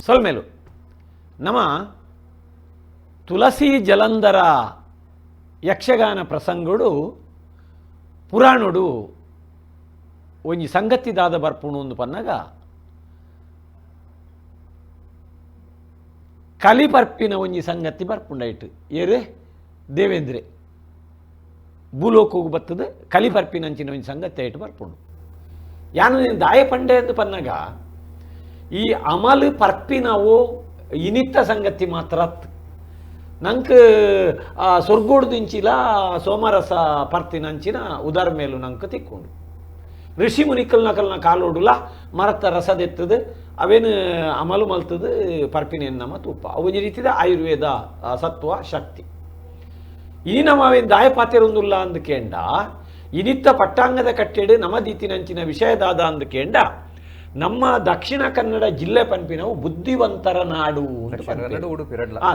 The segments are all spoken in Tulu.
ಸೊಲ್ಮೇಲು ನಮ್ಮ ತುಳಸಿ ಜಲಂಧರ ಯಕ್ಷಗಾನ ಪ್ರಸಂಗಡು ಪುರಾಣೋಡು ಒಂಜಿ ಸಂಗತಿದಾದ ಬರ್ಪುಣು ಒಂದು ಪನ್ನಗ ಕಲಿಪರ್ಪಿನ ಒಂಜಿ ಸಂಗತಿ ಬರ್ಪುಂಡಾಯ್ತು. ಏರು ದೇವೇಂದ್ರೆ ಭೂಲೋಕೋಗು ಬತ್ತದ ಕಲಿಪರ್ಪಿನಂಚಿನ ಒಂಜಿ ಸಂಗತಿ ಆಯ್ತು ಬರ್ಪುಂಡು. ಯಾನು ದಾಯ ಪಂಡೆ ಎಂದು ಪನ್ನಗ ಈ ಅಮಲು ಪರ್ಪಿನವು ಇನಿತ್ತ ಸಂಗತಿ ಮಾತ್ರ ನಂಗೆ ಸೊರ್ಗೋಡ್ದಿಂಚಿಲ ಸೋಮರಸ ಪರ್ತಿನಂಚಿನ ಉದಾರ ಮೇಲು ನಂಗೆ ತಿಕ್ಕೊಂಡು ಋಷಿ ಮುನಿಕಲ್ ನಕಲ್ನ ಕಾಲೋಡುಲ ಮರತ ರಸದೆತ್ತದು ಅವೇನು ಅಮಲು ಮಲ್ತದು ಪರ್ಪಿನ ನಮ್ಮ ತೂಪ ಅವು ಒಂಜಿ ರೀತಿದ ಆಯುರ್ವೇದ ಸತ್ವ ಶಕ್ತಿ. ಇನಿ ನಮ್ಮ ಅವೇನು ದಾಯ ಪಾತಿರೊಂದುಲ್ಲ ಅಂದಕೇಂಡ ಇನಿತ್ತ ಪಟ್ಟಾಂಗದ ಕಟ್ಟೆಡು ನಮ್ಮ ದೀತಿನಂಚಿನ ವಿಷಯದಾದ ಅಂದಕೇಂಡ ನಮ್ಮ ದಕ್ಷಿಣ ಕನ್ನಡ ಜಿಲ್ಲೆ ಪನ್ಪಿನವು ಬುದ್ಧಿವಂತರ ನಾಡು.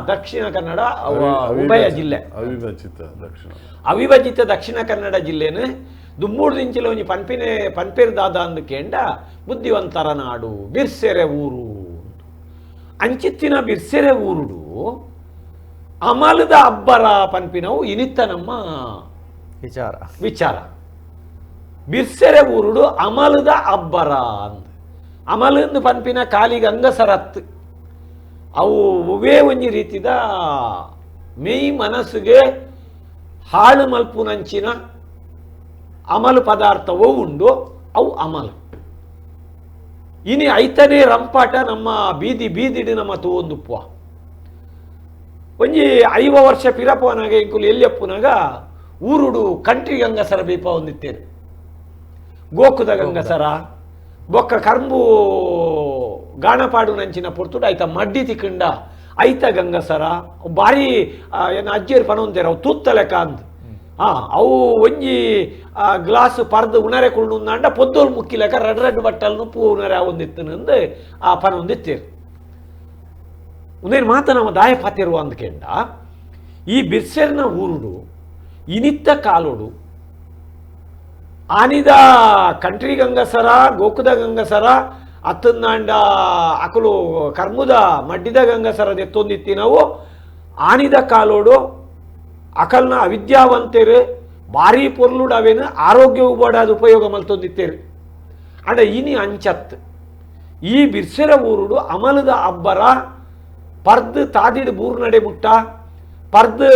ದಕ್ಷಿಣ ಕನ್ನಡ ಉಭಯ ಜಿಲ್ಲೆ ಅವಿಭಜಿತ ದಕ್ಷಿಣ ಕನ್ನಡ ಜಿಲ್ಲೆನು ದುಮ್ಮೂಡು ದಿಂಚಿಲ ಒಂಜಿ ಪನ್ಪಿನೆ ಪನ್ಪೇರ್ದಾದ ಅಂದಕೇಂಡ ಬುದ್ಧಿವಂತರ ನಾಡು ಬಿರ್ಸೆರೆ ಊರು. ಅಂಚಿತ್ತಿನ ಬಿರ್ಸೆರೆ ಊರುಡು ಅಮಲದ ಅಬ್ಬರ ಪನ್ಪಿನವು ಇನಿತ್ತ ನಮ್ಮ ವಿಚಾರ ವಿಚಾರ. ಬಿರ್ಸೆರೆ ಊರುಡು ಅಮಲದ ಅಬ್ಬರ ಅಂದ ಅಮಲಂದು ಪನ್ಪಿನ ಕಾಲಿ ಗಂಗಸರತ್ ಅವು ಒವೇ ಒಂಜಿ ರೀತಿದ ಮೇಯ್ ಮನಸ್ಸಿಗೆ ಹಾಳು ಮಲ್ಪುನಂಚಿನ ಅಮಲು ಪದಾರ್ಥವೂ ಉಂಡು ಅವು ಅಮಲು. ಇನಿ ಐತನೇ ರಂಪಾಟ ನಮ್ಮ ಬೀದಿ ಬೀದಿಡು ನಮ್ಮ ತೂವೊಂದುಪ್ಪುವ. ಒಂಜಿ 50 ವರ್ಷ ಪಿರಪೋನಾಗ ಇಂಕುಲು ಎಲ್ಲಿಯಪ್ಪುನಾಗ ಊರುಡು ಕಂಟ್ರಿ ಗಂಗಸರ ಬೀಪ ಹೊಂದಿತ್ತೇನೆ. ಗೋಕುದ ಗಂಗಸರ ಬೊಕ್ಕ ಕರ್ಂಬು ಗಾಣಪಾಡು ನಂಚಿನ ಪೊರ್ತುಡು ಐತ ಮಡ್ಡಿ ತಿಕ್ಕಂಡ ಐತ ಗಂಗಸರ ಭಾರಿ ಏನು ಅಜ್ಜಿಯರು ಪನೊಂತೇರು ಅವು ತೂತ್ತಲೆಕ ಅಂದ್ ಅವು ಒಂಜಿ ಗ್ಲಾಸ್ ಪರ್ದು ಉಣರೆ ಕುಳ್ಳುಂದಾಂಡ ಪೊದ್ದೋಲ್ ಮುಕ್ಕಿಲೆಕ ರಡ್ ರಡ್ ಬಟ್ಟಲ್ನು ಪೂ ಉಣರೆ ಒಂದಿತ್ತನಂದು ಆ ಪನೊಂದಿತ್ತೇರು. ಉಂದೇನು ಮಾತ ನಮ್ಮ ದಾಯ ಪಾತಿರುವ ಅಂದ್ಕೆಂಡ ಈ ಬಿರ್ಸೆರ್ನ ಊರುಡು ಇನಿತ್ತ ಕಾಲೋಡು ಆನಿದ ಕಂಟ್ರಿ ಗಂಗಸರ ಗೋಕುದ ಗಂಗಸರ ಅತ್ತಂದಾಂಡ ಅಕಲು ಕರ್ಮುದ ಮಡ್ಡಿದ ಗಂಗಸರ ಎತ್ತೊಂದಿತ್ತಿ ನಾವು ಆನಿದ ಕಾಲೋಡು ಅಕಲ್ನ ಅವಿದ್ಯಾವಂತೇರು ಭಾರಿ ಪೊರ್ಲುಡು ಅವೇನು ಆರೋಗ್ಯವು ಬೋಡಾದ ಉಪಯೋಗ ಮಲ್ತೊಂದಿತ್ತೇರು. ಅಂಡ ಇನಿ ಅಂಚತ್ ಈ ಬಿರ್ಸೆರ ಊರುಡು ಅಮಲದ ಅಬ್ಬರ ಪರ್ದು ತಾದಿಡು ಬೂರು ನಡೆ ಮುಟ್ಟ ಪರ್ದು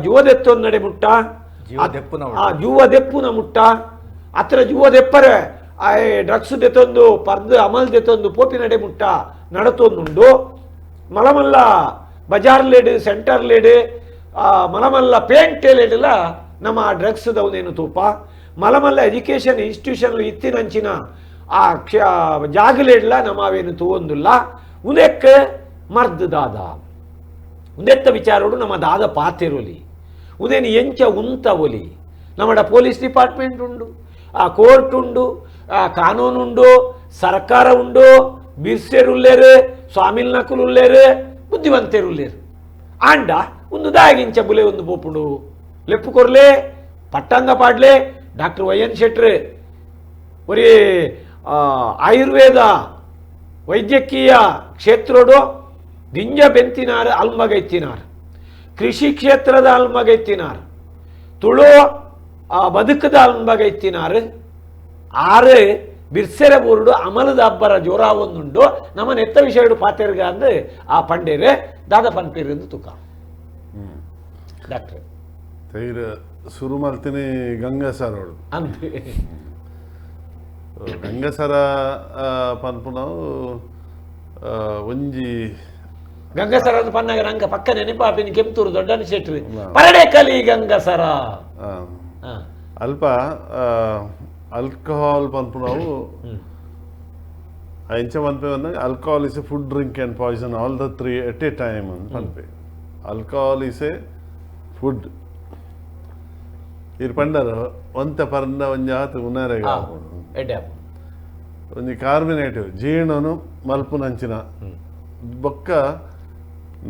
ಜುವದೆತ್ತೊಂದು ನಡೆ ಮುಟ್ಟ ಜುವದೆಪ್ಪುನ ಮುಟ್ಟ ಅತ್ರ ಜುವದೆಪ್ಪರೆ ಆ ಡ್ರಗ್ಸ್ ದೆತ್ತೊಂದು ಪರ್ದು ಅಮಲ್ ದೆತ್ತೊಂದು ಪೋಪಿ ನಡೆ ಮುಟ್ಟ ನಡತೊಂದುಂಡು. ಮಲಮಲ್ಲ ಬಜಾರ್ ಲೇಡು ಸೆಂಟರ್ ಲೇಡು ಮಲಮಲ್ಲ ಪೇಂಟ್ ಲೇಡುಲ ನಮ್ಮ ಆ ಡ್ರಗ್ಸ್ ದವನೇನು ತೂಪ ಮಲಮಲ್ಲ ಎಜುಕೇಷನ್ ಇನ್ಸ್ಟಿಟ್ಯೂಷನ್ ಇತ್ತಿನಂಚಿನ ಆ ಜಾಗಲೇಡ್ಲ ನಮ್ಮ ಅವೇನು ತೂವೊಂದುಲ್ಲ. ಉದೆಕ್ಕೆ ಮರ್ದು ದಾದ ಉಂದೆತ್ತ ವಿಚಾರೋಡು ನಮ್ಮ ದಾದ ಪಾತಿರೋಲಿ ಉದೇನು ಎಂಚ ಉಂತ ಒಲಿ ನಮ್ಮಡ ಪೊಲೀಸ್ ಡಿಪಾರ್ಟ್ಮೆಂಟ್ ಉಂಡು, ಆ ಕೋರ್ಟ್ ಉಂಡು, ಆ ಕಾನೂನು ಉಂಡು, ಸರ್ಕಾರ ಉಂಡು, ಬಿರ್ಸೆರುಲ್ಲೇರು, ಸ್ವಾಮಿಲ್ ನಕುಲುಲ್ಲೇರು, ಬುದ್ಧಿವಂತರುಲ್ಲೇರು. ಆಂಡ ಒಂದು ದಾಗಿಂಚ ಬುಲೆ ಒಂದು ಪೋಪುಂಡು ಲೆಪ್ಪು ಕೊರ್ಲೆ ಪಟ್ಟಂಗ ಪಾಡ್ಲೆ ಡಾಕ್ಟರ್ ವೈ ಎನ್ ಶೆಟ್ರು ಒರಿ ಆಯುರ್ವೇದ ವೈದ್ಯಕೀಯ ಕ್ಷೇತ್ರೋಡು ದಿಂಜ ಬೆಂತಿನಾರು ಅಲ್ಮಗೈತಿನಾರು, ಕೃಷಿ ಕ್ಷೇತ್ರದ ಅಲ್ಮಗೈತಿನಾರು, ತುಳು ಬದುಕದ ಅಲ್ಮಗೈತಿನಾರು. ಆರು ಬಿರ್ಸೆರೆ ಊರುಡು ಅಮಲದ ಅಬ್ಬರ ಜೋರ ಒಂದುಂಡು ನಮ್ಮ ನೆತ್ತ ವಿಷಯಡು ಪಾತೆರ್ಗ ಅಂದು ಆ ಪಂಡೇರೆ ದಾದ ಪನ್ಪೇರು ಎಂದು ತುಕ ಡಾಕ್ಟರ್ ತೈರ ಶುರು ಮಾಡ್ತೀನಿ ಗಂಗಸರೋಡು ಅಂತ ಗಂಗಸರ ಪನ್ಪುನವು ಒಂಜಿ ಗಂಗಸರ ಪನ್ನಾಗ ನಂಗ ಪಕ್ಕ ನೆನಪಾಪಿನ ಕೆಂಪೂರು ದೊಡ್ಡನ ಶೆಟ್ರು ಪರಡೆ ಕಲಿ ಗಂಗಸರ. ಅಲ್ಪ ಆಲ್ಕೋಹಾಲ್ ಪನ್ಪುನವು ಎಂಚ ಪನ್ಪೆ alcohol is a food, drink and poison all the three at a time ಅಂತ ಪನ್ಪೆ. ಆಲ್ಕೋಹಾಲ್ is A food ಇರ್ ಪಂಡರ ಒಂತ ಪರಂಡ ಒಂಜಿ ಆತು ಉನಾರೆ ಒಂಜಿ ಕಾರ್ಬಿನೇಟಿವ್ ಜೀರ್ಣನು ಮಲ್ಪುನಂಚಿನ ಬೊಕ್ಕ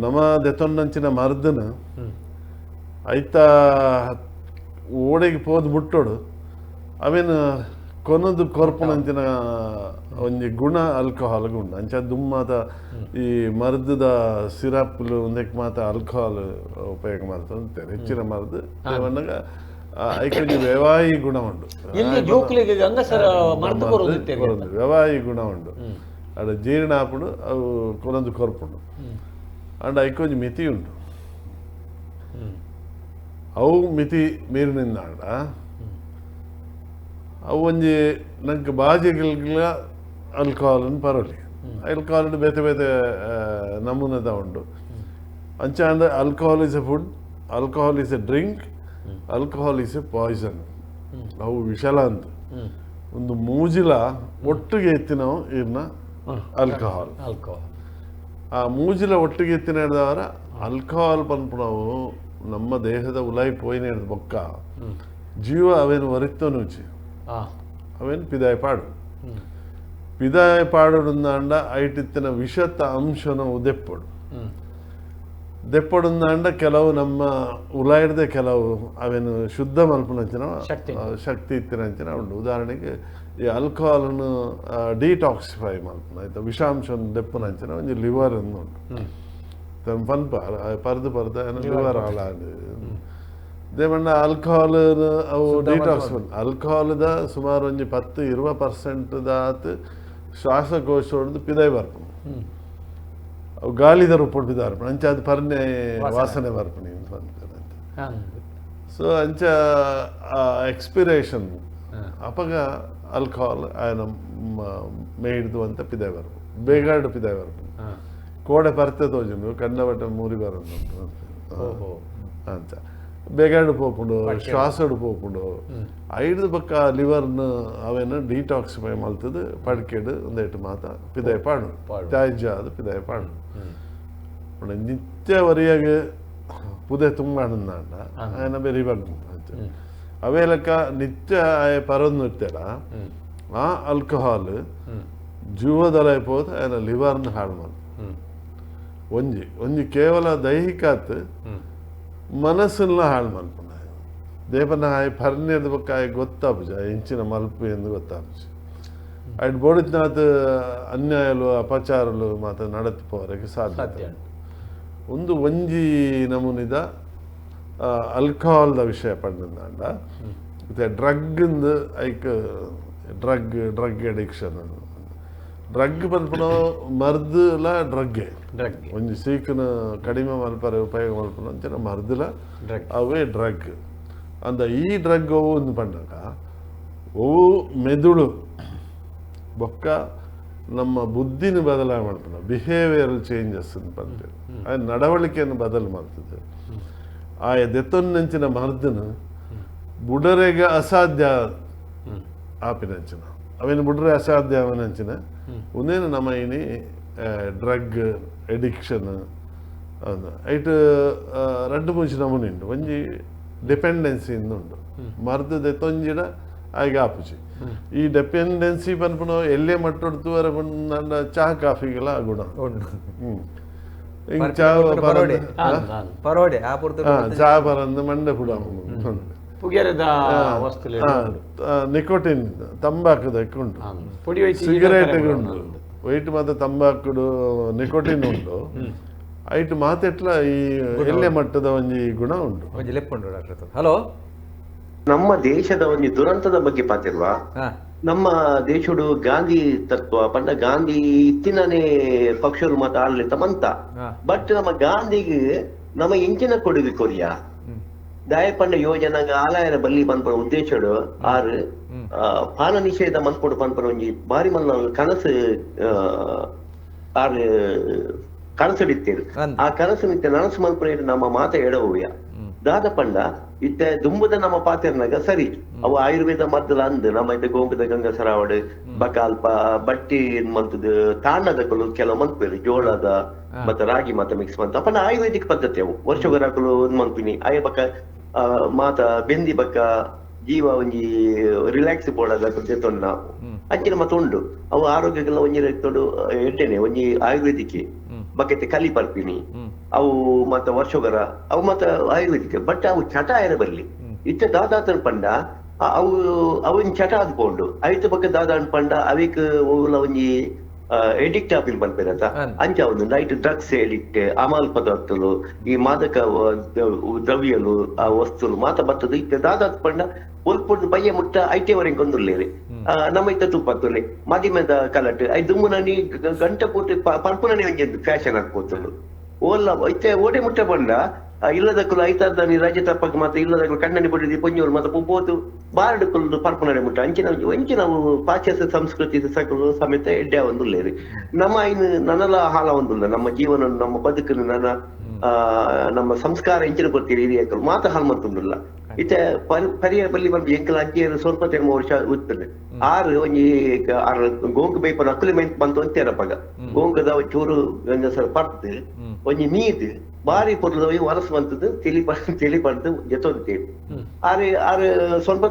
ನಮ ದೆತೊಂಡಂಚಿನ ಮರ್ದನ ಐತ ಓಡೆಗೆ ಪೋದು ಮುಟ್ಟೋಡು ಅವೇನು ಕೊನದು ಕೊರ್ಪುನಂಚಿನ ಒಂಜಿ ಗುಣ ಆಲ್ಕೋಹಾಲ್ ಉಂಡು. ಅಂಚ ದುಮ್ಮಾತ ಈ ಮರ್ದದ ಸಿರಪ್ಲು ಒಂದಕ್ಕೆ ಮಾತ ಆಲ್ಕೋಹಾಲ್ ಉಪಯೋಗ ಮಾಡ್ತಾರೆ ಹೆಚ್ಚಿನ ಮರ್ದು ಪನ್ನಗ ಐಕೊಂಜಿ ವ್ಯವಾಯಿ ಗುಣ ಉಂಡು. ಜೋಕುಲಿಗೆ ಗಂಗಸರ ಮರ್ದು ಕೊರೊಂದು ವ್ಯವಾಯಿ ಗುಣ ಉಂಡು. ಅಡ ಜೀರ್ಣ ಆಪುಂಡು, ಅವು ಕೊನೊಂದು ಕೊರ್ಪುಂಡು. ಅಂಡ ಐಕೊಂಜಿ ಮಿತಿ ಉಂಡು. ಅವು ಮಿತಿ ಮೀರಿನಿಂದಾಂಡ ಅವು ಒಂಜಿ ನಂಗೆ ಬಾಜಿಗಳ ಆಲ್ಕೋಹಾಲ್ ಪರೊಲಿ. ಆಲ್ಕೋಹಾಲ್ ಬೇತೆ ಬೇತೆ ನಮೂನೆದ ಉಂಡು. ಅಂಚ ಅಂದ್ರೆ alcohol is a food, alcohol is a drink, alcohol is a poison. ಅವು ವಿಷಲ ಅಂತ ಒಂದು ಮೂಜಿಲ ಒಟ್ಟಿಗೆ ಎತ್ತಿನವು ಇರ್ನ ಆಲ್ಕೋಹಾಲ್. ಆ ಮೂಜಿಲ ಒಟ್ಟಿಗೆ ಎತ್ತಿನ ಹಿಡ್ದವರ ಆಲ್ಕೋಹಾಲ್ ಪನ್ಪುನವು ನಮ್ಮ ದೇಹದ ಉಲಾಯಿ ಪೋಯಿನ ಹಿಡ್ದು ಬೊಕ್ಕ ಜೀವ ಅವೇನು ಒರಿತ್ತನುಚಿ ಅವೇನು ಪಿದಾಯ ಪಾಡು. ಪಿದಾಯ ಪಾಡುಂದಾಂಡ ಐಟಿತ್ತಿನ ವಿಷತ ಅಂಶನ ದೆಪ್ಪಡು ದೆಪ್ಪಡುಂದಾಂಡ ಕೆಲವು ನಮ್ಮ ಉಲಾಯಿಡ್ದೆ ಕೆಲವು ಅವೇನು ಶುದ್ಧ ಮಲ್ಪುನಂಚಿನ ಶಕ್ತಿ ಇತ್ತಿನಂಚಿನ ಉಂಡು. ಉದಾಹರಣೆಗೆ ಈ ಆಲ್ಕೋಹಾಲನ್ನು ಡಿಟಾಕ್ಸಿಫೈ ಮಲ್ಪುನ ಆಯ್ತಾ ವಿಷಾಂಶ ದೆಪ್ಪುನಂಚಿನ ಒಂಜಿ ಲಿವರ್ ಅನ್ನು ಉಂಟು. ಪನ್ಪ ಪರ್ದು ಪರ್ದು ಲಿವರ್ ಹಾಳಾಂಡ್ ದೇಮಣ್ಣ ಆಲ್ಕೋಹಾಲ್ ಅವು ಡಿಟಾಕ್ಸ್ ಆಲ್ಕೋಹಾಲ್ದ ಸುಮಾರು ಒಂಜಿ 10-20% ದಾತ್ ಶ್ವಾಸಕೋಶ ಹೊಡೆದು ಪಿದಾಯಿ ಬರ್ಪುಂಡು. ಅವು ಗಾಳಿದ ರೂಪಡ್ ಪಿದಾಯಿ ಬರ್ಪುಂಡು. ಅಂಚ ಅದು ಪರ್ನೆ ವಾಸನೆ ಬರ್ಪುಂಡು ಅಂತ. ಸೊ ಅಂಚ ಎಕ್ಸ್ಪಿರೇಷನ್ ಅಪಗ ಆಲ್ಕೋಹಾಲ್ ಆಯನ ಮೇಯ್ದು ಅಂತ ಪಿದಾಯಿ ಬರ್ಪುಂಡು, ಬೇಗಾಡು ಪಿದಾಯಿ ಬರ್ಪುಂಡು. ಕೋಡೆ ಪರ್ತೆ ತೋಜುಂಡು ಕಣ್ಣ ಬಟ್ಟ ಮೂರಿ ಬರೋದು ಅಂತ ಬೇಗಾಡು ಪೋಪುಂಡು, ಶ್ವಾಸಡು ಪೋಪುಂಡು. ಐದು ಪಕ್ಕ ಲಿವರ್ನ ಅವೇನು ಡಿಟಾಕ್ಸಿಫೈ ಮಲ್ತದು ಪಡ್ಕೆಡು ಒಂದೇಟು ಮಾತ ಪಿದಾಯಿ ಪಾಡು ತ್ಯಾಜ್ಯ ಅದು ಪಿದಾಯಿ ಪಾಡು. ನಿತ್ಯ ವರಿಯಾಗ ಪುದೆ ತುಂಬಾಡುಂದಾಂಡ ఆయన ಬೆರಿ ಬಗ್గు ಅವೇ ಲೆಕ್ಕ ನಿತ್ಯ ಆಯ ಪರೊಂದು ಇರ್ತಾರ ಆ ಆಲ್ಕೋಹಾಲ್ ಜೀವದಲ ಪೋದು ఆయన ಲಿವರ್ನ ಹಾಳು ಮಾಡು. ಒಂಜಿ ಒಂಜಿ ಕೇವಲ ದೈಹಿಕ ಮನಸ್ಸನ್ನ ಹಾಳು ಮಲ್ಪುನ ದೇಪನ ಆಯ್ ಪರ್ನೇದ ಬೊಕ್ಕ ಆಯ್ ಗೊತ್ತಾಪುಜ ಇಂಚಿನ ಮಲ್ಪು ಎಂದು ಗೊತ್ತಾಪುಜ. ಅಯ್ಟ್ ಬೋಡಿತ್ನಾಥ್ ಅನ್ಯಾಯಲು ಅಪಚಾರಲು ಮಾತ ನಡತ್ ಪೋವರೆಗೆ ಸಾಧ್ಯ. ಒಂದು ಒಂಜಿ ನಮೂನಿದ ಆಲ್ಕೋಹಾಲ್ದ ವಿಷಯ ಪಂಡಂದಾಂಡ ಮತ್ತೆ ಡ್ರಗ್ ಐಕ್ ಡ್ರಗ್ ಡ್ರಗ್ ಅಡಿಕ್ಷನ್ ಡ್ರಗ್ ಪನ್ಪುನ ಮರ್ದುಲ ಡ್ರಗ್ಗೆ ಒಂಜಿ ಸೀಕನ ಕಡಿಮೆ ಮಲ್ಪರೆ ಉಪಯೋಗ ಮಲ್ಪುನ ಅಂಚಿನ ಮರ್ದುಲ ಅವೇ ಡ್ರಗ್. ಅಂದ ಈ ಡ್ರಗ್ ಅವು ಒಂದು ಪಂಡಾಗ ಅವು ಮೆದುಳು ಬೊಕ್ಕ ನಮ್ಮ ಬುದ್ಧಿನ ಬದಲಾವಣೆ ಮಾಡ್ತದೆ, ಬಿಹೇವಿಯರಲ್ ಚೇಂಜಸ್ ಅಂತ ಪನ್ಪೇರು, ಆ ನಡವಳಿಕೆಯನ್ನು ಬದಲು ಮಾಡ್ತದೆ. ಆ ದೆತ್ತೊಂದಂಚಿನ ಮರ್ದನ ಬುಡರೆಗ ಅಸಾಧ್ಯ ಆಪಿನಂಚಿನ ಅವೇನು ಬುಡ್ರೆ ಅಸಾಧ್ಯ ಅವನಂಚಿನ ಒಂದೇನು ನಮ್ಮ ಇನಿ ಡ್ರಗ್ ಎಡಿಕ್ಷನ್ ಐಟ್ ರಡ್ಡು ಮುಂಚೆ ನಮೂನೆ ಉಂಡು. ಒಂಜಿ ಡಿಪೆಂಡೆನ್ಸಿ ಉಂಡು ಮರ್ದು ದೆತ್ತೊಂಜಿಡ ಆಗ ಆಪುಜಿ. ಈ ಡಿಪೆಂಡೆನ್ಸಿ ಪನ್ಪುನ ಎಲ್ಲೇ ಮಟ್ಟೊಡ್ತು ಪಂಡ ಚಹಾ ಕಾಫಿಗೆಲ್ಲ ಗುಣ ಹಿಂಗೆ ಚಹಾ ಚಹಾ ಬರಂದು ಮಂಡೆ ಪುಡ ನಿಕೋಟಿನ್ ತಂಬಾಕು ಉಂಟು, ಸಿಗರೇಟ್ ಉಂಟು, ವೈಟ್ ಮಾತ್ರ ತಂಬಾಕುಡು ನಿಕೋಟಿನ್ ಉಂಟು. ಐಟ್ ಮಾತೆಟ್ಲ ಈ ಎಲ್ಲೆ ಮಟ್ಟದ ಒಂಜಿ ಗುಣ ಉಂಟು. ಹಲೋ, ನಮ್ಮ ದೇಶದ ಒಂಜಿ ದುರಂತದ ಬಗ್ಗೆ ಪಾತಿರ್ವಾ. ನಮ್ಮ ದೇಶಡು ಗಾಂಧಿ ತತ್ವ ಪಂಡ ಗಾಂಧಿ ಇತ್ತಿನೇ ಪಕ್ಷರು ಮಾತ ಆಡಳಿತ ಮಂತ. ಬಟ್ ನಮ್ಮ ಗಾಂಧಿಗೆ ನಮ್ಮ ಇಂಚಿನ ಕೊಡುಗೆ ಕೊರಿಯ ದಾಯಪಂಡ ಯೋಜನಾಗ ಆಲಯರ ಬಲ್ಲಿ ಪನ್ಪುನ ಉದ್ದೇಶಡು ಆರು ಪಾನ ನಿಷೇಧ ಮನ್ಪೊಡು ಪನ್ಪುನ ಒಂಜಿ ಬಾರಿ ಮಲ್ಲ ಕನಸು ಆರು ಕನಸುಡಿತ್ತೇರು. ಆ ಕನಸು ನಿತ್ಯ ನನಸು ಮನ್ಪುನ ನಮ್ಮ ಮಾತ ಎಡವುಯ ದಾದ ಪಂಡ ಇತ್ತೆ ದುಂಬುದ ನಮ್ಮ ಪಾತೆರ್ನಾಗ ಸರಿ ಅವು ಆಯುರ್ವೇದ ಮದ್ದಲ ಅಂದ್ ನಮ್ಮ ಇತ್ತೆ ಗೋಂಪದ ಗಂಗಸರಾವಡು ಬಕಾಲ್ಪ ಬಟ್ಟಿ ಮಂತದ ತಾಂಡದ ಕೆಲವು ಮನ್ಪೇರು ಜೋಳದ ಮತ್ತೆ ರಾಗಿ ಮಾತ ಮಿಕ್ಸ್ ಮಂತ ಅಪ್ಪನ ಆಯುರ್ವೇದಿಕ್ ಪದ್ಧತಿ ಅವು ವರ್ಷಗರಾಕಲು ಮನ್ಪಿನಿ ಆಯ ಬಕ್ಕ ಮಾತ ಬೆಂದಿ ಬಕ್ಕ ಜೀವ ಒಂಜಿ ರಿಲ್ಯಾಕ್ಸ್ ಬೋಡದ ಜೊತೊನ್ನ ಅಂಚಿನ ಮತ್ತ ಉಂಡು ಅವು ಆರೋಗ್ಯಕ್ಕೆಲ್ಲ ಒಂಜಿ ತೊಡು ಎಡ್ಡೆನೆ ಒಂಜಿ ಆಯುರ್ವೇದಿಕ್ ಬಕೆತೆ ಕಲಿ ಪರ್ಪಿನಿ ಅವು ಮತ್ತ ವರ್ಷಗರ ಅವು ಮತ್ತ ಆಯುರ್ವೇದಿಕ್ ಬಟ್ ಅವು ಚಟ ಆಯರ ಬರ್ಲಿ ಇತ್ತ ದಾದಾತನ ಪಂಡ ಅವು ಅವನ್ ಚಟ ಆದ್ಕೊಂಡು ಐತ ಬೊಕ್ಕ ದಾದ ಅನ್ಪಂಡ ಅವಿಕ್ ಓಲ ಒಂಜಿ ಎಡಿಕ್ಟ್ ಆಪಿನ ಪನ್ಪೇರತ ಅಂಚ ಒಂದು night drugs addict ಅಮಲ್ ಪದಾರ್ಥಲು ಈ ಮಾದಕ ದ್ರವ್ಯಲು ಆ ವಸ್ತುಲು ಮಾತ ಬರ್ತದೆ ಇತ್ತೆ ದಾದ ಪಂಡ ಒಲ್ಪುಡ್ದು ಬಯ್ಯ ಮುಟ್ಟ ಐಟೆ ವರೆಗೆ ಕೊಂದುಲ್ಲೇರಿ ನಮ್ಮ ಇತ್ತ ತುಪ್ಪತ್ತುಲ್ಲೆ ಮದಿಮೆದ ಕಲಟ್ I ದುಮ್ಮುನನಿ ಗಂಟೆ ಪೂರ್ತಿ ಪರ್ಪುನನಿ ಒಂಜಿ ಫ್ಯಾಷನ್ ಆಗ್పోతుళ్ళు ಓಲ್ಲ ಇತ್ತೆ ಓಡೆ ಮುಟ್ಟ ಪಂಡ ಇಲ್ಲದಕ್ಕಲು ಐತಾರ್ದಾನಿ ರಜೆ ತಪ್ಪಕ್ಕೆ ಮಾತ್ರ ಇಲ್ಲದಕ್ಕಲು ಕಣ್ಣನಿ ಪೊಡಿದಿ ಪೊಂಜೋರು ಮಾತ್ರ ಪೋತು ಬಾರಡು ಕುಲ್ದು ಪರ್ಪುನಡೆ ಮುಟ್ಟ ಅಂಚಿನ ಅಂಚಿನ ಪಾಶ್ಚಾತ್ಯ ಸಂಸ್ಕೃತಿ ಸಕಲು ಸಮೇತ ಎಡ್ಡೆ ಒಂದುಲ್ಲೇರಿ ನಮ್ಮ ಇನ್ನು ನನ್ನಲ ಹಾಲ ಒಂದುಲ್ಲ ನಮ್ಮ ಜೀವನ ನಮ್ಮ ಬದುಕನ್ನು ನನ್ನ ನಮ್ಮ ಸಂಸ್ಕಾರ ಎಂಚಿನ ಕೊಡ್ತೀರಿ ಹಿರಿಯಕಲು ಮಾತ್ರ ಹಾಲ್ ಮಂತುಂಡುಲ್ಲ ಇತ್ತೆ ಪರಿಯ ಬಲ್ಲಿ ಬಂದು ಎಂಕಲ ಅಜ್ಜಿಯರು ಸ್ವಲ್ಪ ತೆಮ್ಮ ವರ್ಷ ಉತ್ತದೆ ಆರು ಒಂಜಿ ಆರು ಗೋಂಕು ಬೈಪನ ಅಕ್ಕುಲಿ ಮೈ ಬಂತು ಅಂತೇರಪ್ಪಗ ಗೋಂಕದ ಚೂರು ಗಂಜಸರ ಪರ್ದು ಒಂಜಿ ನೀದು ಬಾರಿ ಪೊರ್ಲದ ವರಸು ಬಂತದ್ದು ತಿಳಿ ತಿಳಿ ಪಡ್ದು ಜೊತೆ ಆರು ಆರು ಸ್ವಲ್ಪ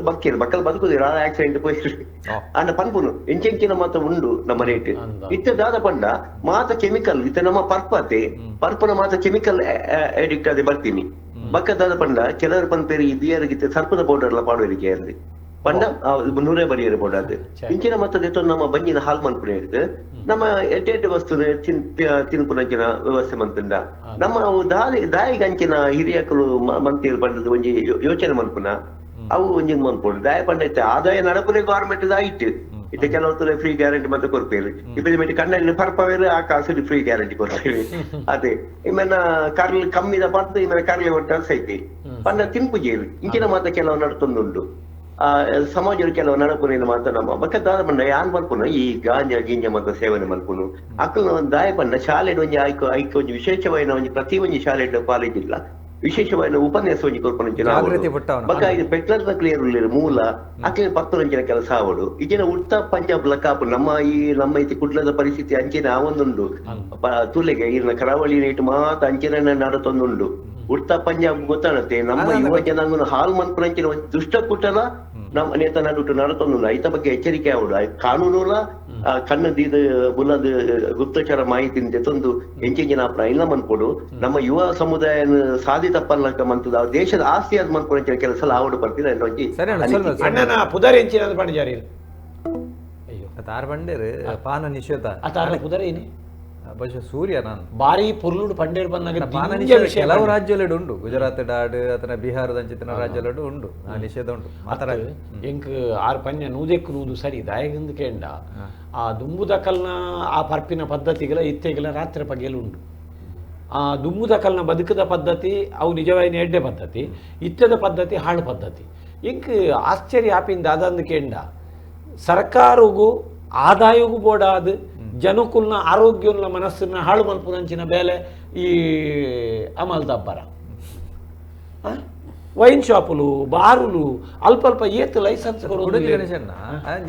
ಬಕ್ಕೇರು ಬಕ್ಕಲ್ ಬದುಕುದಿರ ಆರು ಆಕ್ಸಿಡೆಂಟ್ ಪೋಯಿ ಅಂಡ ಪನ್ಪುನು ಎಂಚೆಂಚಿನ ಮಾತ ಉಂಡು ನಮ್ಮ ರೇಟ್ ಇತ್ತ ದಾದ ಪಂಡ ಮಾತ ಕೆಮಿಕಲ್ ಇತ್ತ ನಮ್ಮ ಪರ್ಪತೆ ಪರ್ಪನ ಮಾತ ಕೆಮಿಕಲ್ ಎಡಿಕ್ಟ್ ಅದೇ ಬರ್ತೀನಿ ಬಕ್ಕ ದಾದ ಪಂಡ ಕೆಲವರು ಪನ್ಪೇರಿ ಈ ಬಿಯರ್ಗಿತ್ತ ಸರ್ಪದ ಪೌಡರ್ ಎಲ್ಲ ಪಾಡುವರಿಗೆ ಅಂದೆ ಪಂಡ ನೂರೇ ಬರಿಯರು ಪೌಡರ್ ಅದು ಇಂಚಿನ ಮತ್ತದ ನಮ್ಮ ಬಂಜಿನ ಹಾಲ್ ಮನ್ಪುಣ ಹಿಡಿದು ನಮ್ಮ ಎಡ್ಡೆ ವಸ್ತು ತಿನ್ಪುನಂಚಿನ ವ್ಯವಸ್ಥೆ ಮಂತಂಡ ನಮ್ಮ ದಾರಿ ದಾಯಿಗೆ ಅಂಚಿನ ಹಿರಿಯಕಲು ಮಂತಿರು ಪಂಡದ ಒಂಜಿ ಯೋಚನೆ ಮನ್ಪುನ ಅವು ಒಂಜಿ ಮನ್ಪುಂಡು ದಾಯ ಪಂಡ ಇತ್ತೆ ಆದಾಯ ನಡಪುನೆ ಗವರ್ಮೆಂಟ್ ದಾಯಿಟ್ಟು ಇತ್ತೆ ಕೆಲವು ಫ್ರೀ ಗ್ಯಾರಂಟಿ ಮತ್ತೆ ಕೊಡ್ತೇವೆ ಇಪ್ಪತ್ತು ಕಣ್ಣಲ್ಲಿ ಪರ್ಪವೇರು ಆ ಕಾಸು ಫ್ರೀ ಗ್ಯಾರಂಟಿ ಕೊಡ್ತೇವೆ ಅದೇ ಇಮೇನ ಕರ್ಲಿ ಕಮ್ಮಿದ ಪರ್ದು ಇಮೇಲೆ ಕರ್ಲಿ ಒಟ್ಟ ಸೈತಿ ಪಂಡ ತಿನ್ಪುಜೇರು ಇಂಚಿನ ಮಾತ ಕೆಲವು ನಡ್ತೊಂದುಂಡು ಆ ಸಮಾಜದ ಕೆಲವು ನಡಪುನ ಮಾತ ನಮ್ಮ ಬಕ್ಕ ದಾದ ಪಂಡ ಯಾನ್ ಮಲ್ಪುನು ಈ ಗಾಂಜಾ ಗಿಂಜ ಮಾತ ಸೇವನೆ ಮಲ್ಪುನು ಅಕ್ಕಲ್ನ ಒಂದು ದಾಯ ಪಂಡ ಶಾಲೆ ಒಂಜಿ ಆಯ್ಕೆ ಆಯ್ಕೆ ಒಂಜಿ ವಿಶೇಷವಾಯಿನ ಒಂಜಿ ಪ್ರತಿ ಒಂಜಿ ಶಾಲೆ ಕಾಲೇಜ್ ಇಲ್ಲ ವಿಶೇಷವಾದ ಉಪನ್ಯಾಸ ಒಂಜಿ ಕೊರ್ಪುನಂಚಿನ ಬೊಕ್ಕ ಇದು ಪೆಟ್ರೋಲ್ ಕ್ಲಿಯರ್ ಉಲ್ಲೆರ್ ಮೂಲ ಅಕ್ಲೆನ ಪತ್ತುನಂಚಿನ ಕೆಲಸ ಆವೊಡು ಇಜಿನ ಉಡ್ತಾ ಪಂಜಾಬ್ ಲಕಾಪು ನಮ್ಮ ಈ ನಮ್ಮ ಇತಿ ಕುಡ್ಲದ ಪರಿಸ್ಥಿತಿ ಅಂಚಿನ ಆವೊಂದುಂಡು ತುಲೆಗೆ ಇರ್ನ ಕರಾವಳಿ ರೇಟ್ ಮಾತ ಅಂಚಿನ ನಡತೊಂದುಂಡು ಉಡ್ತಾ ಪಂಜಾಬ್ ಗೊತ್ತಾಣತೆ ನಮ್ಮ ಯುವ ಜನಾಂಗನ ಹಾಲ್ ಮನ್ಪುನಂಚಿನ ಒಂಜಿ ದುಷ್ಟ ಕೂಟಲ ನಮ್ಮ ನೇತ ನಡುಟು ನಡತೊಂದುಂಡು ಐತ ಬಗ್ಗೆ ಎಚ್ಚರಿಕೆ ಆವೊಡು ಕಾನೂನುಲ ಕಣ್ಣು ದೀದ ಬುಲದ ಗುಪ್ತಚರ ಮಾಹಿತಿ ತಂದು ಎಂಚಿನ ಇಲ್ಲ ಮನ್ಪೊಡು ನಮ್ಮ ಯುವ ಸಮುದಾಯ ಸಾಧಿ ತಪ್ಪಲ್ಲಕ ಮಂತದ ದೇಶದ ಆಸ್ತಿ ಅದ್ ಮನ್ಪೊಡು ಕೆಲಸ ಆವಡು ಬರ್ತೀನಿ ಅಣ್ಣನ ಪುದರ್ ಎಂಚಿನ ಪಂಡಿಜಾರಿ ಅಯ್ಯೋ ತಾರ್ ಬಂಡೇರು ಪಾನ ನಿಷೇಧ ತಾರ ಪುದರ್ ಏನಿ ಬಹುಶಃ ಸೂರ್ಯ ನಾನು ಬಾರಿ ಪೊರ್ಲುಡು ಪಂಡೇರ್ ಬಂದಾಗ ಪಾನ ನಿಷೇಧ ಕೆಲವು ರಾಜ್ಯಲೆಡ್ ಉಂಡು ಗುಜರಾತ್ ಡಾಡ್ ಅಥವಾ ಬಿಹಾರದ ಅಂಚಿನ ರಾಜ್ಯಲೆಡ್ ಉಂಡು ಆ ನಿಷೇಧ ಉಂಡು ಮಾತರ ಎಂಕ್ ಆರು ಪನ್ಯ ನೂದೆಕ್ಕು ನೂದು ಸರಿ ದಾಯಗಂದು ಕೇಂಡ ಆ ದುಂಬುದಕಲ್ನ ಆ ಪರ್ಪಿನ ಪದ್ಧತಿಗಳ ಇತ್ತೆಗಳ ರಾತ್ರಿ ಪಗೆಲು ಉಂಡು ಆ ದುಂಬುದಕಲ್ನ ಬದುಕದ ಪದ್ಧತಿ ಅವು ನಿಜವಾಯಿನ ಎಡ್ಡೆ ಪದ್ಧತಿ ಇತ್ತದ ಪದ್ಧತಿ ಹಾಳು ಪದ್ಧತಿ ಎಂಕ್ ಆಶ್ಚರ್ಯ ಆಪಿಂದ ಅದಂದು ಕೇಂಡ ಸರ್ಕಾರಗೂ ಆದಾಯಗೂ ಬೋಡಾದ ಜನಕುಲ್ನ ಆರೋಗ್ಯನ ಮನಸ್ಸನ್ನ ಹಾಳು ಮಲ್ಪುನಂಚಿನ ಬೇಲೆ ಈ ಅಮಲ್ ದಬ್ಬರ ವೈನ್ ಶಾಪುಲು ಬಾರುಲು ಅಲ್ಪ ಅಲ್ಪ ಏತ್ ಲೈಸೆನ್ಸ್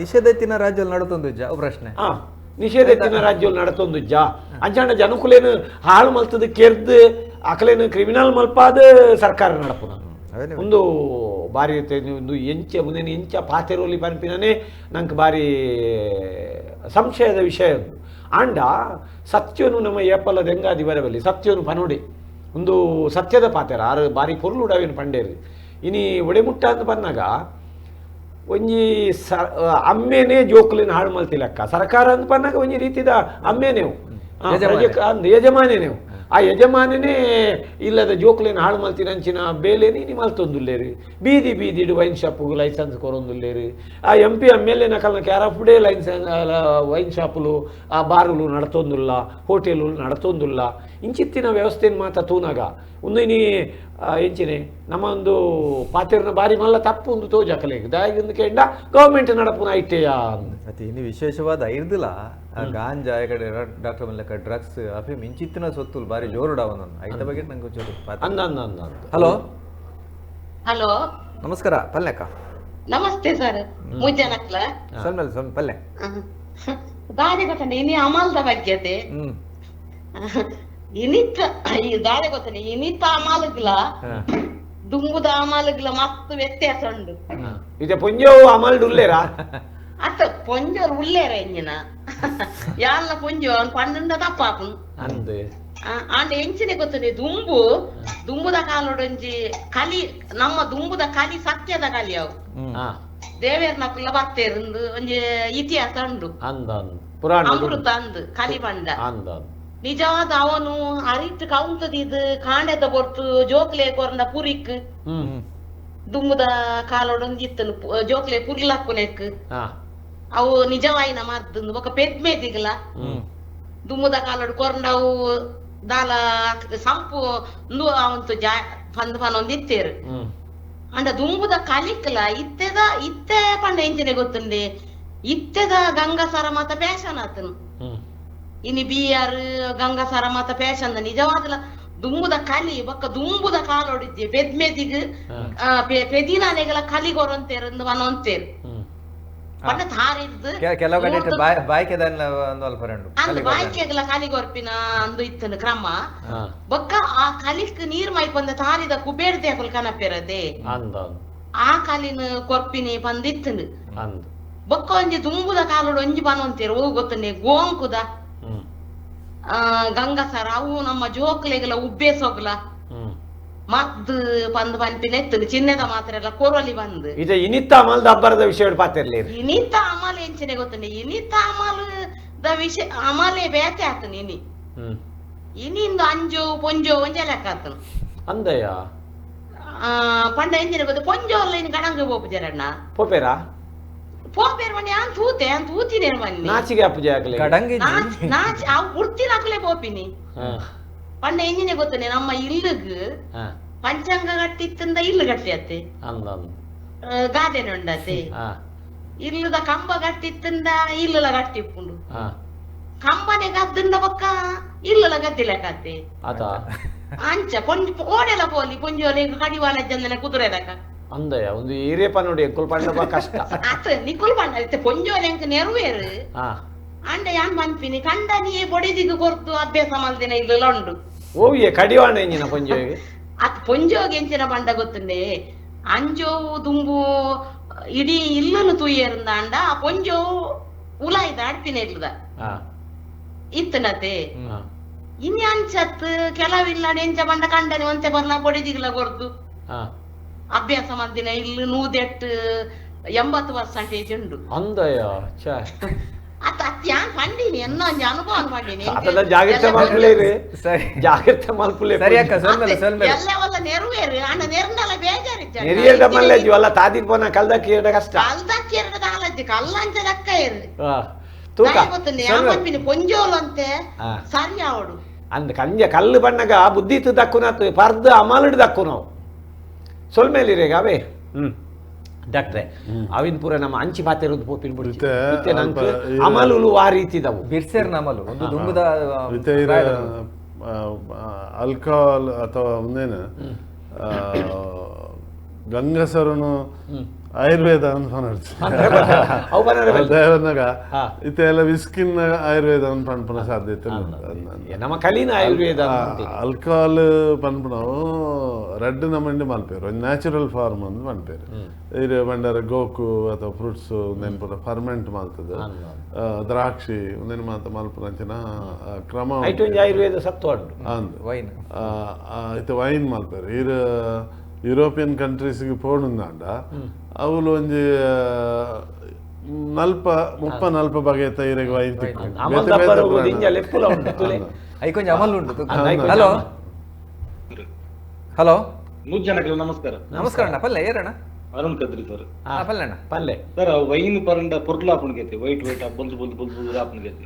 ನಿಷೇಧ ತಿನ್ನ ರಾಜ್ಯದಲ್ಲಿ ನಡತೊಂದು ಪ್ರಶ್ನೆ ನಿಷೇಧ ತಿನ್ನ ರಾಜ್ಯದಲ್ಲಿ ನಡತೊಂದು ಜಾ ಅಂಚಾಂಡ ಜನಕುಲೇನು ಹಾಳು ಮಲ್ತದ ಕೆರ್ದು ಅಕಲೇನು ಕ್ರಿಮಿನಲ್ ಮಲ್ಪಾದ ಸರ್ಕಾರ ನಡಪುನ ಒಂದು ಬಾರಿ ಒಂದು ಎಂಚ ಮುಂದಿನ ಎಂಚ ಪಾತೆರೋಲಿ ಪನ್ಪಿನೇ ನಂಗೆ ಬಾರಿ ಸಂಶಯದ ವಿಷಯ ಒಂದು ಆಂಡ ಸತ್ಯನು ನಮ್ಮ ಏಪಲ್ಲದ ಹೆಂಗಾದಿ ಬರಬಲ್ಲಿ ಸತ್ಯನು ಪನೋಡಿ ಒಂದು ಸತ್ಯದ ಪಾತೆರ ಆರು ಬಾರಿ ಪೊರ್ಲುಡವೇನು ಪಂಡೇರು ಇನಿ ಒಡೆಮುಟ್ಟ ಅಂತ ಬಂದಾಗ ಒಂಜಿ ಸ ಅಮ್ಮೇನೆ ಜೋಕುಲಿನ ಹಾಳು ಮಲ್ತಿಲಕ್ಕ ಸರ್ಕಾರ ಅಂತ ಬಂದಾಗ ಒಂಜಿ ರೀತಿದ ಅಮ್ಮೇನೇವು ಯಜಮಾನೇನೇವು ಆ ಯಜಮಾನನೇ ಇಲ್ಲದ ಜೋಕುಲಿನ ಹಾಳು ಮಲ್ತಿನಂಚಿನ ಬೇಲೆನಿ ಇನಿ ಮಲ್ತೊಂದುಲ್ಲೇರು ಬೀದಿ ಬೀದಿಡು ವೈನ್ ಶಾಪುಗು ಲೈಸೆನ್ಸ್ ಕೊರೊಂದುಲ್ಲೇರು ಆ M P M L A ನಕಲ್ನ ಕ್ಯಾರಫುಡೇ licence wine ಶಾಪುಲು ಆ ಬಾರುಲು ನಡತೊಂದುಲ್ಲ ಹೋಟೆಲು ನಡತೊಂದುಲ್ಲ ಇಂಚಿತ್ತಿನ ವ್ಯವಸ್ಥೆನ ಮಾತ ತೂನಾಗ ಒಂದು ಇನಿ ಎಂಚಿನೆ ನಮ್ಮ ಒಂದು ಪಾತೆರ್ನ ಬಾರಿ ಮಲ್ಲ ತಪ್ಪು ಒಂದು ತೋಜಾಕಲೇಗ್ ದಾಯಿಗಿಂದು ಕೇಂಡ ಗೌರ್ಮೆಂಟ್ ನಡಪುನ ಐಟೆಯಾ ಅತಿ ಇನ್ನು ವಿಶೇಷವಾದ ಐರ್ದಿಲ್ಲ ಆ ಗಾಂಜಾ ಕಡೆ ಡಾಕ್ಟರ್ ಮಲ್ಲಕ ಡ್ರಗ್ಸ್ ಅಫೀಮ್ ಇಂಚಿತ್ತಿನ ಸೊತ್ತುಲು ಬಾರಿ ಜೋರುಡಾವನ ಐತ ಬಗ್ಗೆ ನಂಗೆ ಒಂಚೂರು ಅಂದ ಅಂದ ಅಂದ ಹಲೋ ಹಲೋ ನಮಸ್ಕಾರ ಪಲ್ಲೆಕ್ಕ ನಮಸ್ತೆ ಸರ್ ಮುಜ್ಜನಕ್ಲ ಸ್ವಲ್ಪ ಸ್ವಲ್ಪ ಪಲ್ಲೆ ದಾರಿ ಗೊತ್ತಂಡೆ ಇನಿ ಅಮಲ್ದ ಬಗ್ಗೆತೆ ಇನಿತ ಈ ದಾರಿ ಗೊತ್ತಂಡೆ ಇನಿತ ಅಮಲ್ಗ್ಲ ದುಂಬುದ ಅಮಲ್ಗ್ಲ ಮಸ್ತ್ ವ್ಯತ್ಯಾಸ ಉಂಡು ಇದೆ ಪೊಂಜೋವು ಅಮಲ್ ಉಲ್ಲೇರಾ ಅತ್ತ ಪೊಂಜೋರು ಉಲ್ಲೇರ ಇಂಜಿನ ಯಾಲ್ಲ ಪೊಂಜೋ ಅವ್ನು ಪಂಡ ತಪ್ಪಾಪುನು ಅಂದೆ ಆಂಡ ಎಂಚಿನೆ ಗೊತ್ತುಂಡೆ ದುಂಬು ದುಂಬುದ ಕಾಲೊಡೊಂಜಿ ಕಲಿ ನಮ್ಮ ದುಂಬುದ ಕಲಿ ಸತ್ಯದ ಕಲಿ ಅವು ದೇವೇರ್ನಕುಲ್ಲ ಬತ್ತೇರಿಂದು ಒಂಜಿ ಇತಿಹಾಸ ಉಂಡು ಪುರಾಣ ಅಮೃತ ಅಂದು ಕಲಿ ಪಂಡ ನಿಜವಾದ ಅವನು ಅರಿಟ್ ಕೌಂತದಿದ್ ಕಾಂಡೆದ ಪೊರ್ತು ಜೋಕ್ಲೆ ಕೊರಂಡ ಪುರಿಕ್ ದುಂಬುದ ಕಾಲೊಡೊಂಜಿ ಇತ್ತನು ಜೋಕ್ಲೆ ಪುರ್ಲಕ್ಕುನೆಕ್ ಅವು ನಿಜವಾಯಿನ ಮದ್ದು ಬೊಕ ಪೆದ್ಮೆದಿಗ್ಲ ದುಂಬುದ ಕಾಲೊಡು ಕೊರಂಡ ಅವು ದಾಲ ಸಂಪು ಅವಂತು ಜಾ ಪಂದ್ ಪನೊಂದು ಇತ್ತೇರು ಅಂಡ ದುಂಬುದ ಕಲಿಕ್ಲ ಇತ್ತೆದ ಇತ್ತೆ ಪಂಡ ಎಂಚಿನೆ ಗೊತ್ತುಂಡೆ ಇತ್ತೆದ ಗಂಗಾಸರ ಮಾತ ಪ್ಯಾಶನ್ ಆತನು ಇನಿ ಬಿಯರ್ ಗಂಗಾಸರ ಮಾತ ಪ್ಯಾಶನ್ ನಿಜವಾದಲ ದುಂಬುದ ಕಲಿ ಬೊಕ್ಕ ದುಂಬುದ ಕಾಲೊಡಿದ್ದೆ ಪೆದ್ಮೆದಿಗ್ ಪೆದಿನಾನೆಗಳ ಕಲಿ ಕೊರಂತೇರು ಪನೊಂತೇರು ಪಂಡ ತಾರಿದ್ದು ಕೆಲವು ಕಡೆ ಬಾಯ್ಕೆದ ಅಂದ್ ಬಾಯ್ಕೆಗಳ ಕಲಿ ಕೊರ್ಪಿನ ಅಂದು ಇತ್ತನು ಕ್ರಮ ಬೊಕ್ಕ ಆ ಕಲಿಕ್ ನೀರ್ ಮೈಪಂದ ತಾರಿದ ಕುಬೇರ್ದೆ ಅಕುಲ್ ಕನಪೆರದೆ ಆ ಕಲಿನ ಕೊರ್ಪಿನಿ ಪಂದಿತ್ತನು ಬೊಕ್ಕ ಒಂಜಿ ದುಂಬುದ ಕಾಲೋಡು ಒಂಜಿ ಪನೊಂತೇರು ಹೋಗು ಗೊತ್ತನೆ ಗೋಂಕುದ ಗಂಗಾಸರ ಅವು ನಮ್ಮ ಜೋಕ್ಲೆಗಳ ಉಬ್ಬೇಸೋಗ್ಲ ಮದ್ದು ಬಂದು ಪನ್ಪಿನ ಎತ್ತುಂಡು ಚಿನ್ನದ ಮಾತ್ರ ಎಲ್ಲ ಕೊರಲಿ ಬಂದು ಇದು ಇನಿತ್ತ ಅಮಲ್ದ ಅಬ್ಬರದ ವಿಷಯ ಪಾತಿರ್ಲಿ ಇನಿತ ಅಮಲ್ ಎಂಚಿನೆ ಗೊತ್ತುಂಡೆ ಇನಿತ ಅಮಲ್ the ವಿಷಯ ಅಮಲೇ ಬೇತೆ ಆತನು ಇನಿ ಇನಿಂದು ಅಂಜೋ ಪೊಂಜೋ ಒಂಜೆ ಲೆಕ್ಕ ಆತನು ಅಂದಯ್ಯ ಪಂಡ ಎಂಚಿನೆ ಗೊತ್ತು ಪೊಂಜೋ ಅಲ್ಲ ಇನ್ನು ಗಣಂಗ ಪೋಪು ಜರಣ್ಣ ಪೋಪೇರಾ ಪೋಪೇರ್ ಮನೆ ಆನ್ ತೂತೆ ಆನ್ ತೂತಿನೇ ಮನ್ನಿ ನಾಚಿಗೆ ಅಪ್ಪುಜೆ ಆಗಲಿ ಗಡಂಗಿ ನಾಚಿ ಅವು ಬುಡ್ತಿನ ಹಾಕಲೇ ಪೋಪಿನಿ ಪಂಡ ಎಂಜಿನೆ ಗೊತ್ತನೆ ನಮ್ಮ ಇಲ್ಲಗ್ ಪಂಚಾಂಗ ಗಟ್ಟಿತ್ತಂದ ಇಲ್ಲು ಗಟ್ಟಿ ಅತ್ತೆ ಗಾದೆನೆ ಉಂಡತೆ ಇಲ್ಲದ ಕಂಬ ಗಟ್ಟಿತ್ತಂದ ಇಲ್ಲಲ ಗಟ್ಟಿ ಇಪ್ಪುಂಡು ಕಂಬನೆ ಗದ್ದಿಂದ ಬೊಕ್ಕ ಇಲ್ಲಲ ಗದ್ದಿಲಕತ್ತೆ ಅಂಚ ಪೊಂಜ ಓಡೆಲ ಪೋಲಿ ಪೊಂಜೋಲೆ ಕಡಿವಾಲ ಜಂದನೆ ಕುದುರೆ ದಕ ಅಂದಯ್ಯ ಒಂದು ಏರಿಯಪ್ಪ ನೋಡಿ ಎಂಕುಲ್ ಪಂಡ ಕಷ್ಟ ಅತ್ ನಿಕುಲ್ ಪಂಡ ಇತ್ತೆ ಪೊಂಜೋಲೆ ಎಂಕ್ ನೆರವೇರು ಅಂಡ ಯಾನ್ ಪನ್ಪಿನಿ ಕಂಡ ನೀ ಬೊಡಿದಿಗ್ ಕೊರ್ತು ಅಭ್ಯಾಸ ಮಲ್ದಿನ ಇಲ್ಲಲ ಉಂಡು ಓವಿಯೆ ಕಡಿವಾಣ ಎಂಜಿನ ಪೊಂಜೋಗೆ ಅತ್ ಪೊಂಜೋಗೆ ಎಂಚಿನ ಪಂಡ ಗೊತ್ತುಂಡೆ ಅಂಜೋವು ದುಂಬು ಇಡೀ ಇಲ್ಲನು ತೂಯೇರಂದ ಅಂಡ ಆ ಪೊಂಜೋವು ಉಲಾಯ್ದ ಅಡ್ಪಿನ ಇಲ್ಲದ ಇತ್ತನತೆ ಇನಿ ಅಂಚತ್ ಕೆಲವಿಲ್ಲ ಎಂಚ ಪಂಡ ಕಂಡನೆ ಒಂತೆ ಬರ್ಲ ಬೊಡಿದಿಗ್ಲ ಕೊರ್ದು ಅಭ್ಯಾಸ ಮಲ್ದಿನ ಇಲ್ಲಿ ನೂದೆಟ್ಟು 80% ಉಂಡು ಅಂದಯ್ಯ ಅತ್ತ ಅತ್ಯಾನ್ ಪಂಡಿನಿ ಎನ್ನ ಒಂಜಿ ಅನುಭವ ಪಂಡಿನಿ ಅದೆಲ್ಲ ಜಾಗ್ರತೆ ಮಲ್ಪುಲೇರಿ ಸರಿ ಜಾಗ್ರತೆ ಮಲ್ಪುಲೇ ಸರಿ ಅಕ್ಕ ಸೊಲ್ಮೆಲೆ ಸೊಲ್ಮೆಲೆ ಎಲ್ಲ ವಲ್ಲ ನೆರವೇರು ಅಣ್ಣ ನೆರ್ನಲ ಬೇಜಾರಿಚ್ಚ ನೆರಿಯಲ್ಡ ಮಲ್ಲೆಜ್ಜಿ ವಲ್ಲ ತಾದಿಗ್ ಪೋನ ಕಲ್ದಕ್ಕಿ ಎರಡ ಕಷ್ಟ ಕಲ್ದಕ್ಕಿ ಎರಡ ದಾಲಜ್ಜಿ ಕಲ್ಲಂಚ ದಕ್ಕ ಇರು ತೂಕ ಗೊತ್ತುಂಡೆ ಯಾನ್ ಪನ್ಪಿನಿ ಪೊಂಜೋಲು ಅಂತೆ ಸರಿ ಅವಡು ಅಂದ್ ಕಂಜ ಕಲ್ಲು ಬಣ್ಣಗ ಬುದ್ಧಿ ದಕ್ಕುನಾತು ಪರ್ದು ಅಮಲಡ್ ದಕ್ಕು ನಾವು ಸೊಲ್ಮೇಲಿರೇಗ ಅವೇ ಡಾಕ್ಟ್ರೆ ಅವಿನ ಪೂರ ನಮ್ಮ ಅಂಚಿ ಪಾತಿರೋದು ಪೋಪಿನ ಬಿಡ್ತಿ ಇತ್ತೆ ನಂಗೆ ಅಮಲುಲು ಆ ರೀತಿದವು ಬಿರ್ಸೇರ್ ನಮಲು ಒಂದು ದುಂಬುದ ಆಲ್ಕೋಹಾಲ್ ಅಥವಾ ಒಂದೇನು ಗಂಗಸರನು ಆಯುರ್ವೇದ ಅಂತ ಇತ್ತೆ ಎಲ್ಲ ವಿಸ್ಕಿನ್ ಆಯುರ್ವೇದ ಅಂತ ಪನ್ಪುನ ಸಾಧ್ಯತೆ ನಮ್ಮ ಕಲಿನ ಆಯುರ್ವೇದ ಆಲ್ಕೋಹಾಲ್ ಪನ್ಪುನವು ರಡ್ಡ್ ನಮಂಡಿ ಮಲ್ಪೇರು ಒಂದು ನ್ಯಾಚುರಲ್ ಫಾರ್ಮ್ ಅಂತ ಪನ್ಪೇರು ಇದು ಬಂಡಾರ ಗೋಕು ಅಥವಾ ಫ್ರೂಟ್ಸ್ ಒಂದೇನು ಪೂರ ಫರ್ಮೆಂಟ್ ಮಲ್ತದೆ ದ್ರಾಕ್ಷಿ ಒಂದೇನು ಮಾತ ಮಲ್ಪುನಂಚಿನ ಕ್ರಮ ಆಯುರ್ವೇದ ಸತ್ವ ಅಂದ್ ವೈನ್ ಇತ್ತೆ ವೈನ್ ಮಲ್ಪೇರು ಇರು ಯುರೋಪಿಯನ್ ಕಂಟ್ರೀಸ್ಗೆ ಪೋಣುಂದಾಂಡ ಅವಳು ಒಂಜಿ ನಲ್ಪ ಮುಪ್ಪ ನಲ್ಪ ಬಗೆತ ಇರೆಗ್ ವೈನ್ ತಿಕ್ಕು ಅಮಲ್ ಉಂಟು. ಹಲೋ ಹಲೋ ನೂರು ಜನಕ್ಕೆ ನಮಸ್ಕಾರ. ನಮಸ್ಕಾರ ಅಣ್ಣ. ಪಲ್ಲೆ ಏರಣ್ಣ? ಅರುಣ್ ಕದ್ರಿ ಸರ್. ಪಲ್ಲೆ ಅಣ್ಣ. ಪಲ್ಲೆ ಸರ್, ವೈನ್ ಪರಂಡ ಪೊರ್ಲು ಆಪುಣ್ಗೈತಿ, ವೈಟ್ ವೈಟ್ ಬೊಲ್ದು ಬೊಲ್ದು ಬೊಲ್ದು ಬೊಲ್ದು ಆಪುಣ್ಗೈತಿ.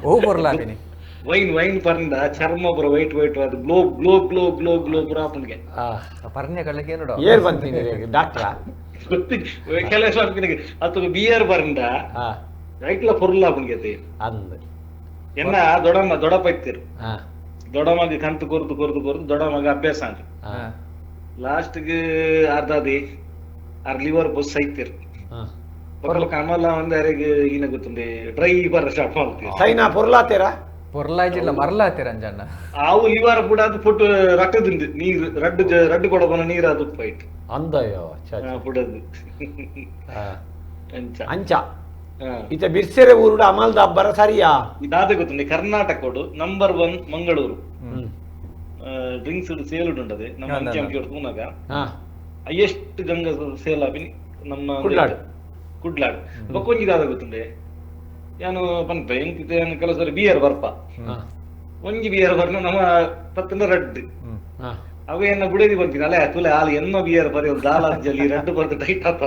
ಓ ಪೊರ್ಲು ಆಪಿನಿ ವೈನ್ ವೈನ್ ಪರಂಡ ಚರ್ಮ ಬರ ವೈಟ್ ವೈಟ್ ಅದು glow glow glow glow glow ಬರ ಆಪುಣ್ಗೆ. ಪರ್ನೆ ಕಳ್ಳಕ್ಕೆ ಏನು ಏರ್ ಬಂತೀನಿ ಡಾಕ್ಟರ್ ಗೊತ್ತಿ ಕೆಲಸ ಆಪುಣ್ಗೆ ಅಥವಾ ಬಿಯರ್ ಪರಂಡ ರೈಟ್ಲ ಪೊರ್ಲು ಆಪುಣ್ಗೈತಿ ಅಂದ್ ಎನ್ನ ದೊಡಮ್ಮ ದೊಡಪ್ಪ ಇತ್ತಿರು. ದೊಡಮಗೆ ಕಂತು ಕೊರ್ದು ಕೊರ್ದು ಕೊರ್ದು ದೊಡಮಗೆ ಅಭ್ಯಾಸ ಅಂತ ಲಾಸ್ಟ್ಗೆ ಅರ್ಧಾದಿ ಆರ್ ಲಿವರ್ ಬಸ್ ಐತಿರ್ ಕಮಲ ಒಂದ್ ಅರೆಗೆ ಏನ ಗೊತ್ತುಂಡೆ ಡ್ರೈ ಬರ ಸ್ಟಾರ್ಟ್ ಮಾಡ್ತೀವಿ ಸೈನಾ ಪೊರ್ಲಾತೀರಾ ಪೊರ್ಲಾಜಿಲ್ಲ ಮರ್ಲಾತೀರ ಅಂಜಣ್ಣ ಅವು ಲಿವರ್ ಕೂಡ ಅದು ಪುಟ್ಟು ರಟ್ಟದಿಂದ ನೀರು ರಡ್ಡು ರಡ್ಡು ಕೊಡಬನ ನೀರು ಅದು ಫೈಟ್ ಅಂದಯ್ಯೋ ಪುಡದು ಅಂಚ ಅಂಚ ಇತ್ತೆ ಬಿರ್ಸೆರೆ ಊರುಡು ಅಮಲ್ದ ಅಬ್ಬರ ಸರಿಯಾ ಇದಾದ ಗೊತ್ತುಂಡು ಕರ್ನಾಟಕಡು ನಂಬರ್ 1 ಮಂಗಳೂರು ಡ್ರಿಂಕ್ಸ್ ಸೇಲ್ ಉಂಟದೆ ನಮ್ಮ ಅಂಕಿ ಅಂಕಿ ತೂನಾಗ ಹೈಯೆಸ್ಟ್ ಗಂಗಾ ಸೇಲ್ ಆಪಿನಿ ನಮ್ಮ ಕುಡ್ಲಾಡು ಬೊಕ್ಕೊಂಜಿ ದಾದ ಗೊತ್ತುಂಡೆ ಯಾನು ಪನ್ಪೆ ಎಂಕ್ ಕೆಲವು ಸರಿ ಬಿಯರ್ ಬರ್ಪ ಒಂಜಿ ಬಿಯರ್ ಬರ್ನ ನಮ್ಮ ಪತ್ತಂಡ ರಡ್ಡ್ ಅವ ಎನ್ನ ಬುಡೇದಿ ಬರ್ತೀನಿ ಅಲ್ಲ ತುಲೆ ಹಾಲು ಎನ್ನ ಬಿಯರ್ ಬರೀ ದಾಲ ಜಲ್ಲಿ ರಡ್ಡು ಬರ್ದು ಟೈಟ್ ಆತ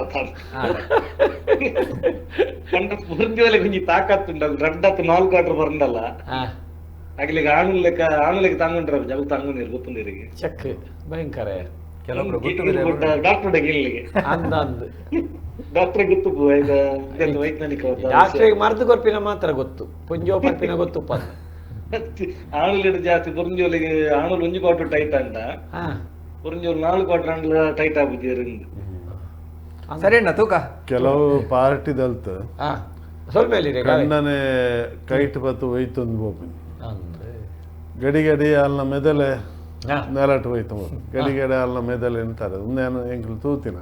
ಪಂಡ ಪುರಂಜೋಲೆ ಒಂಜಿ ತಾಕತ್ತುಂಡ ರಡ್ಡತ್ತು 4 ಕ್ವಾರ್ಟರ್ ಬರ್ಂಡಲ್ಲ ಅಗ್ಲಿಗೆ ಆಣುಲೆಕ್ಕ ಆಣುಲೆಕ್ಕ ತಾಂಗೊಂಡ್ರ ಜಗ ತಾಂಗೊಂಡಿರು ಗೊತ್ತುಂಡಿರಿಗೆ ಚೆಕ್ ಭಯಂಕರ ಡಾಕ್ಟರ್ ಇಲ್ಲಿಗೆ ಡಾಕ್ಟರ್ ಗೊತ್ತು ವೈಜ್ಞಾನಿಕ ಡಾಕ್ಟರ್ ಮರ್ದು ಕೊರ್ಪಿನ ಮಾತ್ರ ಗೊತ್ತು ಪುಂಜೋ ಪರ್ಪಿನ ಗೊತ್ತುಪ್ಪ ಆಣುಲಿಡು ಜಾಸ್ತಿ ಪುರಂಜೋಲಿಗೆ ಆಣುಲು ಒಂಜಿ ಕ್ವಾರ್ಟರ್ ಟೈಟ್ ಅಂತ ಪುರಂಜೋಲು 4 ಕ್ವಾರ್ಟರ್ ಅಂಡ್ಲ ಟೈಟ್ ಆಗುದಿರ ಸರಿ ಅಣ್ಣ ತೂಕ ಕೆಲವು ಪಾರ್ಟಿದಲ್ತ ಕಣ್ಣನೆ ಕೈಟ್ ಬತ್ತು ಒಯ್ತೊಂದು ಬೋಪಿನಿ ಗಡಿ ಗಡಿ ಅಲ್ನ ಮೆದಲೆ ನೆಲಟ್ ಹೋಯ್ತು ಗಡಿ ಗಡಿ ಅಲ್ನ ಮೆದಲೆ ಅಂತಾರೆ ನಾನು ಎಂಕ್ಲು ತೂತಿನ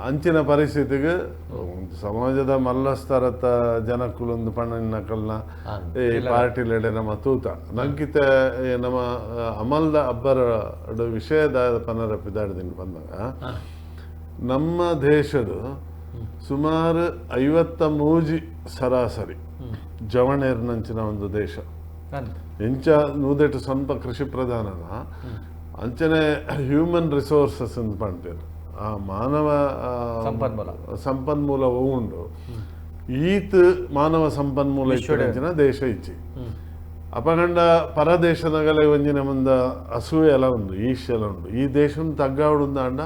ಅಂಚಿನ ಪರಿಸ್ಥಿತಿಗೆ ಸಮಾಜದ ಮಲ್ಲಸ್ತರತ ಜನಕ್ಕುಲೊಂದು ಪಣ್ಣಿನ ಈ ಪಾರ್ಟಿಲೆಡೆ ನಮ್ಮ ತೂತ ನಂಕಿತ ನಮ್ಮ ಅಮಲ್ದ ಅಬ್ಬರ ವಿಷಯದ ಪನರ ಪಿದಾಡ್ದಿನ ಬಂದಾಗ ನಮ್ಮ ದೇಶದ ಸುಮಾರು 53 ಸರಾಸರಿ ಜವಣೇರ್ನಂಚಿನ ಒಂದು ದೇಶ ಎಂಚ ನೂದೆಟ್ಟು ಸ್ವಲ್ಪ ಕೃಷಿ ಪ್ರಧಾನನ ಅಂಚನೆ ಹ್ಯೂಮನ್ ರಿಸೋರ್ಸಸ್ ಅಂತ ಪಂಪೇರು ಆ ಮಾನವ ಸಂಪನ್ಮೂಲ ಉಂಡು ಈತ್ ಮಾನವ ಸಂಪನ್ಮೂಲ ಇಚ್ಚಿನ ದೇಶ ಇಚ್ಚಿ ಅಪಗಂಡ ಪರದೇಶನಗಲೆ ಒಂಜಿನ ಮುಂದ ಅಸೂಯೆ ಎಲ್ಲ ಉಂಡು ಈಶ್ಯಲ ಉಂಡು ಈ ದೇಶನ ತಗ್ಗಾವಡು ಅಂಡ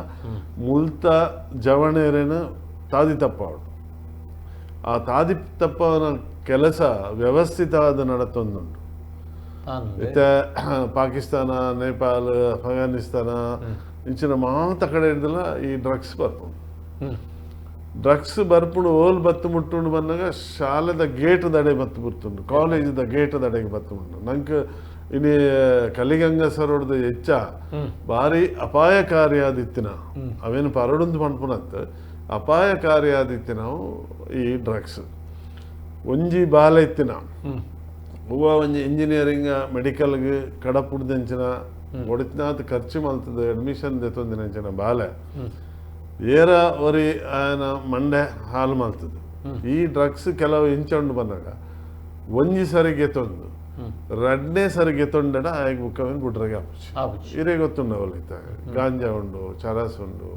ಮುಲ್ತ ಜವಣೇರೇನು ತಾದಿ ತಪ್ಪಾವಡು ಆ ತಾದಿ ತಪ್ಪವನ ಕೆಲಸ ವ್ಯವಸ್ಥಿತವಾದ ನಡತೊಂದುಂಟು ಇತ್ತೆ ಪಾಕಿಸ್ತಾನ ನೇಪಾಳ ಅಫ್ಘಾನಿಸ್ತಾನ ಇಂಚಿನ ಮಾತ ಕಡೆ ಹಿಡ್ದಲ್ಲ ಈ ಡ್ರಗ್ಸ್ ಬರ್ಪುಂಡು ಡ್ರಗ್ಸ್ ಬರ್ಪುಂಡು ಓಲ್ ಬತ್ತು ಮುಟ್ಟುಂಡು ಬಂದಾಗ ಶಾಲೆದ ಗೇಟ್ ದಡೆ ಬತ್ತು ಬರ್ತುಂಡು ಕಾಲೇಜ್ದ ಗೇಟ್ ದಡೆಗೆ ಬತ್ತು ಉಂಡು ನಂಗೆ ಇನಿ ಕಲಿಗಂಗ ಸರೋಡ್ದ ಹೆಚ್ಚ ಭಾರಿ ಅಪಾಯಕಾರಿಯಾದಿತ್ತಿನ ಅವೇನು ಪರಡುಂದು ಪನ್ಪುನತ್ ಅಪಾಯಕಾರಿಯಾದಿತ್ತಿನ ಈ ಡ್ರಗ್ಸ್ ಒಂಜಿ ಬಾಲ ಇತ್ತಿನ ಹೂವ ಒಂಜಿ ಇಂಜಿನಿಯರಿಂಗ್ ಮೆಡಿಕಲ್ಗೆ ಕಡಪುಡ್ದಂಚಿನ ಒಡಿತಿನಾತ್ ಖರ್ಚು ಮಲ್ತದ ಅಡ್ಮಿಷನ್ ದೆತ್ತೊಂದಿನಂಚಿನ ಬಾಲೆ ಏರ ಒರಿ ಆಯನ ಮಂಡೆ ಹಾಲು ಮಲ್ತದ ಈ ಡ್ರಗ್ಸ್ ಕೆಲವು ಇಂಚೊಂಡು ಬಂದಾಗ ಒಂಜಿ ಸರಿ ಗೆತ್ತೊಂದು ರಡ್ನೇ ಸರಿ ಗೆತ್ತೊಂಡಡ ಆಯಗ್ ಬುಕ್ಕವೇನು ಬುಡ್ರಗೆ ಆಪುಚಿ ಇರೇ ಗೊತ್ತುಂಡು ಅವಲಿತ್ತ ಗಾಂಜಾ ಉಂಡು ಚರಸ್ ಉಂಡು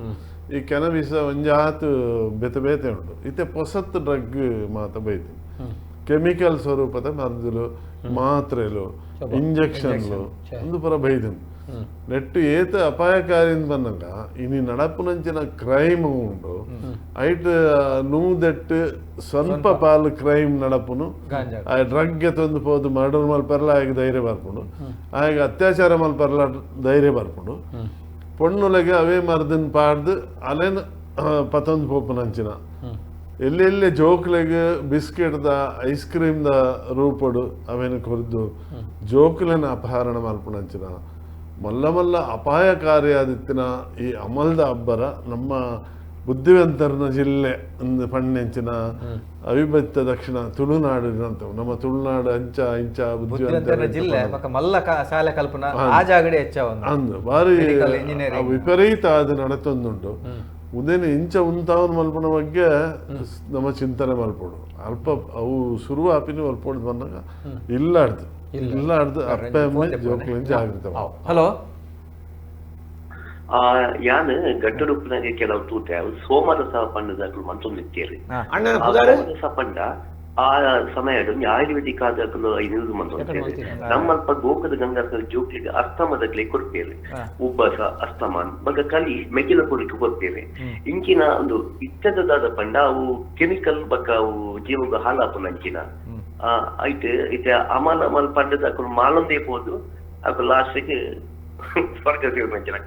ಈ ಕೆನಬಿಸ ಒಂಜಾತು ಬೇತೆ ಬೇತೆ ಉಂಡು ಇತ್ತೆ ಪೊಸತ್ತು ಡ್ರಗ್ ಮಾತ ಬೈತಿ ಕೆಮಿಕಲ್ ಸ್ವರೂಪದ ಮರ್ದುಲು ಮಾತ್ರೆಲು ಇಂಜೆಕ್ಷನ್ಲು ಒಂದು ಪರ ಬೈದನು ನೆಟ್ಟು ಏತ ಅಪಾಯಕಾರಿ ಬಂದಾಗ ಇನಿ ನಡಪುನಂಚಿನ ಕ್ರೈಮ್ ಉಂಡು ಐಟ್ ನೂದೆಟ್ಟು ಸ್ವಲ್ಪ ಪಾಲು ಕ್ರೈಮ್ ನಡಪುನು ಆ ಡ್ರಗ್ ತಂದು ಪೋದು ಮರ್ಡರ್ ಮಲ್ಪರ್ಲ ಆಗ ಧೈರ್ಯ ಬರ್ಪುಂಡು ಆಗ ಅತ್ಯಾಚಾರ ಮಲ್ಪರ್ಲ ಧೈರ್ಯ ಬರ್ಪುಂಡು ಪೊಣ್ಣುಲೆಗೆ ಅವೇ ಮರ್ದನ್ ಪಾಡ್ದು ಅಲೇನ್ ಪತೊಂದು ಪೋಪುನಂಚಿನ ಎಲ್ಲೆಲ್ಲೆ ಜೋಕ್ಲೆಗ್ ಬಿಸ್ಕೆಟ್ದ ಐಸ್ ಕ್ರೀಮ್ದ ರೂಪಡು ಅವೇನು ಕೊರ್ದು ಜೋಕ್ಲೆನ ಅಪಹರಣ ಮಲ್ಪುನಂಚಿನ ಮಲ್ಲ ಮಲ್ಲ ಅಪಾಯಕಾರಿಯಾದಿತ್ತಿನ ಈ ಅಮಲ್ದ ಅಬ್ಬರ ನಮ್ಮ ಬುದ್ಧಿವಂತರನ ಜಿಲ್ಲೆ ಒಂದು ಪಣ್ಣೆಂಚಿನ ಅವಿಭಕ್ತ ದಕ್ಷಿಣ ತುಳುನಾಡು ಅಂತ ನಮ್ಮ ತುಳುನಾಡು ಅಂಚ ಇಂಚ ಬುದ್ಧಿವಂತರ ಜಿಲ್ಲೆ ಮಲ್ಲ ಶಾಲೆ ಕಲ್ಪನಾ ಆ ಜಾಗಡೆ ಅಂದು ಭಾರಿ ವಿಪರೀತ ಆದ ನಡತೊಂದುಂಟು ಉದೇನು ಇಂಚ ಉಂತಾವನ್ ಮಲ್ಪನ ಬಗ್ಗೆ ನಮ್ಮ ಚಿಂತನೆ ಮಲ್ಪಡು ಅಲ್ಪ ಅವು ಶುರು ಆಪಿನ ಮಲ್ಪೊಡು ಬಂದಾಗ ಇಲ್ಲಾಡ್ದು ಇಲ್ಲಾಡ್ದು ಅಪ್ಪ ಅಮ್ಮ ಜೋಕ್ಲಿನ ಜಾಗೃತ. ಹಲೋ ಯಾನ್ ಗಟ್ಟರುಪ್ಪನಾಗೆ ಕೆಲವು ತೂತೆ ಸೋಮರಸ ಪಣ್ಣದಾಕಲು ಮಂತೊಂದಿತ್ತೇರಿ ಸೋಮರಸ ಪಂಡ ಆ ಸಮಯ ಆಯುರ್ವೇದಿಕ್ ಆದಕಲು ಐನೂರು ಮಂತೊಂದಿತ್ತೇರಿ ನಮ್ಮಲ್ಪ ಗೋಕದ ಗಂಗಾಸರ ಜೋಕ್ಲಿಗೆ ಅಸ್ತಮದಕ್ಲೆ ಕೊಡ್ತೇವೆ ಉಬ್ಬಸ ಅಸ್ತಮಾನ್ ಬಗ ಕಲಿ ಮೆಗಿಲ ಕೊಡ್ಲಿಕ್ಕೆ ಕೊಡ್ತೇವೆ ಇಂಚಿನ ಒಂದು ಇತ್ತದಾದ ಪಂಡ ಅವು ಕೆಮಿಕಲ್ ಬಕ್ಕ ಅವು ಜೀವಗ ಹಾಲಾಪುನ ಅಂಚಿನ ಆಯ್ತು ಇತ್ತೆ ಅಮಲ್ ಅಮಲ್ ಪಂಡದ ಮಾಲೊಂದೇ ಪೋದು ಅಕು ಲಾಸ್ಟ್ಗೆ ಸ್ವರ್ಗ ಸೇರಿನ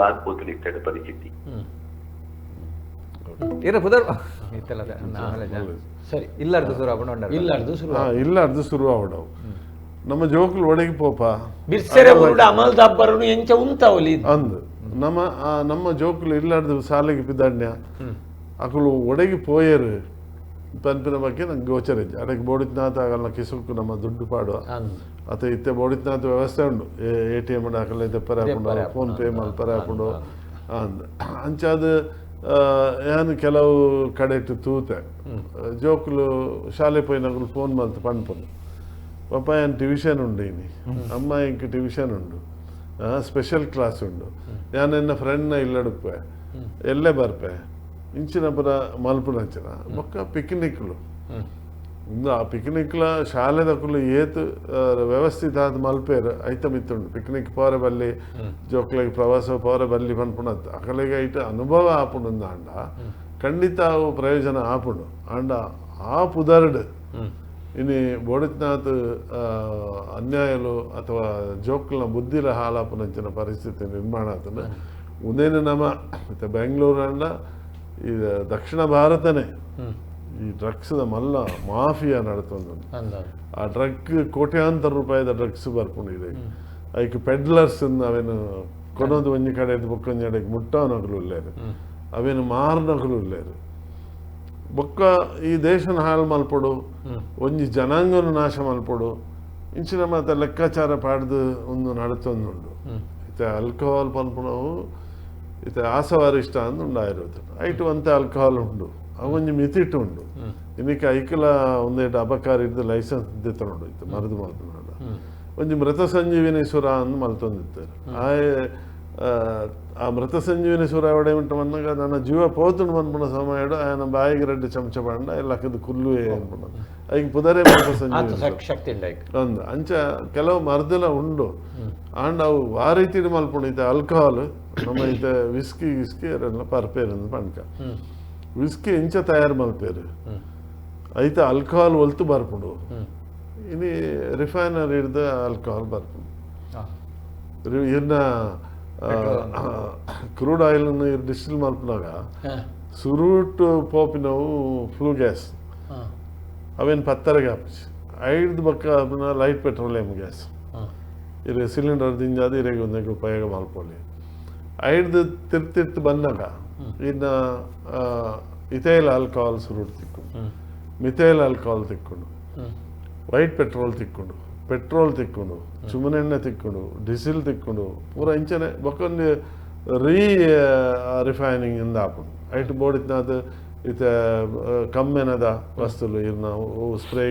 ಆಗ್ಬೋದು ಇತ್ತದ ಪರಿಸ್ಥಿತಿ. ಇಲ್ಲಾರ್ದು ಶುರು ಆವಡವು ನಮ್ಮ ಜೋಕುಲು ಒಡಗಿ ಪೋಪ ಅಂದು ನಮ್ಮ ನಮ್ಮ ಜೋಕುಲು ಇಲ್ಲಾರ್ದು ಸಾಲಿಗೆ ಪಿದಾಡ್ನ್ಯ ಅಕುಲು ಒಡಗಿ ಪೋಯರು ಪನ್ಪಿನ ಬಗ್ಗೆ ನಂಗೆ ಗೋಚರ ಇಜ್ಜಿ. ಅದಕ್ಕೆ ಬೋಡಿತ್ನಾಥ ಆಗಲ್ಲ ಕಿಸುಕ್ಕು ನಮ್ಮ ದುಡ್ಡು ಪಾಡುವ ಅತ ಇತ್ತೆ ಬೋಡಿತ್ನಾಥ ವ್ಯವಸ್ಥೆ ಉಂಡು, ಎ ಟಿ ಎಮ್ ಹಾಕಲ್ಲ ದೆಪ್ಪರೆ ಹಾಕೊಂಡು ಫೋನ್ ಪೇ ಮಲ್ಪರೆ ಹಾಕೊಂಡು ಅಂದ್ ಅಂಚಾದ ಯಾನ್ ಕೆಲವು ಕಡೆಟ್ ತೂತೆ ಜೋಕುಲು ಶಾಲೆ ಪೋಯಿನಗುಲು ಫೋನ್ ಮಲ್ತು ಪನ್ಪುಂಡು, ಪಾಪ ಏನ್ ಟ್ಯೂಷನ್ ಉಂಡು ಇನಿ, ಅಮ್ಮ ಇಂಕ್ ಟ್ಯೂಷನ್ ಉಂಡು, ಸ್ಪೆಷಲ್ ಕ್ಲಾಸ್ ಉಂಡು, ಯಾನ್ ಎನ್ನ ಫ್ರೆಂಡ್ನ ಇಲ್ಲಡುಪ್ಪೆ ಎಲ್ಲೇ ಬರ್ಪೆ ಇಂಚಿನ ಪುರ ಮಲ್ಪುನಂಚಿನ ಬೊಕ್ಕ ಪಿಕ್ನಿಕ್ಲು ಇಂದು ಆ ಪಿಕ್ನಿಕ್ಲ ಶಾಲೆದಕುಲು ಏತ್ ವ್ಯವಸ್ಥಿತ ಆದ್ ಮಲ್ಪೇರು ಐತ ಮಿತ್ತುಂಡು. ಪಿಕ್ನಿಕ್ ಪೋರೆ ಬಲ್ಲಿ ಜೋಕ್ಲೆಗ್ ಪ್ರವಾಸ ಪೋರೆ ಬಲ್ಲಿ ಪನ್ಪುನತ್ ಅಕಲೆಗ್ ಐಟ್ ಅನುಭವ ಆಪುಂಡು ಆಂಡ ಖಂಡಿತ ಅವು ಪ್ರಯೋಜನ ಆಪುಂಡು. ಆಂಡ ಆ ಪುದರ್ಡ್ ಇನಿ ಬೋಡಿತ್ನಾಥ್ ಅನ್ಯಾಯಲು ಅಥವಾ ಜೋಕ್ಲನ ಬುದ್ಧಿಲ ಹಾಲಾಪುನಂಚಿನ ಪರಿಸ್ಥಿತಿ ನಿರ್ಮಾಣ ಆತಂಡ. ಉಂದೇನು ನಮ್ಮ ಇತ್ತೆ ಬೆಂಗಳೂರು ಅಂಡ ಈ ದಕ್ಷಿಣ ಭಾರತನೇ ಈ ಡ್ರಗ್ಸ್ದ ಮಲ್ಲ ಮಾಫಿಯಾ ನಡತೊಂದು. ಆ ಡ್ರಗ್ ಕೋಟ್ಯಾಂತರ ರೂಪಾಯಿದ ಡ್ರಗ್ಸ್ ಬರ್ಪುಂಡು ಇದೆ. ಐಕ್ ಪೆಡ್ಲರ್ಸ್ ಅವೇನು ಕೊನೊಂದು ಒಂಜಿ ಕಡೆ ಬೊಕ್ಕೊಂಜಿ ಕಡೆಗೆ ಮುಟ್ಟವನಕುಲು ಉಲ್ಲೇರು, ಅವೇನು ಮಾರನಕುಲು ಉಲ್ಲೇರು. ಬೊಕ್ಕ ಈ ದೇಶನ ಹಾಳು ಮಲ್ಪೊಡು, ಒಂಜಿ ಜನಾಂಗನು ನಾಶ ಮಲ್ಪೊಡು ಇಂಚಿನ ಮಾತ ಲೆಕ್ಕಾಚಾರ ಪಾಡ್ದು ಒಂದು ನಡತೊಂದುಂಡು. ಇತ್ತೆ ಆಲ್ಕೋಹಾಲ್ ಪನ್ಪುನವು ಇತ್ತೆ ಆಸವಾರಿಷ್ಟ ಅಂದ್ ಉಂಡು ಆಯುರ್ವೇದ ಐಟು ಒಂತೆ ಆಲ್ಕೋಹಾಲ್ ಉಂಡು, ಅವೊಂಜಿ ಮಿತಿಟ್ಟು ಉಂಡು. ಇನ್ನಿಕ್ಕೆ ಐಕಲ ಒಂದೇಟು ಅಬಕಾರ ಇದ್ದು ಲೈಸೆನ್ಸ್ ದೆತ್ತೊಂಡು ಇತ್ತು ಮರದು ಮಲ್ಪುನಡ. ಒಂಜಿ ಮೃತ ಸಂಜೀವಿನಿ ಸುರ ಅಂದ್ ಮಲ್ತೊಂದಿತ್ತಾರೆ. ಆ ಮೃತ ಸಂಜೀವಿನಿ ಸುರ ಎವಡೆ ಉಂಟು ಮನ್ನಾಗ ನನ್ನ ಜೀವ ಪೋತುಂಡು ಮನ್ಪುನ ಸಮಯಡು ಆಯನ ಬಾಯಿಗೆ ರೆಡ್ಡು ಚಮಚ ಪಂಡ ಲಕ್ಕದ ಕುಲ್ಲು ಅನ್ಪುನ ಐಕ್ ಪುದರೇ ಮೃತ ಸಂಜೀವಿನಿ ಶಕ್ತಿ ಅಂದ್. ಅಂಚ ಕೆಲವು ಮರ್ದಲ ಉಂಡು ಆಂಡ ಅವು ಆ ರೀತಿ ಮಲ್ಪುಂಡು. ಇತ್ತೆ ಆಲ್ಕೋಹಾಲ್ ನಮ್ಮ ಇತ್ತೆ ವಿಸ್ಕಿ ಗಿಸ್ಕಿ ಅರೆಲ್ಲ ಪರ್ಪೇರು ಅಂದ್ ಪಣ್ಕ ವಿಸ್ಕಿ ಇಂಚ ತಯಾರು ಮಲ್ಪೇರು ಐತೆ ಆಲ್ಕೋಹಾಲ್ ಒಲ್ತು ಬರ್ಪುಂಡು. ಇನಿ ರಿಫೈನರಿ ಹಿಡ್ದು ಆಲ್ಕೋಹಾಲ್ ಬರ್ಪುಂಡು. ಇರ್ನ ಕ್ರೂಡ್ ಆಯಿಲ್ ಡಿಸ್ಟಿಲ್ ಮಲ್ಪುನಾಗ ಸುರೂಟ್ ಪೋಪಿನವು ಫ್ಲೂ ಗ್ಯಾಸ್ ಅವೇನು ಪತ್ತರೆಗೆ ಹಾಪಿಸಿ ಐದು ಬಕ್ಕ ಲೈಟ್ ಪೆಟ್ರೋಲಿಯಂ ಗ್ಯಾಸ್ ಇರೆ ಸಿಲಿಂಡರ್ ದಿಂಜಾದ ಇರೆಗೆ ಒಂದಕ್ಕೆ ಉಪಯೋಗ ಮಲ್ಪೊಲಿ. ಐದು ತಿರ್ತಿರ್ತು ಬಂದಾಗ ಇನ್ನು ಇಥೈಲ್ ಆಲ್ಕೋಹಾಲ್ ಸುರೂಟ್ ತಿಕ್ಕೊಂಡು, ಮಿಥೈಲ್ ಆಲ್ಕೋಹಾಲ್ ತಿಕ್ಕೊಂಡು, ವೈಟ್ ಪೆಟ್ರೋಲ್ ತಿಕ್ಕೊಂಡು, ಪೆಟ್ರೋಲ್ ತಿಕ್ಕೊಂಡು, ಚುಮನೆಣ್ಣೆ ತಿಕ್ಕೊಂಡು, ಡೀಸೆಲ್ ತಿಕ್ಕೊಂಡು, ಪೂರ ಇಂಚನೆ ಬೊಕ್ಕೊಂದು ರೀ ರಿಫೈನಿಂಗ್ ಇಂದ ಆಪುಂಡು. ಐಟ್ ಬೋಡಿತ್ನಾಥ್ ಇತ್ತೆ ಕಮ್ಮೆನದ ವಸ್ತುಲು ಇರ್ನ ಸ್ಪ್ರೇ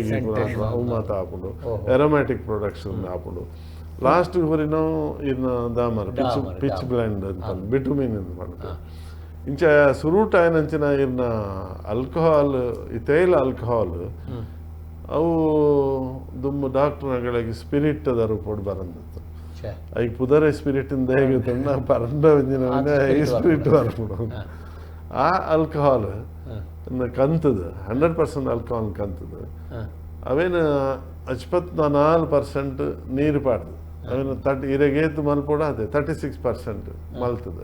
ಅವು ಮಾತ ಆಪುಂಡು, ಎರೋಮ್ಯಾಟಿಕ್ ಪ್ರೊಡಕ್ಟ್ಸ್ ಆಪುಂಡು. ಲಾಸ್ಟ್ ಹೊರಿನೋ ಇರ್ನ ದಾಮರ್ ಪಿಚ್ ಪಿಚ್ ಬ್ಲೆಂಡ್ ಅಂತ ಬಿಟುಮಿನ್ ಅಂತ ಪಂಡ ಇಂಚ ಸುರೂಟ್ ಆಯನಂಚಿನ ಇರ್ನ ಆಲ್ಕೋಹಾಲ್ ಇಥೈಲ್ ಆಲ್ಕೋಹಾಲ್ ಅವು ದುಮ್ಮು ಡಾಕ್ಟರ್ಗಳಿಗೆ ಸ್ಪಿರಿಟ್ ಅದ ರೂಪೋಡು ಬರಂದಿತ್ತು. ಐಕ್ ಪುದರೆ ಸ್ಪಿರಿಟ್ ಇಂದ ಹೇಗೆ ಪರಂಡ ಈ ಸ್ಪಿರಿಟ್ ಬರ್ಪುಡು. ಆ ಆಲ್ಕೋಹಾಲ್ ಕಂತದ 100% ಆಲ್ಕೋಹಾಲ್ ಕಂತದ ಅವೇನು 54% ನೀರು ಪಾಡ್ದು ಅವೇನು 30 ಇರೆಗೇತು ಮಲ್ಪೋಡ ಅದೇ 36% ಮಲ್ತದ.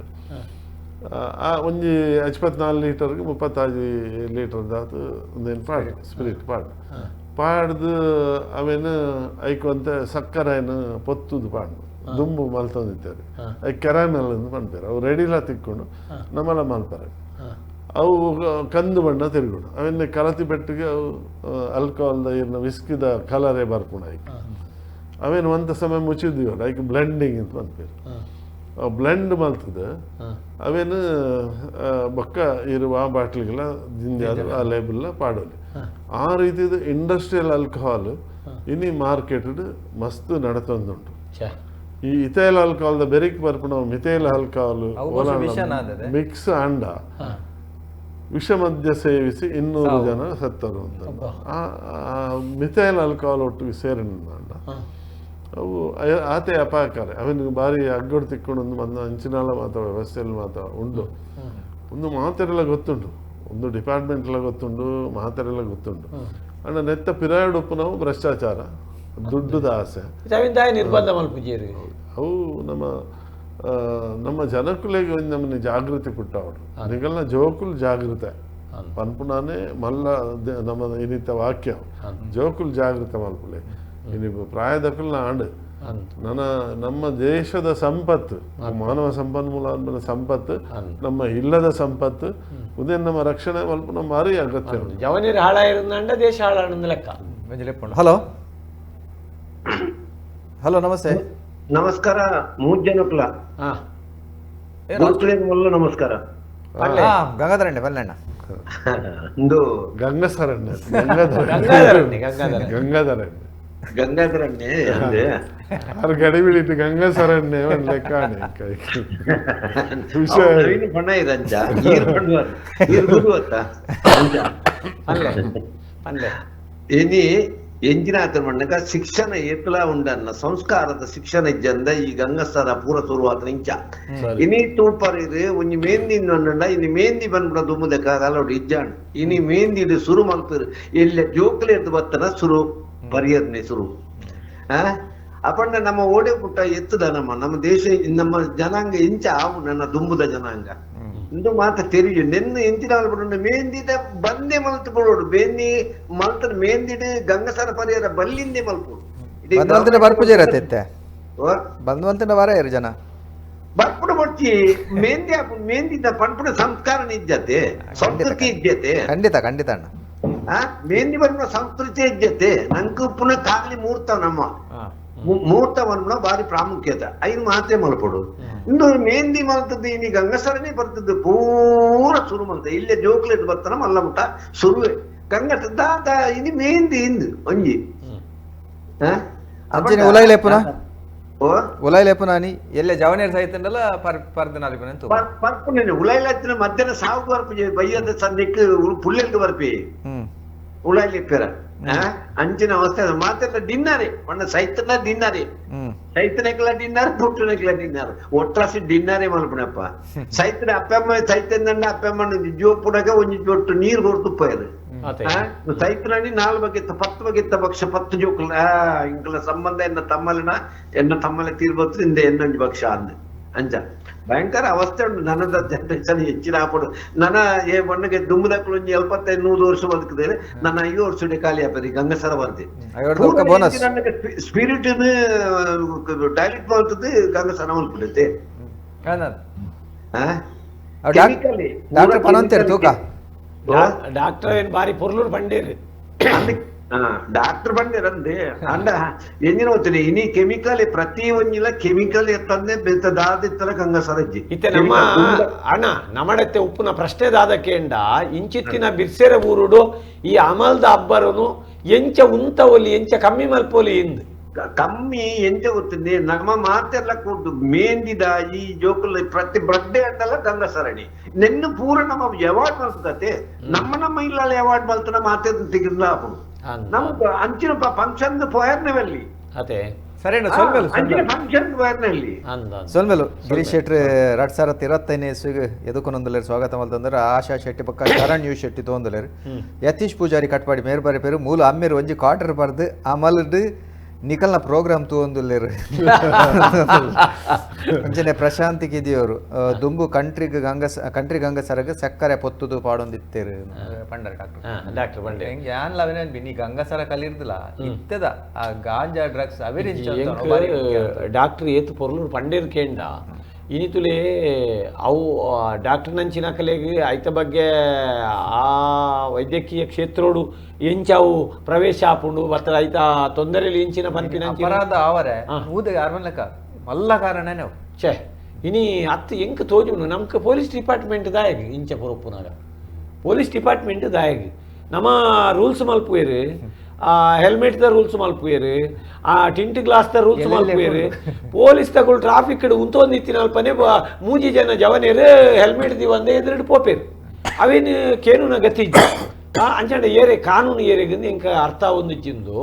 ಆ ಒಂಜಿ 54 ಲೀಟರ್ಗೆ 35 ಲೀಟರ್ ದಾತು ಒಂದೇನು ಪಾಡ್ ಸ್ಪಿರಿಟ್ ಪಾಡ್ ಪಾಡ್ದು ಅವೇನು ಐಕೊಂತ ಸಕ್ಕರೆಯನ್ನು ಪೊತ್ತುದು ಪಾಡ್ದು ದುಂಬು ಮಲ್ತೊಂದಿತ್ತಾರೆ. ಐಕ್ ಕೆರಾಮೆಲ್ ಅಂತ ಪನ್ಪೇರು ಅವು ರೆಡಿಲ ತಿಕ್ಕೊಂಡು ನಮ್ಮಲ್ಲ ಮಲ್ಪರೆ ಅವು ಕಂದು ಬಣ್ಣ ತಿರುಗುಡು. ಅವೆನ್ನ ಕಲತಿ ಪೆಟ್ಟಿಗೆ ಅವು ಆಲ್ಕೋಹಾಲ್ದ ಇರ್ನ ವಿಸ್ಕಿದ ಕಲರೇ ಬರ್ಪುಂಡು. ಐಕ್ ಅವೇನು ಒಂತ ಸಮಯ ಮುಚ್ಚಿದ್ದೀವಲ್ಲ ಐಕ್ ಬ್ಲೆಂಡಿಂಗ್ ಅಂತ ಪನ್ಪೇರು ಅವು ಬ್ಲೆಂಡ್ ಮಲ್ತದ ಅವೇನು ಬೊಕ್ಕ ಇರುವ ಆ ಬಾಟ್ಲಿಗೆಲ್ಲ ದಿಂಜಾದ ಆ ಲೇಬಲ್ನ ಪಾಡೋಲಿ. ಆ ರೀತಿದ ಇಂಡಸ್ಟ್ರಿಯಲ್ ಆಲ್ಕೋಹಾಲ್ ಇನಿ ಮಾರ್ಕೆಟ್ ಮಸ್ತ್ ನಡತೊಂದುಂಟು. ಈ ಇಥೈಲ್ ಆಲ್ಕೋಹಾಲ್ the ಬೆರಿಕ್ ಬರ್ಪುನ ಮಿಥೈಲ್ ಆಲ್ಕೋಹಾಲ್ ಮಿಕ್ಸ್ ಅಂಡ ವಿಷ ಮದ್ಯ ಸೇವಿಸಿ 200 ಜನ ಸತ್ತರು ಅಂತ ಆ ಮಿಥೈಲ್ ಆಲ್ಕೋಹಾಲ್ ಒಟ್ಟಿಗೆ ಸೇರಿನ ಅವು ಆತೆ ಅಪಾಯಕಾರಿ. ಅವನಿಗೆ ಭಾರಿ ಅಗ್ಗಡು ತಿಕ್ಕೊಂಡು ಬಂದ ಅಂಚಿನಾಲ ಮಾತ ವ್ಯವಸ್ಥೆಯಲ್ಲಿ ಮಾತ ಉಂಡು. ಒಂದು ಮಾತೆರೆಲ್ಲ ಗೊತ್ತುಂಟು, ಒಂದು ಡಿಪಾರ್ಟ್ಮೆಂಟ್ ಎಲ್ಲ ಗೊತ್ತುಂಟು, ಮಾತೆರೆಲ್ಲ ಗೊತ್ತುಂಟು. ಅಂಡ ನೆತ್ತ ಪಿರಾಯಡ್ ಉಪ್ಪುನವು ಭ್ರಷ್ಟಾಚಾರ, ದುಡ್ಡುದ ಆಸೆ ನಿರ್ಬಂಧ ಮಲ್ಪುಜೇರು. ಅವು ನಮ್ಮ ನಮ್ಮ ಜನಕುಲೆಗೆ ಒಂದು ನಮ್ಮನ್ನ ಜಾಗೃತಿ ಪುಟ್ಟವಡು ನಿಗಲ್ನ ಜೋಕುಲ್ ಜಾಗೃತೆ ಪನ್ಪುನಾನೆ ಮಲ್ಲ ನಮ್ಮ ಇನ್ನಿತ ವಾಕ್ಯ ಜೋಕುಲ್ ಜಾಗೃತ ಮಲ್ಪುಲೆ ಇನಿ ಪ್ರಾಯದಕುಲ್ನ ಆಂಡ್ ನನ್ನ ನಮ್ಮ ದೇಶದ ಸಂಪತ್ತು, ಮಾನವ ಸಂಪನ್ಮೂಲ ಅಂಬನ ಸಂಪತ್ತು, ನಮ್ಮ ಇಲ್ಲದ ಸಂಪತ್ತು, ಉದೇ ನಮ್ಮ ರಕ್ಷಣೆ ಮಲ್ಪ ನಮ್ಮ ಭಾರಿ ಅಗತ್ಯ. ಜವನೀರು ಹಾಳಾಗಿರೋದಂಡ ದೇಶ ಹಾಳಾಡ ಲೆಕ್ಕ. Hello hello namaste. ನಮಸ್ಕಾರ ಮೂರು ಜನಕ್ಲ ನಮಸ್ಕಾರ. ಗಂಗಾಧರಣ್ಣ ಬಲ್ಲಣ್ಣ ಇಂದು ಗಂಗಸರಣ್ಣ ಗಂಗಾಧರಣ್ಣ ಗಂಗಾಧರಣ್ಣ ಗಂಗಾಧರಣ್ಣೆ ಅಂದ್ರೆ ಅವ್ರ ಗಡಿಬಿಡಿಟ್ಟು ಗಂಗಸರಣ್ಣೆ ಒಂದು ಲೆಕ್ಕ. ಬಣ್ಣ ಇರಂಚ ಇನಿ ಎಂಜಿನಾಥ ಮಣ್ಣಕ ಶಿಕ್ಷಣ ಏತ್ಲಾ ಉಂಡನ್ನ ಸಂಸ್ಕಾರದ ಶಿಕ್ಷಣ ಇಜ್ಜಂದ ಈ ಗಂಗಸರ ಪೂರ ಶುರುವಾತ ಇಂಚ ಇನಿ ತೂಪರಿರು ಒಂಜಿ ಮೇಂದಿ ಬಂಡ ಇನಿ ಮೇಂದಿ ಬಂದ್ಬಿಡ ದುಮ್ಮದ ಕಾಲೋಡು ಇಜ್ಜಾಣ್ ಇನಿ ಮೇಂದಿ ಸುರು ಮಲ್ಪರು ಎಲ್ಲ ಜೋಕ್ಲೇರ್ದು ಬತ್ತನ ಸುರು ಪರಿಯರ್ನೆ ಸುರು ಅಪಣ್ಣ ನಮ್ಮ ಓಡೆ ಪುಟ್ಟ ಎತ್ತದ ನಮ್ಮ ನಮ್ಮ ದೇಶ ನಮ್ಮ ಜನಾಂಗ ಇಂಚ ಆವು ನನ್ನ ದುಂಬುದ ಜನಾಂಗ ಇಂದು ಮಾತ ತೆರಿಯು ನೆನ್ನ ಎಂಚಿನ ಬಿಡು ಮೇಂದಿದ ಬಂದೆ ಮಲ್ತು ಬಿಡೋಡು ಮೇಂದಿ ಮಲ್ತ ಮೇಂದಿಡು ಗಂಗಸರ ಪರಿಯರ ಬಲ್ಲಿಂದೆ ಮಲ್ಪೋಡು ಬರ್ಪುಜೇರತ್ತೆ ಬಂದ್ವಂತನ ವಾರ ಇರು ಜನ ಬರ್ಪುಡು ಬೊಡ್ಚಿ ಮೇಂದಿ ಮೇಂದಿದ ಪನ್ಪುಡು ಸಂಸ್ಕಾರ ಇಜ್ಜತೆ ಸಂಸ್ಕೃತಿ ಇಜ್ಜತೆ. ಖಂಡಿತ ಖಂಡಿತ ಅಣ್ಣ. ಮೇಂದಿ ಬರ್ಪುನ ಸಂಸ್ಕೃತಿ ಇಜ್ಜತೆ ನಂಗೆ ಪುನಃ ಕಾಲಿ ಮೂರ್ತ ನಮ್ಮ ಮೂರ್ತ ವರ್ಣ ಭಾರಿ ಪ್ರಾಮುಖ್ಯತೆ ಐದು ಮಾತೆ ಮಲ್ಪಡು. ಇನ್ನು ಮೇಂದಿ ಮಲ್ತದ್ದು ಇನಿ ಗಂಗಸರನೇ ಬರ್ತದ್ದು ಪೂರ ಸುರು ಮಲ್ತ ಇಲ್ಲೇ ಜೋಕ್ಲೆಟ್ ಬರ್ತಾನ ಮಲ್ಲ ಮುಟ್ಟ ಸುರುವೆ ಗಂಗಸ ದಾದ ಇನಿ ಮೇಂದಿ ಇಂದು ಒಂಜಿ ಎಲ್ಲೆ ಜವನೇರ್ ಸಹಿತಂಡಲ ಪರ್ಪುನೆ ಉಲೈಲತ್ತಿನ ಮಧ್ಯಾಹ್ನ ಸಾವು ಬರ್ಪು ಬಯ್ಯದ ಸಂದಿಕ್ ಪುಳ್ಳೆಲ್ಗೆ ಬರ್ಪಿ ಉಳಾಯ್ಲಿಪ್ಪೆರ ಅಂಚಿನ ಅವಸ್ಥೆ ಮಾತೆಲ್ಲ ಡಿನ್ನರೆ ಮಣ್ಣ ಸೈತನ ಡಿನ್ನರೆ ಸೈತನಕ್ಲ ಡಿನ್ನರ್ ಪುಟ್ಟನಕ್ಲ ಡಿನ್ನರ್ ಒಟ್ರಾಸಿ ಡಿನ್ನರೆ ಮಲ್ಪುಣಪ್ಪ ಸೈತನ ಅಪ್ಪಮ್ಮ ಸೈತಂದಂಡ ಅಪ್ಪಮ್ಮ ಜೋಪುಡಗ ಒಂಜಿ ಜೊಟ್ಟು ನೀರು ಕೊಡ್ತು ಪೋಯರು ಸೈತನಡಿ 4 ಬಗೆತ್ತ 10 ಬಗೆತ್ತ ಭಕ್ಷ 10 ಜೋಕುಲ ಇಂಕಲ ಸಂಬಂಧ ಎನ್ನ ತಮ್ಮಲಿನ ಎನ್ನ ತಮ್ಮಲೆ ತೀರ್ಬತ್ತು ಇಂದ ಎನ್ನೊಂಜಿ ಭಕ್ಷ ಅಂದ ಅಂಚ ಭಯಂಕರ ಅವಸ್ಥೆ ಉಂಟು. ನನದ ಜನರೇಷನ್ ಹೆಚ್ಚಿನ ಆಪಡು ನನ್ನ ಏ ಮಣ್ಣಿಗೆ ದುಮ್ಮದಕ್ಕಲು ಒಂಜಿ 75-100 ವರ್ಷ ಬದುಕಿದ್ದೇನೆ ನನ್ನ 5 ವರ್ಷ ಖಾಲಿ ಆಪರಿ ಗಂಗಸರ ಬರ್ದೆ ಸ್ಪಿರಿಟ್ ಡೈಲ್ಯೂಟ್ ಮಾಡ್ತದೆ ಗಂಗಸರ ಮಲ್ಪುಡತೆ. ಡಾಕ್ಟರ್ ಏನ್ ಬಾರಿ ಪೊರ್ಲೂರು ಬಂಡೇರಿ ಡಾಕ್ಟರ್ ಬಂದಿರಂದೆ ಅಂಡ ಎಂಜಿನ ಗೊತ್ತಿಲ್ಲ ಇನಿ ಕೆಮಿಕಲ್ ಪ್ರತಿ ಒಂಜಿಲ ಕೆಮಿಕಲ್ ಎತ್ತಂದೆ ದಾದಿತ್ತರ ಗಂಗಸರಜ್ಜಿ ಇತ್ತೆ ನಮ್ಮ ಅಣ್ಣ ನಮಡತ್ತೆ ಉಪ್ಪುನ ಪ್ರಶ್ನೆ ದಾದಕೇಂಡ ಇಂಚಿತ್ತಿನ ಬಿರ್ಸೆರ ಊರುಡು ಈ ಅಮಲ್ದ ಅಬ್ಬರನು ಎಂಚ ಉಂತವೊಲಿ ಎಂಚ ಕಮ್ಮಿ ಮಲ್ಪೊಲಿ ಇಂದ್ ಕಮ್ಮಿ ಎಂಚ ಗೊತ್ತಿದೆ ನಮ್ಮ ಮಾತೆಲ್ಲ ಕೂಡು ಮೇಂದಿದ ಈ ಜೋಕುಲ ಪ್ರತಿ ಬರ್ಡೇ ಅಂತಲ್ಲ ಗಂಗಸರಣಿ ನಿನ್ನ ಪೂರ ನಮ್ಮ ಅವಾರ್ಡ್ ಮಲ್ತದೆ ನಮ್ಮ ನಮ್ಮ ಇಲ್ಲಲ್ಲ ಅವಾರ್ಡ್ ಮಲ್ತನ ಮಾತೆ ತೆಗೆದ್ಲ ನಮ್ಮ ಅಂಚಿನ ಫಂಕ್ಷನ್ ಪೋಯರ್ನವಲ್ಲಿ ಅದೇ ಸರಿ ಅಂಚಿನ ಫಂಕ್ಷನ್ ಪೋಯರ್ನಲ್ಲಿ ಸೊಲ್ಮೇಲು ಗಿರೀಶ್ ಶೆಟ್ಟಿ 2025ನೇ ಇಸ್ವಿಗೆ ಎದುಕೊನೊಂದುಲೇರು ಸ್ವಾಗತ ಮಲ್ತಂದ್ರೆ ಆಶಾ ಶೆಟ್ಟಿ ಪಕ್ಕ ಶರಣ್ you Shetty ತೋಂದುಲೇರು ಯತೀಶ್ ಪೂಜಾರಿ ಕಟ್ಪಾಡಿ ಮೇರ್ಬಾರಿ ಪೇರು ಮೂಲ ಅಮ್ಮೇರು ಒಂಜಿ ಕ್ವಾರ್ಟರ್ ಬರ್ದು ಅಮಲ್ಡ್ ನಿಕಲ್ನ ಪ್ರೋಗ್ರಾಮ್ ತೂವೊಂದುಲ್ಲೆರ್ ಅಂಚನೆ ಪ್ರಶಾಂತಿ ಕಿದಿಯವರು ದುಂಬು ಕಂಟ್ರಿಗ್ ಗಂಗಸ ಕಂಟ್ರಿ ಗಂಗಸರಗ್ ಸಕ್ಕರೆ ಪೊತ್ತುದು ಪಾಡೊಂದಿತ್ತೇರು ಪಂಡರ್ ಡಾಕ್ಟರ್ ಡಾಕ್ಟರ್ ಪಂಡೆ ಯಾನ್ ಲವೆನ ಬಿನಿ ಗಂಗಸರ ಕಲಿರ್ದಲ ಇತ್ತದ ಆ ಗಾಂಜಾ ಡ್ರಗ್ಸ್ ಅವೆರಿಂಚ ಡಾಕ್ಟರ್ ಏತು ಪೊರ್ಲುಡು ಪಂಡೇರ್ ಕೇಂಡ ಇನಿತುಲೇ ಅವು ಡಾಕ್ಟರ್ ನಂಚಿನ ಕಲೆಗೆ ಐತ ಬಗ್ಗೆ ಆ ವೈದ್ಯಕೀಯ ಕ್ಷೇತ್ರೋಡು ಎಂಚ ಅವು ಪ್ರವೇಶ ಆಪುಂಡು ಬತ್ತ ಐತ ತೊಂದರೆಲಿ ಎಂಚಿನ ಪನ್ಪಿನ ಅಪರಾಧ ಅವರೇ ಊದ ಅರ್ಮನ್ಲಕ ಮಲ್ಲ ಕಾರಣನೇ ಅವು ಛೇ ಇನಿ ಅತ್ತು ಎಂಕ್ ತೋಜುಂಡು ನಮ್ಗೆ ಪೊಲೀಸ್ ಡಿಪಾರ್ಟ್ಮೆಂಟ್ ದಾಯಗ್ ಇಂಚ ಪೊರಪ್ಪುನಾಗ ಪೊಲೀಸ್ ಡಿಪಾರ್ಟ್ಮೆಂಟ್ ದಾಯಗ್ ನಮ್ಮ ರೂಲ್ಸ್ ಮಲ್ಪುವೇರು ಆ ಹೆಲ್ಮೆಟ್ the rules ಮಲ್ಪುವೇರು ಆ tint glass the rules ಮಲ್ಪುವೇರು police ತಗೊಳ್ traffic ಉಂತೊಂದು ಇತ್ತಿನಲ್ಪನೆ ಮೂಜಿ ಜನ ಜವನೇರು ಹೆಲ್ಮೆಟ್ the ಒಂದೇ ಎದುರು ಪೋಪೇರು ಅವೇನು ಕೇನುನ ಗತಿ ಅಂಚಂಡ ಏರೆ ಕಾನೂನು ಏರೆಗಿಂದ ಇಂಕ ಅರ್ಥ ಒಂದಿಚ್ಚಿಂದು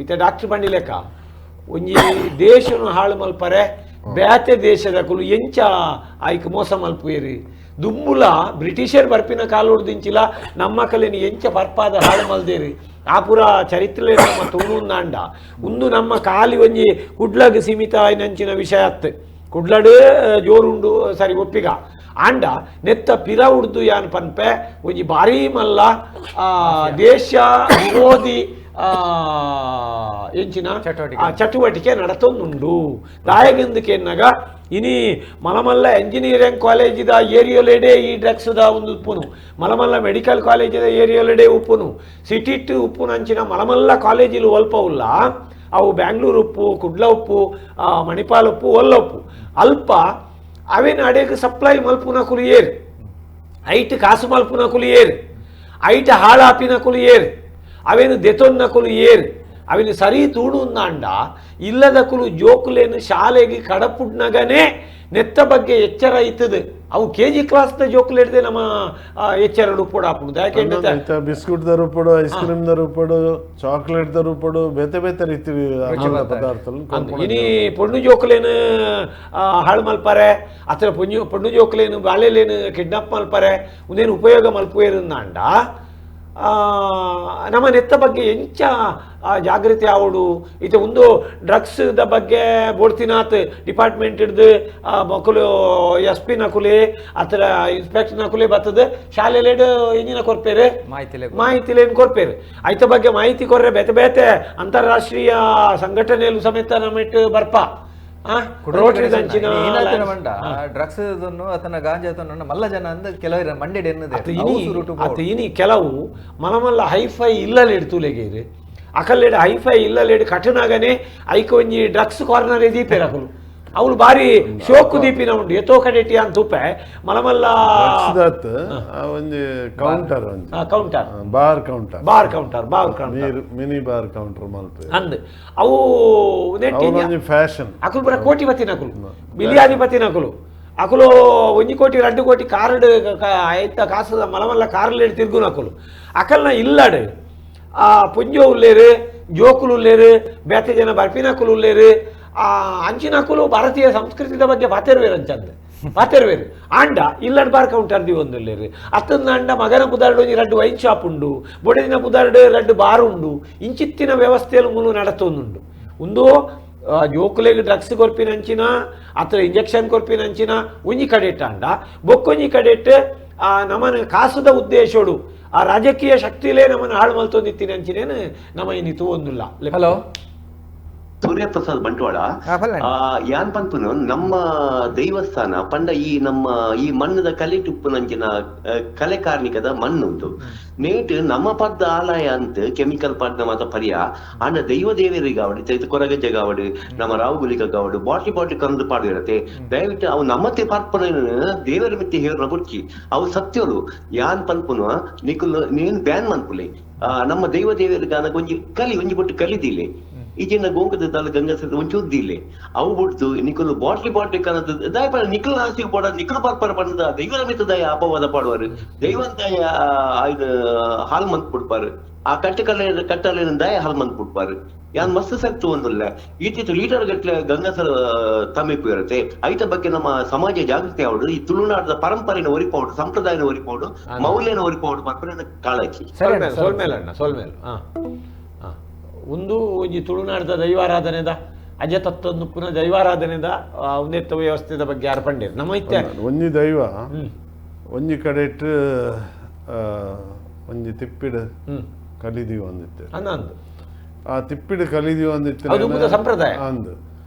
ಇತ್ತ ಡಾಕ್ಟರ್ ಬಂಡಿ ಲೆಕ್ಕ ಒಂಜಿ ದೇಶನು ಹಾಳು ಮಲ್ಪರೆ ಬ್ಯಾತೆ ದೇಶದ ಕುಲು ಎಂಚ ಆಯ್ಕೆ ಮೋಸ ಮಲ್ಪುವೇರಿ ದುಂಬುಲ ಬ್ರಿಟಿಷರ್ ಬರ್ಪಿನ ಕಾಲುಡ್ದಿಂಚಿಲ ನಮ್ಮ ಕಲೆನಿ ಎಂಚ ಬರ್ಪಾದ ಹಾಳು ಮಲ್ದೇರಿ ಆ ಪುರ ಚರಿತ್ರೆ ನಮ್ಮ ತುಳುನಾಂಡ ಉಂದು ನಮ್ಮ ಕಾಲಿ ಒಂಜಿ ಕುಡ್ಲಗ್ ಸೀಮಿತ ಆಯ್ನಂಚಿನ ವಿಷಯ ಅತ್ತು ಕುಡ್ಲಡು ಜೋರುಂಡು ಸರಿ ಒಪ್ಪಿಗ ಆಂಡ ನೆತ್ತ ಪಿರ ಉಡ್ದು ಯಾನ್ ಪನ್ಪೆ ಒಂಜಿ ಭಾರೀ ಮಲ್ಲ ದೇಶ ವಿರೋಧಿ ಎಂಚಿನ ಚಟುವಟಿಕೆ ನಡತೊಂದುಂಡು. ದಾಯಗೆಂದಕ್ಕೆನ್ನಗ ಇನಿ ಮಲಮಲ್ಲ ಎಂಜಿನಿಯರಿಂಗ್ ಕಾಲೇಜಿದ ಏರಿಯೋಲೆಡೆ ಈ ಡ್ರಗ್ಸ್ದ ಒಂದು ಉಪ್ಪುನು, ಮಲಮಲ್ಲ ಮೆಡಿಕಲ್ ಕಾಲೇಜಿದ ಏರಿಯೋಲೆಡೆ ಉಪ್ಪುನು, ಸಿಟಿಟ್ ಉಪ್ಪುನಂಚಿನ ಮಲಮಲ್ಲ ಕಾಲೇಜಿಲು ಒಲ್ಪ ಉಲ್ಲ. ಅವು ಬ್ಯಾಂಗ್ಳೂರು ಉಪ್ಪು, ಕುಡ್ಲ ಉಪ್ಪು, ಮಣಿಪಾಲ್ ಉಪ್ಪು, ಒಲ್ಲ ಉಪ್ಪು ಅಲ್ಪ ಅವೇನು ಅಡೇಗೆ ಸಪ್ಲೈ ಮಲ್ಪುನ ಕುಲಿಯೇರು, ಐಟ್ ಕಾಸು ಮಲ್ಪುನ ಕುಲಿಯೇರು, ಐಟ್ ಹಾಳಾಪಿನ ಕುಲಿಯೇರು, ಅವೇನು ದೆತೊನ್ನ ಕುಲಿಯೇರು, ಅವೇನು ಸರಿ ತೂಡುಂದಾಂಡ ಇಲ್ಲದ ಕುಲು ಜೋಕುಲೇನು ಶಾಲೆಗೆ ಕಡಪುಡ್ನಗನೇ ನೆತ್ತ ಬಗ್ಗೆ ಎಚ್ಚರ ಇತ್ತದು. ಅವು ಕೆ ಜಿ ಕ್ಲಾಸ್ದ ಜೋಕುಲು ಹಿಡ್ದೆ ನಮ್ಮ ಎಚ್ಚರ ಉಪ್ಪುಡು ಆಪುಂಡು. ಯಾಕೆ ಬಿಸ್ಕುಟ್ the ರೂಪಡು, ಐಸ್ ಕ್ರೀಮ್ the ರೂಪಡು, chocolate the ರೂಪಡು, ಬೇತೆ ಬೇತೆ ರೀತಿ ಪದಾರ್ಥ. ಇನಿ ಪೊಣ್ಣು ಜೋಕುಲೇನು ಹಾಳು ಮಲ್ಪಾರೆ, ಅಥವಾ ಪೊಣ್ಣು ಜೋಕುಲೇನು ಬಾಳೆಲೇನು ಕಿಡ್ನಾಪ್ ಮಲ್ಪಾರೆ, ಒಂದೇನು ಉಪಯೋಗ ಮಲ್ಪುವೇರುಂದಾಂಡ ನಮ್ಮ ನೆತ್ತ ಬಗ್ಗೆ ಎಂಚ ಜಾಗೃತಿ ಆವಡು. ಇತ್ತೆ ಒಂದು ಡ್ರಗ್ಸ್ the ಬಗ್ಗೆ ಬೋಡ್ತಿನಾಥ್ ಡಿಪಾರ್ಟ್ಮೆಂಟ್ ಹಿಡ್ದು ಮಕ್ಕಳು ಎಸ್ ಪಿ ನಕುಲಿ ಅತ್ರ ಇನ್ಸ್ಪೆಕ್ಟರ್ ನಕುಲಿ ಬರ್ತದೆ ಶಾಲೆಲೇಡು ಎಂಜಿನ ಕೊರ್ಪೇರು ಮಾಹಿತಿಲೇನು ಕೊರ್ಪೇರು. ಐತ ಬಗ್ಗೆ ಮಾಹಿತಿ ಕೊರ್ರೆ ಬೇತೆ ಬೇತೆ ಅಂತಾರಾಷ್ಟ್ರೀಯ ಸಂಘಟನೆಯಲ್ಲೂ ಸಮೇತ ನಮ್ಮಿಟ್ಟು ಬರ್ಪ ಡ್ರಗ್ಸ್ ಆತನ ಗಾಂಜಾ ಮಲ್ಲ ಜನ ಅಂದ ಕೆಲವರು ಮಂಡೆಡ್ ಇನಿ ಕೆಲವು ಮಲಮಲ್ಲ ಹೈಫೈ ಇಲ್ಲಲೇಡು ತೂಲೆಗೇರು ಅಕಲ್ಲೇಡು ಹೈಫೈ ಇಲ್ಲಲೇಡು ಕಠಿಣಾಗನೆ ಐಕ ಒಂಜಿ ಡ್ರಗ್ಸ್ ಕಾರ್ನರ್ ದೀಪೇರು ಅಕಲು ಅವಳು ಬಾರಿ ಶೋಕು ದೀಪಿನ ಉಂಡು ಎತ್ತೋ ಕಡೆಟಿ ಅಂತ ತುಪ್ಪೆ ಮಲಮಲ್ಲ ಒಂಜಿ counter counter bar counter bar counter bar counter mini bar counter ಮಲ್ಪೆ ಅಂದ್ ಅವು ಫ್ಯಾಷನ್ ಅಕುಲು ಪೂರ ಕೋಟಿಪತಿ ನಕುಲು ಬಿಲಿಯಾಧಿಪತಿ ನಕುಲು ಅಕುಲು 1 ಕೋಟಿ 2 ಕೋಟಿ ಕಾರ್ಡ್ ಐತ ಕಾಸದ ಮಲಮಲ್ಲ ಕಾರ್ಲೇಡು ತಿರುಗು ನಕುಲು ಅಕಲ್ನ ಇಲ್ಲಡು ಆ ಪುಂಜೋ ಉಲ್ಲೇರು ಜೋಕುಲು ಉಲ್ಲೇರು ಬೇತೆ ಜನ ಬರ್ಪಿನಕುಲು ಉಲ್ಲೇರು ಆ ಅಂಚಿನಕುಲು ಭಾರತೀಯ ಸಂಸ್ಕೃತಿದ ಬಗ್ಗೆ ಪಾತೆರ್ವೇರು ಅಂಚಂದು ಪಾತೆರ್ವೇರು ಆಂಡ ಇಲ್ಲಡ್ ಬಾರ್ ಕೌಂಟರ್ the ಒಂದುಲ್ಲೇರು ಅತ್ತಂದ ಅಂಡ ಮಗನ ಪುದಾರ್ಡು ಒಂಜಿ 2 ವೈನ್ ಶಾಪ್ ಉಂಡು, ಬೊಡೆದಿನ ಪುದಾರ್ಡು 2 ಬಾರ್ ಉಂಡು, ಇಂಚಿತ್ತಿನ ವ್ಯವಸ್ಥೆಯಲ್ಲಿ ಮುಲು ನಡತೊಂದುಂಡು. ಒಂದು ಜೋಕುಲೆಗ್ ಡ್ರಗ್ಸ್ ಕೊರ್ಪಿನಂಚಿನ ಅತ್ರ ಇಂಜೆಕ್ಷನ್ ಕೊರ್ಪಿನಂಚಿನ ಒಂಜಿ ಕಡೆಟ್ ಅಂಡ ಬೊಕ್ಕೊಂಜಿ ಕಡೆಟ್ ಆ ನಮನ ಕಾಸುದ ಉದ್ದೇಶೋಡು ಆ ರಾಜಕೀಯ ಶಕ್ತಿಲೇ ನಮ್ಮನ್ನು ಹಾಳು ಮಲ್ತೊಂದಿತ್ತಿನ ಅಂಚಿನೇನು ನಮ್ಮ ಇನ್ನಿತು ಒಂದುಲ್ಲ. ಹಲೋ ಸೂರ್ಯಪ್ರಸಾದ್ ಬಂಟ್ವಾಳ ಯಾನ್ ಪನ್ಪುನು ನಮ್ಮ ದೇವಸ್ಥಾನ ಪಂಡ ಈ ನಮ್ಮ ಈ ಮಣ್ಣದ ಕಲೆ ತುಪ್ಪುನಂಚಿನ ಕಲೆ ಕಾರ್ಣಿಕದ ಮಣ್ಣುಂಟು ನೇಟ್ ನಮ್ಮ ಪದ್ದ ಆಲಯ ಅಂತ ಕೆಮಿಕಲ್ ಪದ್ದ ಮಾತ ಪರಿಯ ಆಂಡ ದೈವ ದೇವರಿಗಾವಡು ಕೊರಗಜ್ಜಗಾವಡು ನಮ್ಮ ರಾವುಗುಲಿಗಾವಡು ಬಾಟ್ಲಿ ಬಾಟ್ಲಿ ಕಂದು ಪಾಡಿರತ್ತೆ. ದಯವಿಟ್ಟು ಅವು ನಮ್ಮತ್ತೆ ಪಾರ್ಪನ ದೇವರ ಮಿತ್ತಿ ಹೇರ್ನ ಬುಡ್ಕಿ ಅವು ಸತ್ಯರು ಯಾನ್ ಪನ್ಪುನು ನಿಕುಲ್ ನೀನ್ ಬ್ಯಾನ್ ಮನ್ಪುಲೆ ನಮ್ಮ ದೈವ ದೇವರಿಗಾನ ಒಂಜಿ ಕಲಿ ಒಂಜಿ ಬೊಟ್ಟು ಕಲಿದಿಲ್ಲ ಈಚಿನ ಗೋಂಕದ ತಾಲ ಗಂಗಸದ ಒಂಚೂರು ಅವು ಬಿಡ್ತು ನಿಕುಲು ಬಾಟ್ಲಿ ಬಾಟ್ಲಿ ಕನದ ದಯಪಾಡ ನಿಕುಲು ಆಸೆಗೆ ಪೋಡ ನಿಕುಲು ಪಾರ್ಪರ ಪಂಡದ ದೈವರ ಮಿತ್ತ ದಯ ಅಪವಾದ ಪಾಡುವರು ದೈವಂತಾಯ ಆಯ್ದು ಹಾಲ್ ಮಂತ್ ಬಿಡ್ಪಾರು ಆ ಕಟ್ಟಕಲೆ ಕಟ್ಟಲೆ ದಯ ಹಾಲ್ ಮಂತ್ ಬಿಡ್ಪಾರು ಯಾನ್ ಮಸ್ತ್ ಸಕ್ತು ಒಂದಿಲ್ಲ ಈಚಿತ್ತು ಲೀಟರ್ ಗಟ್ಲೆ ಗಂಗಸರ ತಮಿಪು ಇರುತ್ತೆ. ಐತ ಬಗ್ಗೆ ನಮ್ಮ ಸಮಾಜ ಜಾಗೃತಿ ಆವಡು ಈ ತುಳುನಾಡದ ಪರಂಪರೆನ ಒರಿಪೌಡು ಸಂಪ್ರದಾಯನ ಒರಿಪೌಡು ಮೌಲ್ಯನ ಒರಿಪೌಡು ಪರ್ಪರೆನ ಕಾಳಜಿ. ಸೋಲ್ಮೇಲಣ್ಣ ಸೋಲ್ಮೇಲ್ ಒಂದು ಒಂಜಿ ತುಳುನಾಡದ ದೈವಾರಾಧನೆದ ಅಜತತ್ವೊಂದು ಪುನಃ ದೈವಾರಾಧನೆದ ಉನ್ನತ ವ್ಯವಸ್ಥೆದ ಬಗ್ಗೆ ಯಾರು ಪಂಡೇರು ನಮ್ಮ ಇತ್ತೆ ಒಂಜಿ ದೈವ ಒಂಜಿ ಕಡೆಟ್ ಒಂಜಿ ತಿಪ್ಪಿಡು ಕಲಿದೀವಿ ಒಂದಿತ್ತೆ ಅಂದು ಆ ತಿಪ್ಪಿಡು ಕಲಿದೀವಿ ಒಂದಿತ್ತೆ ಸಂಪ್ರದಾಯ ಅಂದು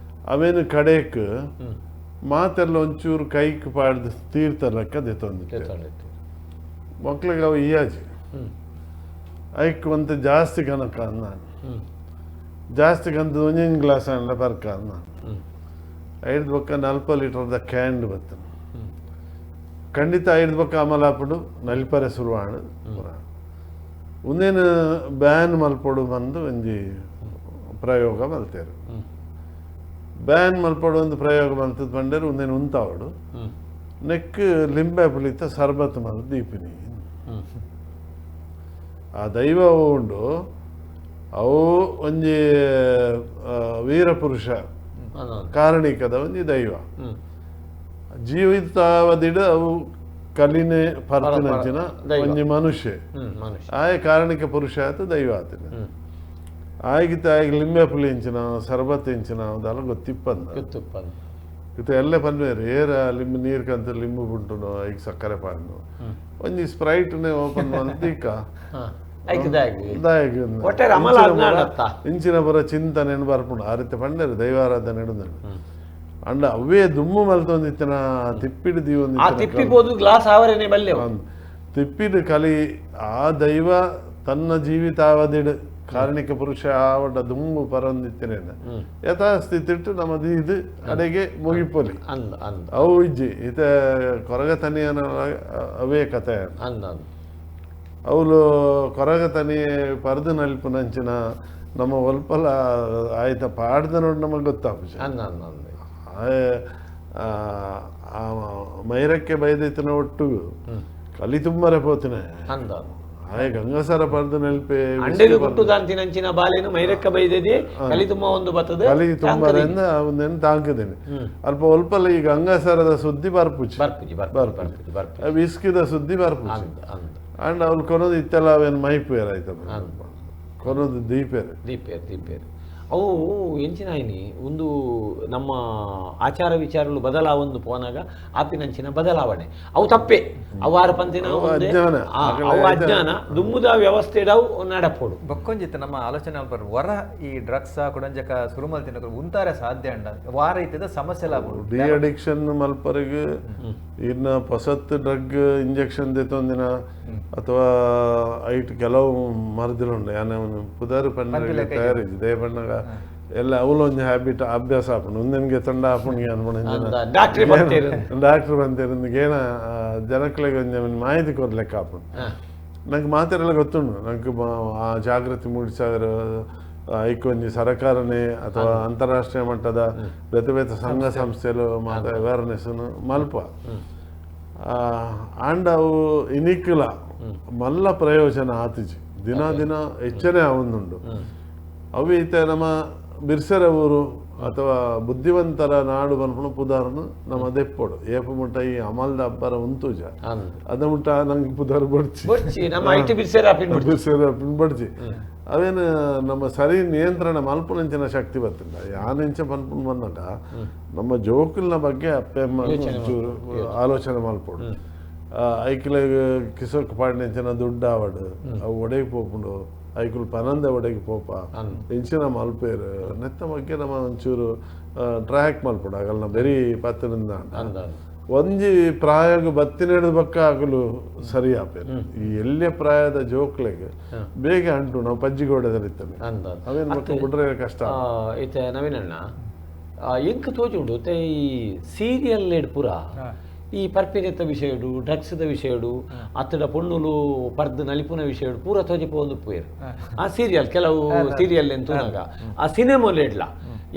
ಅವೇನು ಕಡೆಕ್ ಮಾತೆಲ್ಲ ಒಂಚೂರು ಕೈಕ್ ಪಾಡ್ದು ತೀರ್ಥ ಲೆಕ್ಕ ದೆತ್ತೊಂದಿತ್ತೆ ಮಕ್ಳಿಗೆ ಅವು ಇಯಾಜಿ ಐಕ್ ಒಂತ ಜಾಸ್ತಿ ಕನಕ ನಾನು ಜಾಸ್ತಿ ಕಂತ ಒಂಜೊಂದು ಗ್ಲಾಸ್ ಅಂಡ ಪರ್ಕ ನಾನು ಐದು ಬೊಕ್ಕ 40 ಲೀಟರ್ದ ಕ್ಯಾಂಡ್ ಬತ್ತನು ಖಂಡಿತ ಐದು ಬೊಕ್ಕ ಅಮಲಾಪುಡು ನಲಿಪರೆ ಶುರುವಾಣ ಒಂದೇನು ಬ್ಯಾನ್ ಮಲ್ಪೊಡು ಬಂದು ಒಂಜಿ ಪ್ರಯೋಗ ಮಲ್ತೇರು ಬ್ಯಾನ್ ಮಲ್ಪೊಡು ಒಂದು ಪ್ರಯೋಗ ಮಲ್ತದ ಬಂಡೇರು ಒಂದೇನು ಉಂತಾವಡು ನೆಕ್ ಲಿಂಬೆ ಪುಳಿತ ಸರ್ಬತ್ ಮಲ್ ದೀಪಿನಿ ಆ ದೈವ ಉಂಡು ಅವು ಒಂಜಿ ವೀರಪುರುಷ ಕಾರಣಿಕದ ಒಂಜಿ ದೈವ ಜೀವಿತಾವಧಿಡ ಅವು ಕಲಿನೆ ಪರ್ತಿನಂಚಿನ ಒಂಜಿ ಮನುಷ್ಯ ಆಯ ಕಾರಣಿಕ ಪುರುಷ ಆತ ದೈವ ಆತನ ಆಯ್ಗಿತ್ತ ಆಯ್ಗೆ ಲಿಂಬೆ ಪುಳಿ ಇಂಚಿನ ಸರ್ಬತ್ ಇಂಚಿನ ಅದೆಲ್ಲ ಗೊತ್ತಿಪ್ಪಂದ ಇತ್ತ ಎಲ್ಲ ಪನ್ವೇರು ಏರ ಲಿಂಬೆ ನೀರು ಕಂತ ಲಿಂಬು ಬುಂಟುನು ಐಕ್ ಸಕ್ಕರೆ ಪಾಡ್ನು ಒಂಜಿ ಸ್ಪ್ರೈಟ್ನೇ ಓಪನ್ ಮಂತೀಕ ಇಂಚಿನ ಪುರ ಚಿಂತನೆ ಬರ್ಪುಂಡು ಆ ರೀತಿ ಪಂಡರು ದೈವಾರಾಧನೆ ಅಂಡ ಅವೇ ದುಮ್ಮು ಮಲ್ತೊಂದಿತ್ತಿನ ತಿಪ್ಪಿಡು ದೀವೊಂದು ತಿಪ್ಪಿಬೋದು ಗ್ಲಾಸ್ ಆವರೇನೆ ಬಲ್ಲೆ ತಿಪ್ಪಿಡು ಕಲಿ ಆ ದೈವ ತನ್ನ ಜೀವಿತಾವಧಿಡು ಕಾರಣಿಕ ಪುರುಷ ಆವಡ ದುಮ್ಮು ಪರೊಂದಿತ್ತಿನ ಯಥಾಸ್ಥಿತಿಟ್ಟು ನಮ್ಮ ಇದು ಅಡೆಗೆ ಮುಗಿಪೊಲಿ ಅವು ಇಜ್ಜಿ ಇತ ಕೊರಗ ತನಿಯನ ಅವೇ ಕತೆ ಅವಳು ಕೊರಗ ತನಿ ಪರದು ನಲ್ಪುನಂಚಿನ ನಮ್ಮ ಒಲ್ಪಲ ಆಯ್ತ ಪಾಡ್ದ ನೋಡಿ ನಮಗೆ ಗೊತ್ತಾಪುಜಿ ಮೈರಕ್ಕೆ ಬೈದೈತನ ಒಟ್ಟು ಕಲಿ ತುಂಬರೆ ಪೋತಿನ ಆಯ್ ಗಂಗಾಸರ ಪರ್ದು ನೆಲ್ಪೆ ಅಂಡೆಗೆ ಗುಟ್ಟು ದಾಂತಿನಂಚಿನ ಬಾಲೆನು ಮೈರಕ್ಕ ಬೈದೆದಿ ಕಲಿ ತುಂಬ ಒಂದು ಬರ್ತದೆ ಕಲಿ ತುಂಬರಿಂದ ಒಂದೇನು ತಾಂಕದೇನೆ ಅಲ್ಪ ಒಲ್ಪಲ್ಲ ಈ ಗಂಗಾಸರದ ಸುದ್ದಿ ಬರ್ಪುಜಿ ಬರ್ಪುಜಿ ಬರ್ಪುಜಿ ಬರ್ಪುಜಿ ವಿಸ್ಕಿದ ಸುದ್ದಿ ಬರ್ಪುಜಿ ಅಂಡ್ ಅವ್ಳು ಕೊನೋದು ಇತ್ತೆಲ್ಲ ಅವೇನು ಮೈಪೇರ್ ಆಯ್ತ ಕೊನೋದು ದೀಪೇರು ದೀಪೇರು ದೀಪೇರು ಅವು ಎಂಚಿನಾಯಿನಿ ಒಂದು ನಮ್ಮ ಆಚಾರ ವಿಚಾರಗಳು ಬದಲಾವೊಂದು ಪೋನಾಗ ಆಪಿನಂಚಿನ ಬದಲಾವಣೆ ಅವು ತಪ್ಪೆ ಅವಾರ ಪಂತಿನ ಅವು ಅಜ್ಞಾನ ದುಮ್ಮುದ ವ್ಯವಸ್ಥೆಡವು ನಡಪೋಡು ಬಕ್ಕೊಂಜಿತ್ತು ನಮ್ಮ ಆಲೋಚನೆ ಅಲ್ಪ ವರ ಈ ಡ್ರಗ್ಸ್ ಕೊಡಂಜಕ ಸುರುಮಲ್ ತಿನ್ನಕ ಉಂತಾರೆ ಸಾಧ್ಯ ಅಂಡ ವಾರ ಇತ್ತಿದ ಸಮಸ್ಯೆ ಡಿ ಅಡಿಕ್ಷನ್ ಮಲ್ಪರಿಗೆ ಇನ್ನ ಹೊಸತ್ ಡ್ರಗ್ ಇಂಜೆಕ್ಷನ್ ದೆತ್ತೊಂದಿನ ಅಥವಾ ಐಟ್ ಕೆಲವು ಮರದಿಲುಂಡು ಯಾನೆ ಪುದಾರು ಪಂಡ ತಯಾರಿಜಿ ದೇಹ ಪಣ್ಣಗ ಎಲ್ಲ ಅವಲೊಂದು ಹ್ಯಾಬಿಟ್ ಅಭ್ಯಾಸ ಆಪುಂಡು ಒಂದೆನ್ಗೆ ತೊಂಡ ಆಪುಂಡು ಅನ್ಪುಂಡು ಡಾಕ್ಟ್ರ್ ಬಂತೇರು ಏನ ಜನಕ್ಲೆಗ್ ಒಂಜಿ ಮಾಹಿತಿ ಕೊರ್ಲೆಕ್ಕ ಆಪುಂಡು ನಂಗೆ ಮಾತೆರೆಲ್ಲ ಗೊತ್ತುಂಡು ನಂಗೆ ಆ ಜಾಗೃತಿ ಮೂಡಿಸಾರ ಐಕ್ ಒಂಜಿ ಸರಕಾರನೇ ಅಥವಾ ಅಂತಾರಾಷ್ಟ್ರೀಯ ಮಟ್ಟದ ಬೇತೆ ಬೇತೆ ಸಂಘ ಸಂಸ್ಥೆಲು ಮಾತ ಅವೇರ್ನೆಸ್ ಮಲ್ಪ ಆಂಡ ಅವು ಇನಿಕ್ಲ ಮಲ್ಲ ಪ್ರಯೋಜನ ಆತಿಜಿ ದಿನ ದಿನ ಹೆಚ್ಚನೆ ಆವೊಂದುಂಡು ಅವು ಈತ ನಮ್ಮ ಬಿರ್ಸರ ಊರು ಅಥವಾ ಬುದ್ಧಿವಂತರ ನಾಡು ಪನ್ಪುನ ಪುದಾರ್ನು ನಮ್ಮ ದೆಪ್ಪೋಡು ಏಪ ಮುಟ್ಟ ಈ ಅಮಲ್ದ ಅಬ್ಬರ ಉಂತುಜ ಅದ ಮುಟ್ಟ ನಂಗೆ ಪುದಾರ್ ಬಡ್ಚಿ ಬಿರ್ಸೆರ ಬಡ್ಚಿ ಅವೇನು ನಮ್ಮ ಸರಿ ನಿಯಂತ್ರಣ ಮಲ್ಪುನಂಚಿನ ಶಕ್ತಿ ಬತ್ತಿಲ್ಲ ಯಾನೆಂಚ ಪನ್ಪುನ್ ಬಂದಾಗ ನಮ್ಮ ಜೋಕುಲ್ನ ಬಗ್ಗೆ ಅಪ್ಪೆಮ್ಮ ಚೂರು ಆಲೋಚನೆ ಮಲ್ಪೋಡು ಐಕ್ಲೆ ಕಿಸೋಕ್ ಪಾಡಿನಂಚಿನ ದುಡ್ಡು ಆವಡು ಅವು ಒಡೆಗೆ ಪೋಪುಂಡು ಐಕುಲ್ ಪನಂದ ಒಡೆಗೆ ಪೋಪ ಇಂಚಿನ ಮಲ್ಪೇರು ನೆತ್ತ ಬಗ್ಗೆ ನಮ್ಮ ಒಂಚೂರು ಟ್ರ್ಯಾಕ್ ಮಲ್ಪಡು ಆಗಲ್ಲ ಬೆರಿ ಪತ್ತನಿಂದ ಒಂಜಿ ಪ್ರಾಯಗ್ ಬತ್ತಿನೆಡ್ದು ಬಕ್ಕ ಆಗಲು ಸರಿ ಆಪೇರು ಈ ಎಲ್ಲೇ ಪ್ರಾಯದ ಜೋಕ್ಲೆಗ್ ಬೇಗ ಅಂಟು ನಾವು ಪಜ್ಜಿಗೋಡದಲ್ಲಿತ್ತವೆ ಅವೇನು ಮಕ್ಕಳು ಬಿಡ್ರೆ ಕಷ್ಟ ಇತ್ತೆ ನವೀನಣ್ಣ ಎಂಕ್ ತೋಜುಂಡು ಈ ಸೀರಿಯಲ್ ಪುರ ಈ ಪರ್ಪಿನೆತ್ತ ವಿಷಯಡು ಡ್ರಗ್ಸ್ದ ವಿಷಯಡು ಅತ್ತಡ ಪೊಣ್ಣುಲು ಪರ್ದು ನಲಿಪುನ ವಿಷಯಡು ಪೂರ ತೋಜಿಪ ಒಂದು ಪೋಯರು ಆ ಸೀರಿಯಲ್ ಕೆಲವು ಸೀರಿಯಲ್ ಎಂತೂನಾಗ ಆ ಸಿನಿಮಾಲೆಡ್ಲ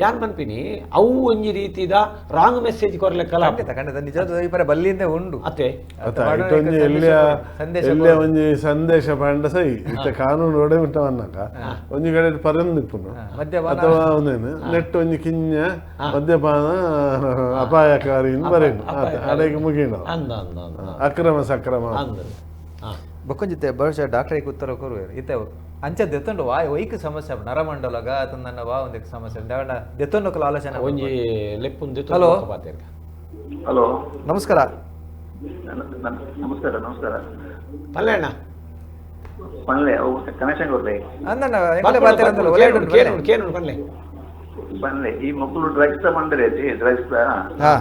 ಯಾನ್ ಪನ್ಪಿನಿ ಅವು ಒಂಜಿ ರೀತಿದ ರಾಂಗ್ ಮೆಸೇಜ್ ಕೊರ್ಲೆಕ್ಕಲ ಖಂಡಿತ ನಿಜ ಬಲ್ಲಿಂದ ಉಂಡು ಅತ್ತೆ ಒಂಜಿ ಸಂದೇಶ ಪಂಡ ಸೈ ಇತ್ತ ಕಾನೂನು ಒಡೆ ಬಿಟ್ಟವನ್ನಾಕ ಒಂಜಿ ಕಡೆ ಪರಂದಿಪ್ಪುನು ಅಥವಾ ಒಂದೇನು ನೆಟ್ ಒಂಜಿ ಕಿಂಜ ಮದ್ಯಪಾನ ಅಪಾಯಕಾರಿ ಬರೇನು ಅಡೆಗೆ ಮುಗಿನ ಅಕ್ರಮ ಸಕ್ರಮ ಬೊಕ್ಕೊಂಜಿತ್ತೆ ಬಹುಶಃ ಡಾಕ್ಟರಿಗೆ ಉತ್ತರ ಕೊರುವೆರು ಇತ್ತೆ ಅಂಚ ದೆತ್ತೊಂಡು ವಾ ಒಯ್ಕ್ ಸಮಸ್ಯೆ ನರಮಂಡಲಗ ಅಥವಾ ನನ್ನ ವಾ ಒಂದಕ್ಕೆ ಸಮಸ್ಯೆ ದೆತ್ತೊಂಡು ಆಲೋಚನೆ ಒಂಜಿ ಲೆಪ್ಪುಂದು. ಹಲೋ ಹಲೋ ನಮಸ್ಕಾರ. ನಮಸ್ಕಾರ ನಮಸ್ಕಾರ. ಪಲ್ಲೆಣ್ಣ ಪಲ್ಲೆ ಅವು ಕನೆಕ್ಷನ್ ಕೊಡ್ಲೆ ಅಂದಣ್ಣ ಎಂಕಲೆ ಬಾತೆರಂದಲ್ಲ ಒಲೆ ಕೇನು ಕೇನು ಪಲ್ಲೆ ಪಲ್ಲೆ ಈ ಮಕ್ಕಳು ಡ್ರಗ್ಸ್ ಬಂದರೆ ಡ್ರಗ್ಸ್ ಹಾ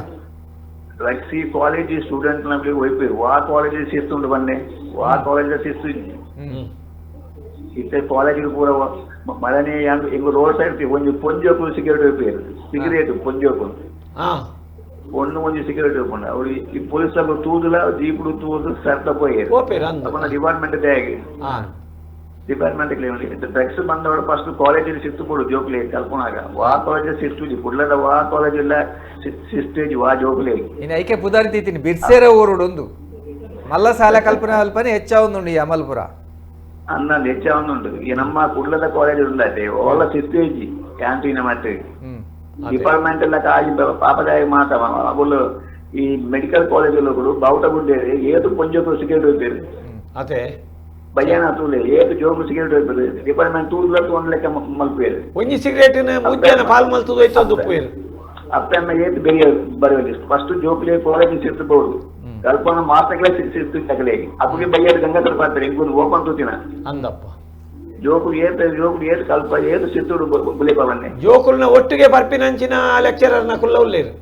ಡ್ರಗ್ಸ್ ಈ ಕಾಲೇಜ್ ಸ್ಟೂಡೆಂಟ್ ನಮಗೆ ಒಯ್ಪೇರು ವಾ ಕಾಲೇಜ್ ಶಿಸ್ತು ಉಂಟು ಬನ್ನೆ ವಾ ಕಾಲೇಜ್ ಶಿಸ್ತು ಇತ್ತೆ ಕಾಲೇಜ್ ಪೂರ ಮಳನೆ ಎಂಗ್ ರೋಡ್ ಸೈಡ್ ಒಂಜಿ ಪೊಂಜೋಕು ಸಿಗರೇಟ್ ಒಯ್ಪೇರು ಸಿಗರೇಟ್ ಪೊಂಜೋಕು ಒಂದು ಒಂಜಿ ಸಿಗರೇಟ್ ಒಯ್ಪುಂಡು ಅವ್ರು ಈ ಪೊಲೀಸ್ ಅವರು ತೂದುಲ ಜೀಪುಡು ತೂದು ಸರ್ತ ಪೋಯೇರು ಅಪ್ಪನ ಡಿಪಾರ್ಟ್ಮೆಂಟ್ ಹೇಗೆ ಡಿಪಾರ್ಟ್ಮೆಂಟ್ ಡ್ರಗ್ಸ್ ಬಂದವರು ಫಸ್ಟ್ ಕಾಲೇಜ್ ಶಿಸ್ತು ಕೊಡು ಜೋಕ್ಲೆ ಕಲ್ಪನಾಗ ವಾ ಕಾಲೇಜ್ ಶಿಸ್ತು ಕುಡ್ಲದ ವಾ ಕಾಲೇಜ್ ಇಲ್ಲ ಶಿಸ್ತು ವಾ ಜೋಕ್ಲೆ ಇನ್ನು ಐಕೆ ಪುದಾರಿ ತೀತೀನಿ ಬಿರ್ಸೇರ ಊರುಡೊಂದು ಮಲ್ಲ ಸಾಲ ಕಲ್ಪನೆ ಅಲ್ಪನೆ ಹೆಚ್ಚಾವೊಂದುಂಡು ಈ ಅಮಲ್ಪುರ ಅನ್ನ ಹೆಚ್ಚಾವೊಂದುಂಡು ಈ ನಮ್ಮ ಕುಡ್ಲದ ಕಾಲೇಜ್ ಉಂಡಾತೆ ಓಲ ಶಿಸ್ತು ಇಜ್ಜಿ ಕ್ಯಾಂಟೀನ್ ಮತ್ತೆ ಡಿಪಾರ್ಟ್ಮೆಂಟ್ ಎಲ್ಲ ಕಾಯಿ ಪಾಪದಾಯ ಮಾತ ಅವುಲು ಈ ಮೆಡಿಕಲ್ ಕಾಲೇಜ್ ಕೂಡ ಬಾವುಟ ಗುಡ್ಡೆ ಏತು ಪೊಂಜೋಕು ಸಿಗರೇಟ್ ಹೋಗ್ಬೇರು ಅದೇ ಬಯ್ಯಾನ ತೂಲೆ ಏತು ಜೋಕು ಸಿಗರೇಟ್ ಹೋಗ್ಬೇರು ಡಿಪಾರ್ಟ್ಮೆಂಟ್ ತೂದ್ಲ ತೂಂದ್ ಲೆಕ್ಕ ಮಲ್ಪೇರು ಒಂಜಿ ಸಿಗರೇಟ್ ಮುಜ್ಜನ ಪಾಲ್ ಮಲ್ತುದು ಹೋಯ್ತು ದುಪ್ಪೇರು ಅಪ್ಪೆಮ್ಮ ಏತು ಬೆರಿಯ ಬರಬೇಕು ಫಸ್ಟ್ ಜೋಕ್ಲೆ ಕಾಲೇಜ್ ಶಿಸ್ತು ಬೋದು. ಕಲ್ಪನ ಮಾತಗಳೇ ಸಿಕ್ತು ಅಪ್ಪಗೆ ಬೈಯರ್ ಗಂಗಾಧರ ಪಾತ್ರೆ ಇಂಗೊಂದು ಓಪನ್ ತೂತಿನ ಅಂದಪ್ಪ ಜೋಕುಲು ಏತ್ ಜೋಕುಲು ಏತ್ ಕಲ್ಪ ಏತ್ ಸಿತ್ತುಡು ಬುಲೆಪವನ್ನೆ ಜೋಕುಲ್ನ ಒಟ್ಟಿಗೆ ಬರ್ಪಿನಂಚಿನ ಲೆಕ್ಚರರ್ನ ಕುಲ್ಲ ಉಲ್ಲೇರು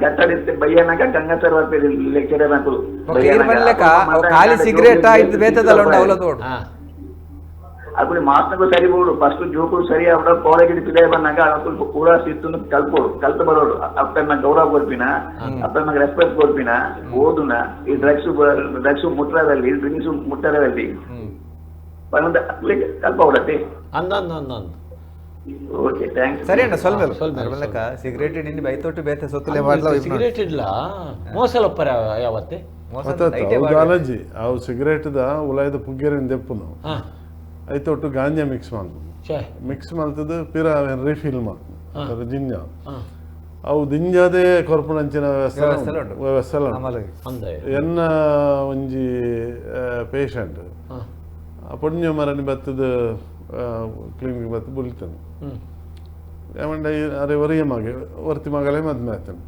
ಗಟ್ಟಡಿತ್ತೆ ಬೈಯನಾಗ ಗಂಗಾಧರ ಪಾತ್ರೆ ಲೆಕ್ಚರರ್ ನಕುಲು ಖಾಲಿ ಸಿಗರೇಟ್ ಇದ್ದು ಬೇತದಲ್ಲ ಉಂಡು ಅವಲ ತೋಡು ಅప్పుడు ಮಾತನಗೂ ಸರಿ ಬೋಡು ಫಸ್ಟ್ ಜೋಕುಲು ಸರಿ ಆವಡ ಕಾಲೇಜ್ ಪಿದಾಯ ಬಂದಾಗ ಅಕುಲು ಪೂರಾ ಸಿತ್ತುನು ಕಲ್ಪೋಡು ಕಲ್ತ ಬರೋಡು ಅಪ್ಪನ ಗೌರವ ಕೊಡ್ಪಿನ ಅಪ್ಪನ ರೆಸ್ಪೆಕ್ಟ್ ಕೊಡ್ಪಿನ ಓದುನ ಈ ಡ್ರಗ್ಸ್ ಡ್ರಗ್ಸ್ ಮುಟ್ಟರದಲ್ಲಿ ಡ್ರಿಂಕ್ಸ್ ಮುಟ್ಟರದಲ್ಲಿ ಕಲ್ಪ ಅವಡತ್ತೆ ಅಂದ ಓಕೆ thanks ಸರಿ ಅಣ್ಣ ಸ್ವಲ್ಪ ಸಿಗರೇಟ್ ನಿನ್ನ ಬೈತೊಟ್ಟು ಬೇತೆ ಸೊತ್ತಲೆ ಮಾಡ್ಲ ಸಿಗರೇಟ್ ಇಡ್ಲ ಮೋಸಲೊಪ್ಪರ ಯಾವತ್ತೆ ಅವು ಅವು ಸಿಗರೇಟ್ದ ಉಲಾಯ್ದ ಪುಗ್ಗೆರಿನ ದೆಪ್ಪುನು ಐತೊಟ್ಟು ಗಾಂಜಾ ಮಿಕ್ಸ್ ಮಾಡ್ತು ಮಿಕ್ಸ್ ಮಾಡ್ತದ್ದು ಪಿರ ರಿಫಿಲ್ ಮಾಡ್ತು ಜಿಂಜ ಅವು ದಿಂಜಾದೇ ಕೊರ್ಪುನಂಚಿನ ವ್ಯವಸ್ಥೆ ಎನ್ನ ಒಂಜಿ ಪೇಷಂಟ್ ಪುಣ್ಯ ಮರನಿ ಬತ್ತದ ಕ್ಲಿನಿಕ್ ಬತ್ತು ಬುಲ್ತಾನೆ ಏಮಂಡ ಅರೆ ಒರಿಯ ಮಗೆ ಒರ್ತಿ ಮಗಳೇ ಮದ್ಮೆ ಆತನು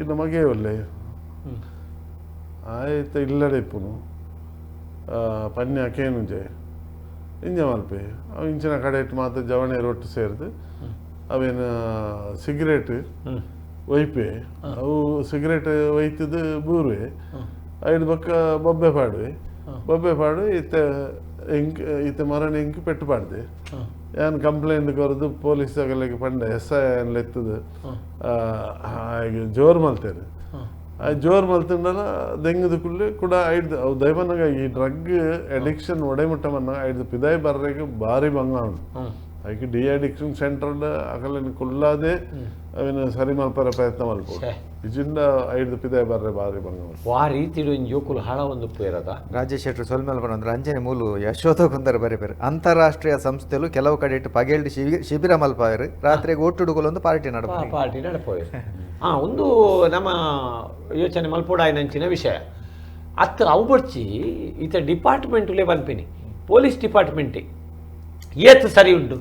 ಇನ್ನು ಮಗೆ ಒಲ್ಲೆ ಆಯ್ತು ಇಲ್ಲಡೆ ಇಪ್ಪುನು ಪನ್ಯ ಕೇನುಜೆ ಇಂಜ ಮಲ್ಪೆ ಅವು ಇಂಚಿನ ಕಡೆ ಇಟ್ಟು ಮಾತ್ರ ಜವಣೆ ರೊಟ್ಟು ಸೇರಿದು ಅವೇನು ಸಿಗರೇಟ್ ಒಯ್ಪೆ ಅವು ಸಿಗರೇಟ್ ಒಯ್ತದ್ದು ಬೂರುವೆ ಐದು ಬಕ್ಕ ಬೊಬ್ಬೆ ಪಾಡುವೆ ಬೊಬ್ಬೆ ಪಾಡು ಇತ್ತ ಇಂಕ್ ಇತ್ತ ಮರಣ ಇಂಕ್ ಪೆಟ್ಟು ಪಾಡ್ದೆ ಯಾನ್ ಕಂಪ್ಲೇಂಟ್ ಕೊರದು ಪೊಲೀಸ್ ಅಗಲಿಗೆ ಪಂಡ ಎಸ್ I ಎತ್ತದು ಹಾಗೆ ಜೋರು ಮಲ್ತೇನೆ ಆ ಜೋರು ಮಲ್ತಂಡಲ ದೆಂಗದ ಕುಳ್ಳಿ ಕೂಡ ಐಡ್ದು ಅವು ದೈವನಾಗ ಈ ಡ್ರಗ್ ಅಡಿಕ್ಷನ್ ಒಡೆಮುಟ್ಟ ಮನ್ನಾಗ ಐಡ್ದು ಪಿದಾಯ್ ಬರ್ರೆಗೆ ಭಾರಿ ಭಂಗ ಉಂಟು ಐಕ್ de addiction centre ಅಕಲಿನ ಕುಲ್ಲಾದೆ ಅವಿನ ಸರಿ ಮಲ್ಪರ ಪ್ರಯತ್ನ ಮಲ್ಪು ಇಜಿಂದ ಐಡ್ದು ಪಿದಾಯ್ ಬರ್ರೆ ಭಾರಿ ಭಂಗ ಉಂಟು ಆ ರೀತಿ ಜೋಕುಲು ಹಾಳ ಒಂದು ಪೇರದ ರಾಜೇಶ್ ಶೆಟ್ಟರು ಸೊಲ್ಮೇಲೆ ಬರೋಂದ್ರೆ ಅಂಜನೆ ಮೂಲು ಯಶೋಧ ಕುಂದರ ಬರೆ ಬೇರೆ ಅಂತಾರಾಷ್ಟ್ರೀಯ ಸಂಸ್ಥೆಲು ಕೆಲವು ಕಡೆ ಇಟ್ಟು ಪಗೆಲ್ಡ್ ಶಿಬಿರ ಮಲ್ಪಾಯರು ರಾತ್ರಿಗೆ ಒಟ್ಟುಡುಗುಲೊಂದು ಪಾರ್ಟಿ ನಡಪ ಪಾರ್ಟಿ ನಡಪೋಯರು ಒಂದು ನಮ್ಮ ಯೋಚನೆ ಮಲ್ಪೋಡಾಯಿನಂಚಿನ ವಿಷಯ ಅತ್ತ ಅವು ಬಡ್ಚಿ ಈತ ಡಿಪಾರ್ಟ್ಮೆಂಟ್ಲೇ ಬನ್ಪಿನಿ ಪೊಲೀಸ್ ಡಿಪಾರ್ಟ್ಮೆಂಟೇ ಏತ್ ಸರಿ ಉಂಡು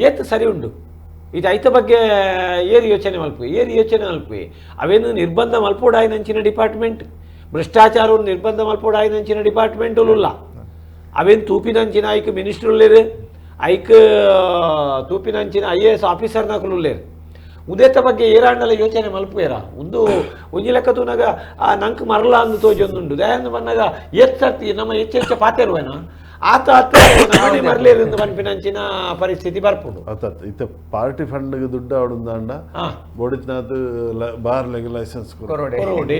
ಏತ್ ಸರಿ ಉಂಡು ಇದು ಐತ ಬಗ್ಗೆ ಏರು ಯೋಚನೆ ಮಲ್ಪು ಏರು ಯೋಚನೆ ಮಲ್ಪು ಅವೇನು ನಿರ್ಬಂಧ ಮಲ್ಪೋಡಾಯಿನಂಚಿನ ಡಿಪಾರ್ಟ್ಮೆಂಟ್ ಭ್ರಷ್ಟಾಚಾರವನ್ನು ನಿರ್ಬಂಧ ಮಲ್ಪೋಡಾಯಿನಂಚಿನ ಡಿಪಾರ್ಟ್ಮೆಂಟುಲ್ಲ ಅವೇನು ತೂಪಿನಂಚಿನ ಐಕ್ ಮಿನಿಸ್ಟ್ರ್ ಉಲ್ಲೇರು ಐಕ್ ತೂಪಿನಂಚಿನ I A S ಆಫೀಸರ್ನಕುಲು ಉಲ್ಲೇರು ಉದೇತ ಬಗ್ಗೆ ಏರಾಂಡಲ ಯೋಚನೆ ಮಲ್ಪುವೇರ ಒಂದು ಒಂಜಿ ಲೆಕ್ಕ ತೂನಾಗ ಆ ನಂಕ್ ಮರಲ ಅಂದು ತೋಜೊಂದುಂಡು ದಯಾಂದು ಬಂದಾಗ ಎತ್ತರ್ತಿ ನಮ್ಮ ಹೆಚ್ಚೆಚ್ಚ ಪಾತೆರುವೇನ ಆತ ಆತ ನಾನೇ ಮರಲೇರಿಂದ ಪನ್ಪಿನಂಚಿನ ಪರಿಸ್ಥಿತಿ ಬರ್ಪುಂಡು ಅತ್ತ ಇತ್ತ ಪಾರ್ಟಿ ಫಂಡ್ಗೆ ದುಡ್ಡು ಆಡುಂದಾಂಡ ಬೋಡಿತ್ನಾಥ್ ಬಾರ್ ಲೆಗ್ ಲೈಸೆನ್ಸ್ ಕೊರೋಡೆ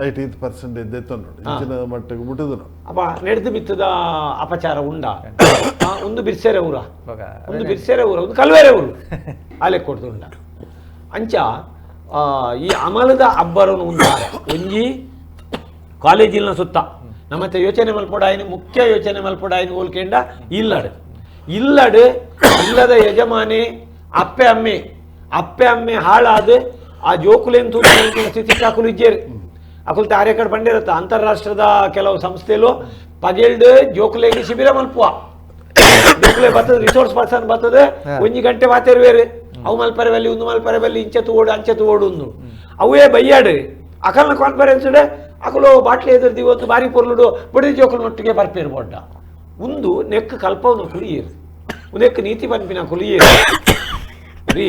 80% ಇದ್ದೆತ್ತೊಂಡು ಇಂಚಿನ ಮಟ್ಟಕ್ಕೆ ಮುಟ್ಟಿದ್ರು ಅಪ್ಪ ನಡೆದು ಬಿತ್ತದ ಅಪಚಾರ ಉಂಡ ಒಂದು ಬಿರ್ಸೆರೆ ಊರ ಒಂದು ಬಿರ್ಸೆರೆ ಊರ ಒಂದು ಕಲ್ವೇರೆ ಊರು ಆಲೆ ಕೊಡ್ತುಂಡ ಅಂಚ ಈ ಅಮಲದ ಅಬ್ಬರನು ಉಂಡ ಒಂಜಿ ಕಾಲೇಜಿನ ಸುತ್ತ ನಮ್ಮತ್ತೆ ಯೋಚನೆ ಮಲ್ಪೊಡಾಯಿನ ಮುಖ್ಯ ಯೋಚನೆ ಮಲ್ಪೊಡಾಯಿನ ಹೋಲ್ಕೆಂಡ ಇಲ್ಲಡು ಇಲ್ಲಡು ಇಲ್ಲದ ಯಜಮಾನಿ ಅಪ್ಪೆ ಅಮ್ಮೆ ಅಪ್ಪೆ ಅಮ್ಮೆ ಹಾಳಾದ ಆ ಜೋಕುಲೇನು ತೂಕಿನ ಸ್ಥಿತಿ ಅಕುಲು ಇಜ್ಜೇರು ಅಕುಲು ತಾರೇಕಡೆ ಬಂಡಿರತ್ತ ಅಂತಾರಾಷ್ಟ್ರದ ಕೆಲವು ಸಂಸ್ಥೆಲು ಪಗೆಲ್ಡ್ ಜೋಕುಲೇಗಿ ಶಿಬಿರ ಮಲ್ಪುವ ಜೋಕುಲೆ ಬರ್ತದೆ ರಿಸೋರ್ಸ್ ಪರ್ಸನ್ ಬರ್ತದೆ ಒಂಜಿ ಗಂಟೆ ಮಾತೇರು ಅವು ಮಲ್ಪರೆ ಬಲ್ಲಿ ಒಂದು ಮಲ್ಪರೆ ಬಲ್ಲಿ ಇಂಚೆ ತೋಡು ಅಂಚೆ ತೋಡು ಒಂದು ಅವೇ ಬೈಯಾಡು ಅಕಲ್ನ ಕಾನ್ಫರೆನ್ಸ್ ಅಕಲು ಬಾಟ್ಲಿ ಎದುರ್ದಿ ಒಂದು ಬಾರಿ ಪೊರ್ಲುಡು ಬಡಿ ಜೋಕುಲು ಒಟ್ಟಿಗೆ ಬರ್ಪೇರು ಬೊಡ್ಡ ಒಂದು ನೆಕ್ ಕಲ್ಪವನ ಕುಲಿಯೇರು ನೆಕ್ ನೀತಿ ಪನ್ಪಿನ ಕುಲಿಯೇರು ರೀ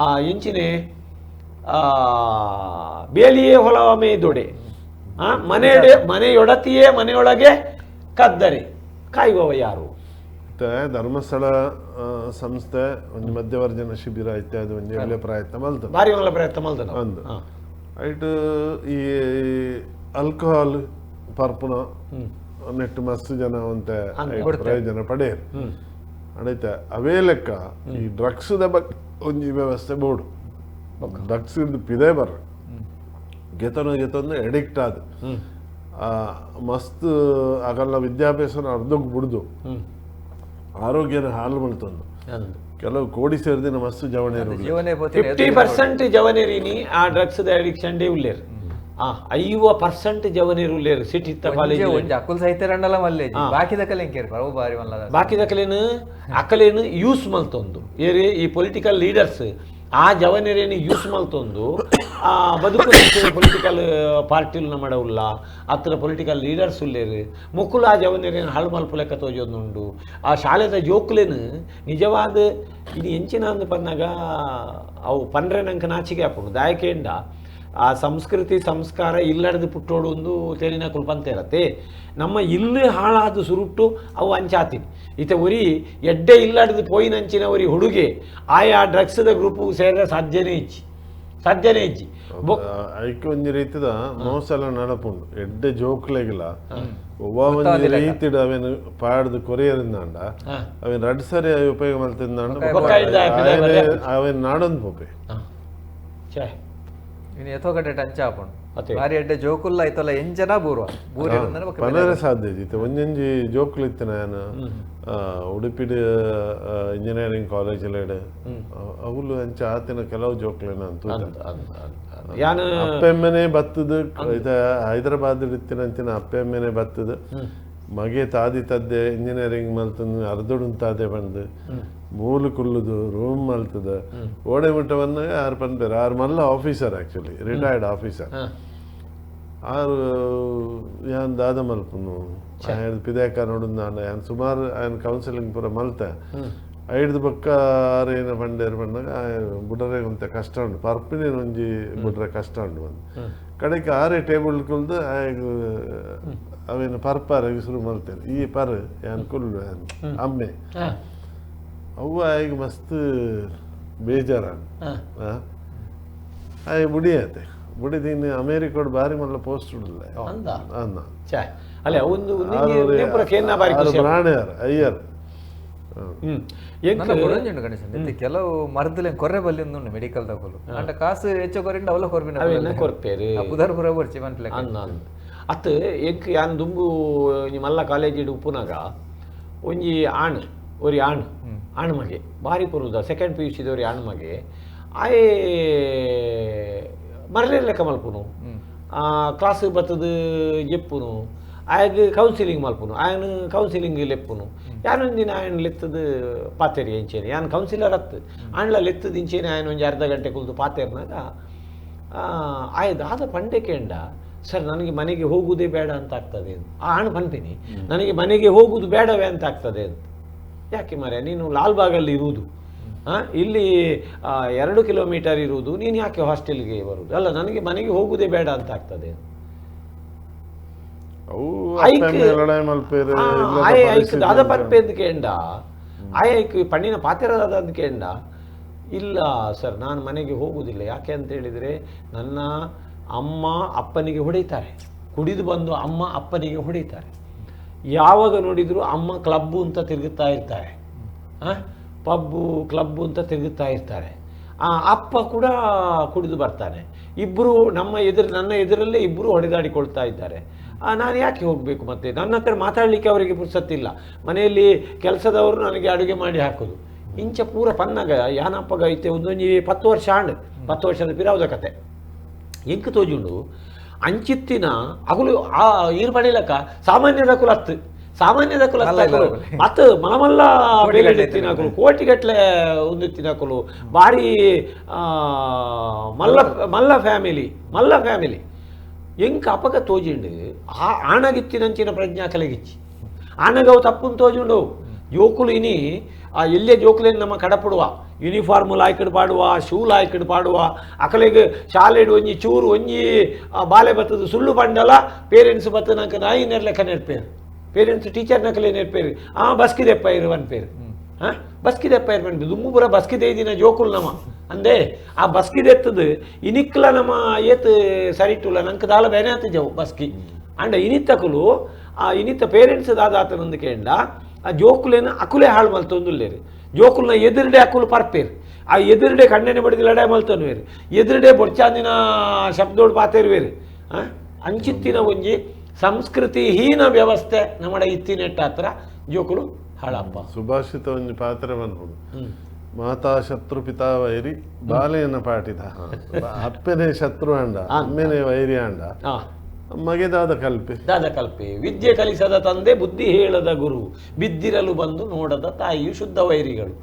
ಆ ಇಂಚಿನೆ ಬೇಲಿಯೇ ಹೊಲವಮೆ ದೊಡೆ ಮನೆಯೊಡೆ ಮನೆಯೊಡತಿಯೇ ಮನೆಯೊಳಗೆ ಕದ್ದರೆ ಕಾಯುವವ ಯಾರು? ಧರ್ಮಸ್ಥಳ ಸಂಸ್ಥೆ ಒಂದು ಮಧ್ಯವರ್ಜನ ಶಿಬಿರ ಇತ್ಯಾದಿ ಒಂದು ಒಳ್ಳೆ ಪ್ರಯತ್ನ ಮಲ್ತ ಭಾರಿ ಒಳ್ಳೆ ಪ್ರಯತ್ನ ಮಲ್ತ ಒಂದು ಐಟ್ ಈ ಆಲ್ಕೋಹಾಲ್ ಪರ್ಪುನ ನೆಟ್ಟು ಮಸ್ತ್ ಜನ ಒಂತೆ ಪ್ರಯೋಜನ ಪಡೆಯರು ಅಡೈತ ಅವೇ ಲೆಕ್ಕ ಈ ಡ್ರಗ್ಸ್ ಬಗ್ಗೆ ಒಂಜಿ ವ್ಯವಸ್ಥೆ ಬೋಡು ಡ್ರಗ್ಸ್ ಪಿದೆ ಬರ್ರ ಗೆತನ ಗೆತೊಂದು ಎಡಿಕ್ಟ್ ಆದ ಮಸ್ತ್ ಆಗಲ್ಲ ವಿದ್ಯಾಭ್ಯಾಸನ ಅರ್ಧಕ್ಕೆ ಬಿಡ್ದು ಆರೋಗ್ಯನ ಹಾಲು ಮಲ್ತೊಂದು ಕೆಲವು ಕೋಡಿ ಸೇರಿದಿನ ಮಸ್ತ್ ಜವಣೇರು 50% ಜವನೇರಿನಿ ಆ drugs addiction day ಉಲ್ಲೇರು 50% ಜವನೇರು ಉಲ್ಲೇರು ಸಿಟಿ ಇತ್ತ ಕಾಲೇಜ್ ಒಂಜಿ ಅಕುಲ್ ಸಹಿತ ರಂಡಲ ಮಲ್ಲೆ ಬಾಕಿದ ಕಲೆ ಎಂಕೇರ್ ಪರವು ಬಾರಿ ಮಲ್ಲ ಬಾಕಿದ ಕಲೆನು ಅಕಲೇನು ಯೂಸ್ ಮಲ್ತೊಂದು ಏರಿ ಈ ಪೊಲಿಟಿಕಲ್ ಲೀಡರ್ಸ್ ಆ ಜವನೆರೇನು ಯೂಸ್ ಮಲ್ತೊಂದು ಆ ಬದುಕು ಪೊಲಿಟಿಕಲ್ ಪಾರ್ಟಿಲು ನಮ್ಮಡ ಉಲ್ಲ ಅತ್ರ ಪೊಲಿಟಿಕಲ್ ಲೀಡರ್ಸ್ ಉಲ್ಲೇರು ಮೊಕ್ಕುಲು ಆ ಜವನೆರೇನು ಹಾಳು ಮಲ್ಪು ಲೆಕ್ಕ ತೋಜೊಂದುಂಡು. ಆ ಶಾಲೆದ ಜೋಕುಲೇನು ನಿಜವಾದ ಇದು ಎಂಚಿನ ಅಂದ್ ಪನ್ನಾಗ ಅವು ಪನ್ರೆ ನಂಗೆ ನಾಚಿಕೆ ಆಪುಂಡು. ದಾಯಕೇಂಡ ಆ ಸಂಸ್ಕೃತಿ ಸಂಸ್ಕಾರ ಇಲ್ಲಡದು ಪುಟ್ಟೋಡು ಒಂದು ತೆರಿನ ಕುಲ್ಪಂತೇರತ್ತೆ ನಮ್ಮ ಇಲ್ಲು ಹಾಳಾದ ಸುರುಟ್ಟು ಅವು ಅಂಚಾತೀನಿ. ಇತ ಒರಿ ಎಡ್ಡೆ ಇಲ್ಲಡದು ಪೋಯಿನಂಚಿನ ಒರಿ ಹುಡುಗೆ ಆಯಾ ಡ್ರಗ್ಸ್ದ ಗ್ರೂಪ್ ಸೇರ ಸಾಧ್ಯನೇ ಇಚ್ಚಿ ಸಾಧ್ಯನೇ ಇಜ್ಜಿ. ಐಕ್ ಒಂಜಿ ರೀತಿದ ಮೋಸಲ ನಡಪುಂಡು ಎಡ್ಡೆ ಜೋಕ್ಲೆಗಿಲ್ಲ ಒಂಜಿ ರೀತಿಡ್ ಅವೇನು ಪಾಡ್ದು ಕೊರಿಯರಿಂದಾಂಡ ಅವೇನು ರಡ್ ಸರಿ ಉಪಯೋಗ ಮಲ್ತಿಂದಾಂಡ ಅವೇನು ನಾಡೊಂದು ಪೋಪೆ ಇನ್ನು ಎಥೋ ಕಡೆ ಟಂಚ ಆಪುಂಡು ಬಾರಿ ಎಡ್ಡೆ ಜೋಕುಲ್ಲ ಐತಲ್ಲ ಎಂಜನ ಬೂರ್ವ ಪನರೆ ಸಾಧ್ಯ ಇತ್ತು. ಒಂಜೊಂಜಿ ಜೋಕುಲು ಇತ್ತು ನಾನು ಉಡುಪಿಡ್ ಇಂಜಿನಿಯರಿಂಗ್ ಕಾಲೇಜ್ ಅವುಲು ಅಂಚ ಆತಿನ ಕೆಲವು ಜೋಕ್ಲೇನ ಅಂತ ಅಪ್ಪೆಮ್ಮನೆ ಬತ್ತದ ಹೈದರಾಬಾದ್ ಇತ್ತಿನಂಚಿನ ಅಪ್ಪೆಮ್ಮನೆ ಬತ್ತದ ಮಗೆ ತಾದಿ ತದ್ದೆ ಇಂಜಿನಿಯರಿಂಗ್ ಮಲ್ತಂದು ಅರ್ಧೊಡುನ್ ತಾದೆ ಬಂದು ಮೂಲು ಕುಲ್ಲುದು ರೂಮ್ ಮಲ್ತದ ಓಡೆ ಮುಟ್ಟ ಬಂದಾಗ ಆರು ಪನ್ಪೇರು ಆರು ಮಲ್ಲ ಆಫೀಸರ್ ಆ್ಯಕ್ಚುಲಿ ರಿಟೈರ್ಡ್ ಆಫೀಸರ್ ಆರು ಯಾನ್ ದಾದ ಮಲ್ಪುನು ಆಯ್ ಪಿದಾಕ ನೋಡುಂದಾಂಡ ಯಾನ್ ಸುಮಾರು ಆಯನ್ ಕೌನ್ಸಿಲಿಂಗ್ ಪೂರ ಮಲ್ತೆ ಐಡ್ದು ಬೊಕ್ಕ ಆರು ಏನ ಪಂಡೇರು ಪಂಡಾಗ ಬುಡರೆ ಒಂತೆ ಕಷ್ಟ ಉಂಡು ಪರ್ಪಿನ ಒಂಜಿ ಬುಡ್ರೆ ಕಷ್ಟ ಉಂಡು ಬಂದು ಕಡೆಗೆ ಆರೇ ಟೇಬಲ್ ಕುಲ್ದು ಆಯಗ್ ಅವೇನು ಪರ್ಪಾರ ಶುರು ಮಲ್ತೇನೆ ಈ ಪರ್ ಯಾನ್ ಕುಲ್ಲು ಯಾನ್ ಅಮ್ಮೆ ಅವ್ವ ಆಯಗ್ ಮಸ್ತ್ ಬೇಜಾರ ಆಯ್ ಬುಡಿಯಾತೆ ಬುಡಿದಿನ ಅಮೇರಿಕೋಡ್ ಬಾರಿ ಮಲ್ಲ ಪೋಸ್ಟ್ ಉಡಲ್ಲ ಅನ್ನ ಪ್ರಾಣಿಯಾರ್ ಅಯ್ಯರ್ ಗಣೇಶನ್ ಕೆಲವು ಮರ್ದಲೆ ಕೊರ್ರೆ ಬಲ್ಲಿ ಉಂಡು ಮೆಡಿಕಲ್ ತಗೊಳ್ಳು ಅಂಡ ಕಾಸು ಹೆಚ್ಚು ಕೊರಿಂಡ ಅವಲ ಕೊರ್ಪಿನ ಕೊರ್ಪೇರು ಪುದರ್ ಪುರ ಬರ್ಚಿ ಮನ್ಪ್ಲೆ ಅನ್ನ ಅತ್ ಎಂಕ್ ಯಾನ್ ದುಂಬು ಮಲ್ಲ ಕಾಲೇಜಿಡ್ ಉಪ್ಪುನಾಗ ಒಂಜಿ ಆಣ್ ಒರಿ ಆಣ್ ಆಣ್ ಮಗೆ ಬಾರಿ ಪೊರುದ ಸೆಕೆಂಡ್ ಪಿ ಯು ಸಿದೊರಿ ಆಣ್ ಮಗೆ ಆಯೆ ಮರಲೇ ಲೆಕ್ಕ ಮಲ್ಪುನು ಕ್ಲಾಸ್ ಬತ್ತದ ಜೆಪ್ಪುನು ಆಯಗ್ ಕೌನ್ಸಿಲಿಂಗ್ ಮಲ್ಪುನು ಆಯನ ಕೌನ್ಸಿಲಿಂಗ್ ಲೆಪ್ಪುನು ಯಾನೊಂದು ದಿನ ಆಯನ ಲೆತ್ತದ ಪಾತೇರಿ ಇಂಚೇನೆ ಯಾನ್ ಕೌನ್ಸಿಲರ್ ಅತ್ತು ಆಂಡ್ಲ ಲೆತ್ತದ ಇಂಚೇನೆ ಆಯನ ಒಂಜಿ ಅರ್ಧ ಗಂಟೆ ಕುಲ್ದು ಪಾತೇರ್ನಾಗ ಆಯ ದಾದ ಪಂಡೆ ಕೇಂಡ ಸರ್ ನನಗೆ ಮನೆಗೆ ಹೋಗುವುದೇ ಬೇಡ ಅಂತ ಆಗ್ತದೆ ಅಂತ. ಆ ಹಣ ಪನ್ಪಿನಿ ನನಗೆ ಮನೆಗೆ ಹೋಗುವುದು ಬೇಡವೇ ಅಂತ ಆಗ್ತದೆ ಅಂತ. ಯಾಕೆ ಮಾರ್ಯ ನೀನು ಲಾಲ್ಬಾಗಲ್ಲಿ ಇರುವುದು, ಇಲ್ಲಿ 2 ಕಿಲೋಮೀಟರ್ ಇರುವುದು, ನೀನು ಯಾಕೆ ಹಾಸ್ಟೆಲ್ಗೆ ಬರುವುದು? ಅಲ್ಲ ನನಗೆ ಮನೆಗೆ ಹೋಗುವುದೇ ಬೇಡ ಅಂತ ಆಗ್ತದೆ. ದಾದ ಪನ್ಪೆ ಅಂತ ಕೇಂಡ ಆಯ್ ಪಣ್ಣಿನ ಪಾತೆರದ ಅಂತ ಕೇಂಡ. ಇಲ್ಲ ಸರ್ ನಾನು ಮನೆಗೆ ಹೋಗುವುದಿಲ್ಲ, ಯಾಕೆ ಅಂತ ಹೇಳಿದರೆ ನನ್ನ ಅಮ್ಮ ಅಪ್ಪನಿಗೆ ಹೊಡೀತಾರೆ, ಕುಡಿದು ಬಂದು ಅಮ್ಮ ಅಪ್ಪನಿಗೆ ಹೊಡೀತಾರೆ, ಯಾವಾಗ ನೋಡಿದರೂ ಅಮ್ಮ ಕ್ಲಬ್ಬು ಅಂತ ತಿರುಗುತ್ತಾ ಇರ್ತಾರೆ, ಪಬ್ಬು ಕ್ಲಬ್ಬು ಅಂತ ತಿರುಗುತ್ತಾ ಇರ್ತಾರೆ, ಅಪ್ಪ ಕೂಡ ಕುಡಿದು ಬರ್ತಾನೆ, ಇಬ್ಬರು ನಮ್ಮ ಎದುರು ನನ್ನ ಎದುರಲ್ಲೇ ಇಬ್ಬರು ಹೊಡೆದಾಡಿಕೊಳ್ತಾ ಇದ್ದಾರೆ, ನಾನು ಯಾಕೆ ಹೋಗಬೇಕು? ಮತ್ತು ನನ್ನ ಹತ್ರ ಮಾತಾಡಲಿಕ್ಕೆ ಅವರಿಗೆ ಪುರ್ಸತ್ತಿಲ್ಲ, ಮನೆಯಲ್ಲಿ ಕೆಲಸದವರು ನನಗೆ ಅಡುಗೆ ಮಾಡಿ ಹಾಕೋದು. ಇಂಚ ಪೂರ ಪನ್ನಾಗ ಯಾನಪ್ಪಗ ಐತೆ ಒಂದೊಂಜಿ 10 ವರ್ಷ ಆಂಡ್ 10 ವರ್ಷದ ಪಿರಾವುದ ಕತೆ ಎಂಕ್ ತೋಜುಂಡು ಅಂಚಿತ್ತಿನ ಅಗುಲು ಆ ಈರು ಪಡಿಲಕ್ಕ ಸಾಮಾನ್ಯದಕುಲು ಹತ್ತು ಸಾಮಾನ್ಯದಕುಲು ಹತ್ತು ಮತ್ತು ಮಲಮಲ್ಲ ಬೇಲೆತ್ತಿನಕುಲು ಕೋಟಿಗಟ್ಟಲೆ ಒಂದಿತ್ತಿನಕುಲು ಭಾರಿ ಮಲ್ಲ ಮಲ್ಲ ಫ್ಯಾಮಿಲಿ ಮಲ್ಲ ಫ್ಯಾಮಿಲಿ ಎಂಕ್ ಅಪಗ ತೋಜಿಂಡು ಆ ಆಣಗಿತ್ತಿನಂಚಿನ ಪ್ರಜ್ಞಾ ಕಲೆಗಿಚ್ಚಿ ಆಣಗವು ತಪ್ಪುನ್ ತೋಜುಂಡು. ಜೋಕುಲು ಇನಿ ಆ ಎಲ್ಲೇ ಜೋಕುಲೇನು ನಮ್ಮ ಕಡಪಡುವ ಯೂನಿಫಾರ್ಮ್ ಲಾಯ್ಕಡ್ ಪಾಡುವ ಶೂ ಲಾಯ್ಕಡ್ ಪಾಡುವ ಅಕಲೆಗ್ ಶಾಲೆಡ್ ಒಂಜಿ ಚೂರು ಒಂಜಿ ಬಾಲೆ ಬತ್ತದ ಸುಳ್ಳು ಪಂಡಲ ಪೇರೆಂಟ್ಸ್ ಬತ್ತ ನಂಗೆ ನಾಯಿ ನೆರ್ಲೆಕ್ಕ ನೆರ್ಪೇರು ಪೇರೆಂಟ್ಸ್ ಟೀಚರ್ ನಕಲೆ ನೆರ್ಪೇರು ಆ ಬಸ್ಕಿದೆಪ್ಪ ಇರು ಅನ್ಪೇರು ಹಾಂ ಬಸ್ಕಿದೆಪ್ಪ ಇರು ಅನ್ಪೇರು ದುಮ್ಮು ಪೂರ ಬಸ್ಕಿದೆ ದಿನ ಜೋಕುಲು ನಮ ಅಂದೇ ಆ ಬಸ್ಕಿದೆತ್ತದು ಇನಿಕ್ಲ ನಮ್ಮ ಏತ್ ಸರಿಟುಲ್ಲ ನಂಗೆ ದಾಲ ಬೇನೆ ಆತ ಬಸ್ಕಿ ಅಂಡ ಇನಿತ್ತಕುಲು ಆ ಇನಿತ್ತ ಪೇರೆಂಟ್ಸ್ ದಾದಾತನಂದು ಕೇಂಡ ಆ ಜೋಕುಲೇನ ಅಕುಲೇ ಹಾಳು ಮಲ್ತೊಂದುಲ್ಲೇರು ಜೋಕುಲ್ನ ಎದುರುಡೆ ಅಕುಲು ಪರ್ಪೇರು ಆ ಎದುರುಡೆ ಕಣ್ಣೆನೆ ಬಡಿದು ಲಡಾಯಿ ಮಲ್ತೊನ್ವೇರು ಎದುರುಡೆ ಬೊಡ್ಚಾಂದಿನ ಶಬ್ದೋಡು ಪಾತೇರುವೇರು ಅಂಚಿತ್ತಿನ ಒಂಜಿ ಸಂಸ್ಕೃತಿ ಹೀನ ವ್ಯವಸ್ಥೆ ನಮ್ಮಡ ಇತ್ತಿನೆಟ್ಟ ಹತ್ರ ಜೋಕುಲು ಹಾಳಪ್ಪ. ಸುಭಾಷಿತ ಒಂಜಿ ಪಾತ್ರ ಬಂದ್ಬಿಡು ಮಾತಾ ಶತ್ರು ಪಿತಾ ವೈರಿ ಬಾಲೇನ ಪಾಟಿದ ಅಪ್ಪನೇ ಶತ್ರು ಅಂಡ ಅಮ್ಮೆನೆ ವೈರಿ ಅಂಡ ಮಗೆ ದಾದ ಕಲ್ಪೆ ದಾದ ಕಲ್ಪೆ ವಿದ್ಯೆ ಕಲಿಸದ ತಂದೆ ಬುದ್ಧಿ ಹೇಳದ ಗುರು ಬಿದ್ದಿರಲು ಬಂದು ನೋಡದ ತಾಯಿಯು ಶುದ್ಧ ವೈರಿಗಳು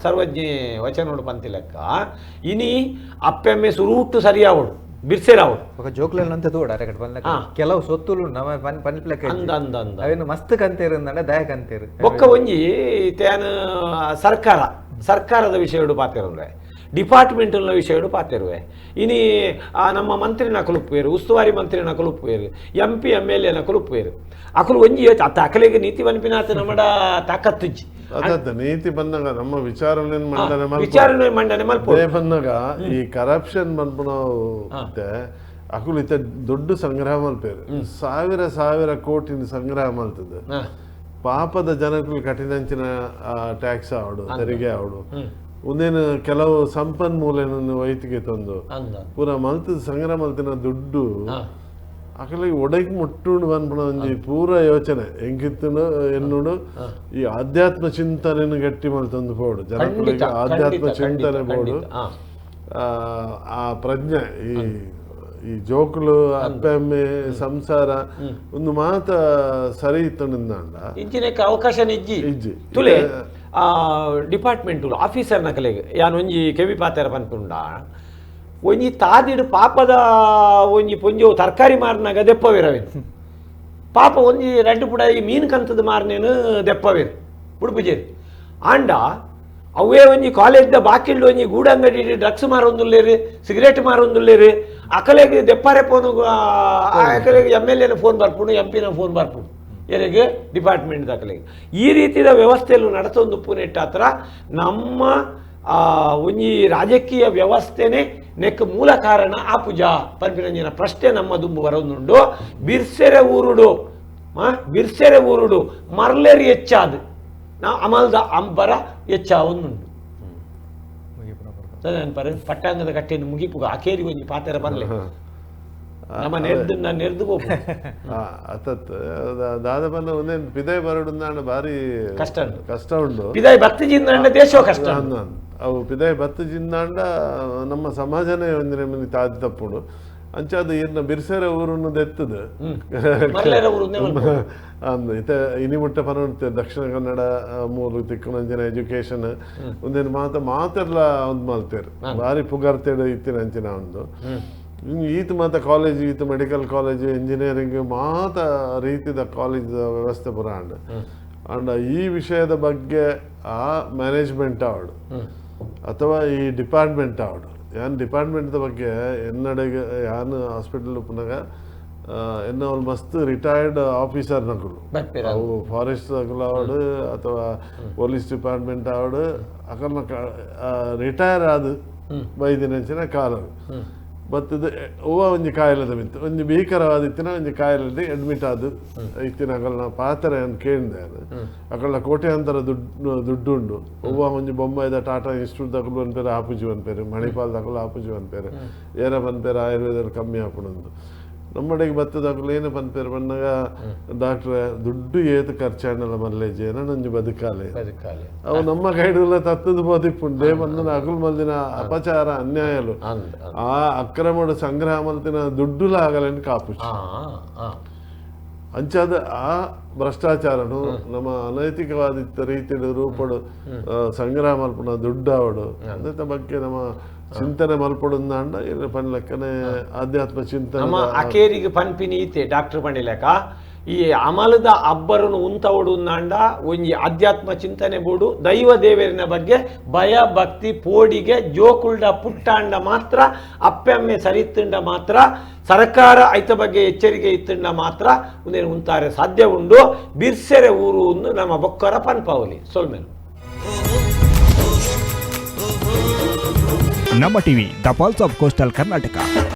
ಸರ್ವಜ್ಞ ವಚನೋಡು ಪಂತಿಲೆಕ್ಕ ಇನಿ ಅಪ್ಪೆಮ್ಮೆ ಸುರುಟು ಸರಿಯಾವಡು ಬಿರ್ಸೆರಾವಡು ఒక ಜೋಕ್ಲೆಲ್ಲ ತೋಡ ಅರೆಕಟ್ ಬಂದ ಕೆಲವು ಸೊತ್ತುಲು ನಮ್ಮ ಪನ್ಪ್ಲೆಕ್ಕ ಅಂದ ಅಂದ ಅಂದ ಅವೇನು ಮಸ್ತ್ ಕಂತೇರು ಅಂದಂಡ ದಯ ಕಂತೇರು ಬೊಕ್ಕ ಒಂಜಿ ತೇನ ಸರ್ಕಾರದ ವಿಷಯಡು ಪಾತೆರುಂದ್ರೆ ಡಿಪಾರ್ಟ್ಮೆಂಟ್ನ ವಿಷಯಡು ಪಾತೆರುವೆ ಇನಿ ನಮ್ಮ ಮಂತ್ರಿನ ಕುಲುಪ್ಪುವೇರು ಉಸ್ತುವಾರಿ ಮಂತ್ರಿನ ಕುಲುಪ್ಪುವೇರು M P M L ಎನ ಕುಲುಪ್ಪುವೇರು ಅಕುಲು ಒಂಜಿ ಅತ್ತ ಅಕಲೆಗೆ ನೀತಿ ವನ್ಪಿನಾಥ ನಮ್ಮಡ ತಾಕತ್ತುಜ್ಜಿ ಅದ ನೀತಿ ಬಂದಾಗ ನಮ್ಮ ವಿಚಾರಣೆ ಮಂಡನೆ ವಿಚಾರಣೆ ಮಂಡನೆ ಮಲ್ಪ ಬಂದಾಗ ಈ ಕರಪ್ಷನ್ ಬಂದ್ಪುನ ಅಕುಲು ಇತ್ತ ದೊಡ್ಡ ಸಂಗ್ರಹ ಮಲ್ಪೇರು ಸಾವಿರ ಸಾವಿರ ಕೋಟಿನ ಸಂಗ್ರಹ ಮಲ್ತದೆ ಪಾಪದ ಜನಗಳು ಕಠಿಣಂಚಿನ ಟ್ಯಾಕ್ಸ್ ಆವಡು ತೆರಿಗೆ ಆವಡು ಒಂದೇನು ಕೆಲವು ಸಂಪನ್ಮೂಲನ ವೈತಿಗೆ ತಂದು ಪೂರ ಮಲ್ತದ ಸಂಗ್ರಹ ಮಲ್ತಿನ ದುಡ್ಡು ಅಕಲಿಗೆ ಒಡಗಿ ಮುಟ್ಟುಂಡು ಬಂದ್ಬಿಡ ಒಂಜಿ ಪೂರ ಯೋಚನೆ ಎಂಕಿತ್ತನು ಎನ್ನುಡು ಈ ಆಧ್ಯಾತ್ಮ ಚಿಂತನೆಯನ್ನು ಗಟ್ಟಿ ಮಲ್ತಂದು ಪೋಡು ಜನಗಳಿಗೆ ಆಧ್ಯಾತ್ಮ ಚಿಂತನೆ ಪೋಡು ಆ ಪ್ರಜ್ಞೆ ಈ ಈ ಜೋಕುಲು ಅಪ್ಪೆಮ್ಮೆ ಸಂಸಾರ ಒಂದು ಮಾತ ಸರಿ ಇತ್ತಂಡ ಇಂಚಿನಕ್ಕೆ ಅವಕಾಶ ನಿಜ್ಜಿ ಇಜ್ಜಿ ತುಲೆ ಆ ಡಿಪಾರ್ಟ್ಮೆಂಟು ಆಫೀಸರ್ ನಕಲೆಗೆ ಯಾನ್ ಒಂಜಿ ಕೆವಿ ಪಾತೆರ ಪನ್ಪುಂಡ ಒಂಜಿ ತಾದಿಡು ಪಾಪದ ಒಂಜಿ ಪೊಂಜೋ ತರಕಾರಿ ಮಾರಿನಾಗ ದೆಪ್ಪವಿರವೇನು ಪಾಪ ಒಂಜಿ ರಡ್ಡು ಪುಡ ಈ ಮೀನು ಕಂತದ ಮಾರನೇನು ದೆಪ್ಪವೇರು ಉಡುಪುಜೇರಿ ಆಂಡ ಅವೇ ಒಂಜಿ ಕಾಲೇಜ್ದ ಬಾಕಿಲ್ಡು ಒಂಜಿ ಗೂಡಂಗಡಿ ಡ್ರಗ್ಸ್ ಮಾರೊಂದುಲ್ಲೇರು ಸಿಗರೇಟ್ ಮಾರೊಂದುಲ್ಲೇರು ಅಕಲೆಗೆ ದೆಪ್ಪಾರೆ ಫೋನು ಅಕಲೆಗೆ ಎಮ್ ಎಲ್ ಎನ ಫೋನ್ ಬರ್ಪುಂಡು ಎಂ ಪಿನ ಫೋನ್ ಬರ್ಪುಂಡು ಎರೆಗೆ ಡಿಪಾರ್ಟ್ಮೆಂಟ್ ದಾಖಲೆಗೆ ಈ ರೀತಿಯ ವ್ಯವಸ್ಥೆಯಲ್ಲೂ ನಡತೊಂದು ಪುನೆಟ್ಟಾತ್ರ ನಮ್ಮ ಒಂಜಿ ರಾಜಕೀಯ ವ್ಯವಸ್ಥೆನೇ ನೆಕ್ ಮೂಲ ಕಾರಣ ಆ ಪೂಜಾ ಪನ್ಪಿನಂಜಿನ ಪ್ರಶ್ನೆ ನಮ್ಮ ದುಂಬು ಬರೋದುಂಡು ಬಿರ್ಸೆರೆ ಊರುಡು ಬಿರ್ಸೆರೆ ಊರುಡು ಮರ್ಲೆರಿ ಹೆಚ್ಚಾದು ನಾ ಅಮಲ್ದ ಅಂಬರ ಹೆಚ್ಚಾವೊಂದುಂಡು ಪರ ಪಟ್ಟಾಂಗದ ಕಟ್ಟೆಯನ್ನು ಮುಗಿಪುಗ ಅಕೇರಿ ಒಂಜಿ ಪಾತೆರ ಬರಲೆ ನಮ್ಮ ನೆರ್ದು ನಾನು ನೆರ್ದು ಅತತ್ ದಾದ ಬನ್ನ ಒಂದೇನು ಪಿದಾಯಿ ಬರಡುಂದಾಂಡ ಭಾರಿ ಕಷ್ಟ ಕಷ್ಟ ಉಂಡು ಪಿದಾಯಿ ಬತ್ತು ಜಿಂದಾಂಡ ದೇಶ ಕಷ್ಟ ಅವು ಪಿದಾಯಿ ಬತ್ತು ಜಿಂದಾಂಡ ನಮ್ಮ ಸಮಾಜನೇ ಒಂದಿನ ಮಂದಿ ತಾದಿ ತಪ್ಪುಂಡು ಅಂಚಾದ ಏನ ಬಿರ್ಸೆರೆ ಊರನ್ನು ದೆತ್ತದ ಅಂದ್ ಇತ ಇನಿ ಮುಟ್ಟ ಪನೊಂತೆ ದಕ್ಷಿಣ ಕನ್ನಡ ಮೂರು ತಿಕ್ಕುನಂಚಿನ ಎಜುಕೇಶನ್ ಒಂದೇನು ಮಾತ ಮಾತೆಲ್ಲ ಒಂದು ಮಲ್ತೇರು ಭಾರಿ ಪುಗರ್ತೇಡು ಇತ್ತಿನಂಚಿನ ಒಂದು ಈತ ಮಾತ ಕಾಲೇಜ್ ಈತ medical college engineering ಮಾತ ರೀತಿದ ಕಾಲೇಜ್ ವ್ಯವಸ್ಥೆ ಪುರ ಅಂಡ್ ಅಂಡ್ ಈ ವಿಷಯದ ಬಗ್ಗೆ ಆ ಮ್ಯಾನೇಜ್ಮೆಂಟ್ ಆವಡು ಅಥವಾ ಈ ಡಿಪಾರ್ಟ್ಮೆಂಟ್ ಆವಡು ಯಾನ್ ಡಿಪಾರ್ಟ್ಮೆಂಟ್ದ ಬಗ್ಗೆ ಎನ್ನಡೆಗೆ ಯಾನ್ ಹಾಸ್ಪಿಟಲ್ ಪುನಗ ಎನ್ನ ಅವ್ರು ಮಸ್ತ್ ರಿಟೈರ್ಡ್ ಆಫೀಸರ್ ನಕುಲು ಅವು ಫಾರೆಸ್ಟ್ ನಕುಲು ಆವಡು ಅಥವಾ ಪೊಲೀಸ್ ಡಿಪಾರ್ಟ್ಮೆಂಟ್ ಆವಡು ಅಕಲ್ನ ರಿಟೈರ್ ಆದ ಬೈದಿನಂಚಿನ ಕಾಲ ಬತ್ತದ ಹೂವ ಒಂಜಿ ಕಾಯಿಲೆದ ಮಿತ್ತು ಒಂಜಿ ಭೀಕರವಾದ ಇತ್ತಿನ ಒಂಜಿ ಕಾಯಿಲೆದ ಅಡ್ಮಿಟ್ ಆದ ಇತ್ತಿನ ಅಕಲ್ನ ಪಾತ್ರೆ ಅಂತ ಕೇಳಿದೆ ಅಕಲ್ನ ಕೋಟ್ಯಾಂತರ ದುಡ್ಡುಂಡು ಹೂವ ಒಂಜಿ ಬೊಂಬೈದ ಟಾಟಾ ಇನ್ಸ್ಟಿಟ್ಯೂಟ್ ದಕಲು ಅನ್ಪೇರು ಆಪುಜಿ ಅನ್ಪೇರು ಮಣಿಪಾಲ್ ದಕಲು ಆಪುಜಿ ಅನ್ಪೇರು ಏರ ಪನ್ಪೇರು ಆಯುರ್ವೇದ ಕಮ್ಮಿ ಆಪುಣಂದು ನಮ್ಮಡೆಗೆ ಬತ್ತದ ಅಕಲು ಏನು ಪನ್ಪೇರು ಬಂದಾಗ ಡಾಕ್ಟ್ರೆ ದುಡ್ಡು ಏತು ಖರ್ಚಾಂಡಲ ಮಲ್ಲೇಜಿ ಏನೊಂಜಿ ಬದುಕಾಲೆ ಅವು ನಮ್ಮ ಕೈಡುಲ್ಲ ತತ್ತದ ಬೋದಿಪ್ಪುಂಡು ಬಂದನ ಅಕುಲ್ ಮಲ್ದಿನ ಅಪಚಾರ ಅನ್ಯಾಯಲು ಆ ಅಕ್ರಮಡು ಸಂಗ್ರಹ ಮಲ್ತಿನ ದುಡ್ಡುಲ ಆಗಲೇನು ಕಾಪು ಅಂಚಾದ ಆ ಭ್ರಷ್ಟಾಚಾರನು ನಮ್ಮ ಅನೈತಿಕವಾದ ರೀತಿಯ ರೂಪಡು ಸಂಗ್ರಹ ಮಲ್ಪುನ ದುಡ್ಡಾವಡು ಅದರ ಬಗ್ಗೆ ನಮ್ಮ ಚಿಂತನೆ ಮಲ್ಪಡುಂದಾಂಡ ಇಲ್ಲ ಪನ್ಲೆಕ್ಕನೆ ಆಧ್ಯಾತ್ಮ ಚಿಂತನೆ ನಮ್ಮ ಅಕೇರಿಗೆ ಪನ್ಪಿನಿ ಈತೆ ಡಾಕ್ಟರ್ ಪಂಡಿಲೆಕ್ಕ ಈ ಅಮಲದ ಅಬ್ಬರನು ಉಂತವಡು ಉಂದಾಂಡ ಒಂಜಿ ಆಧ್ಯಾತ್ಮ ಚಿಂತನೆ ಬೋಡು ದೈವ ದೇವರಿನ ಬಗ್ಗೆ ಭಯ ಭಕ್ತಿ ಪೋಡಿಗೆ ಜೋಕುಲ್ಡ ಪುಟ್ಟಾಂಡ ಮಾತ್ರ ಅಪ್ಪೆಮ್ಮೆ ಸರಿತ್ತುಂಡ ಮಾತ್ರ ಸರ್ಕಾರ ಐತ ಬಗ್ಗೆ ಎಚ್ಚರಿಕೆ ಇತ್ತುಂಡ ಮಾತ್ರ ಒಂದೇನು ಉಂತಾರೆ ಸಾಧ್ಯ ಉಂಡು ಬಿರ್ಸೆರೆ ಊರು ಒಂದು ನಮ್ಮ ಬೊಕ್ಕರ ಪನ್ಪಾವಲಿ ಸೊಲ್ಮೆನು. Namma TV, the pulse of coastal Karnataka.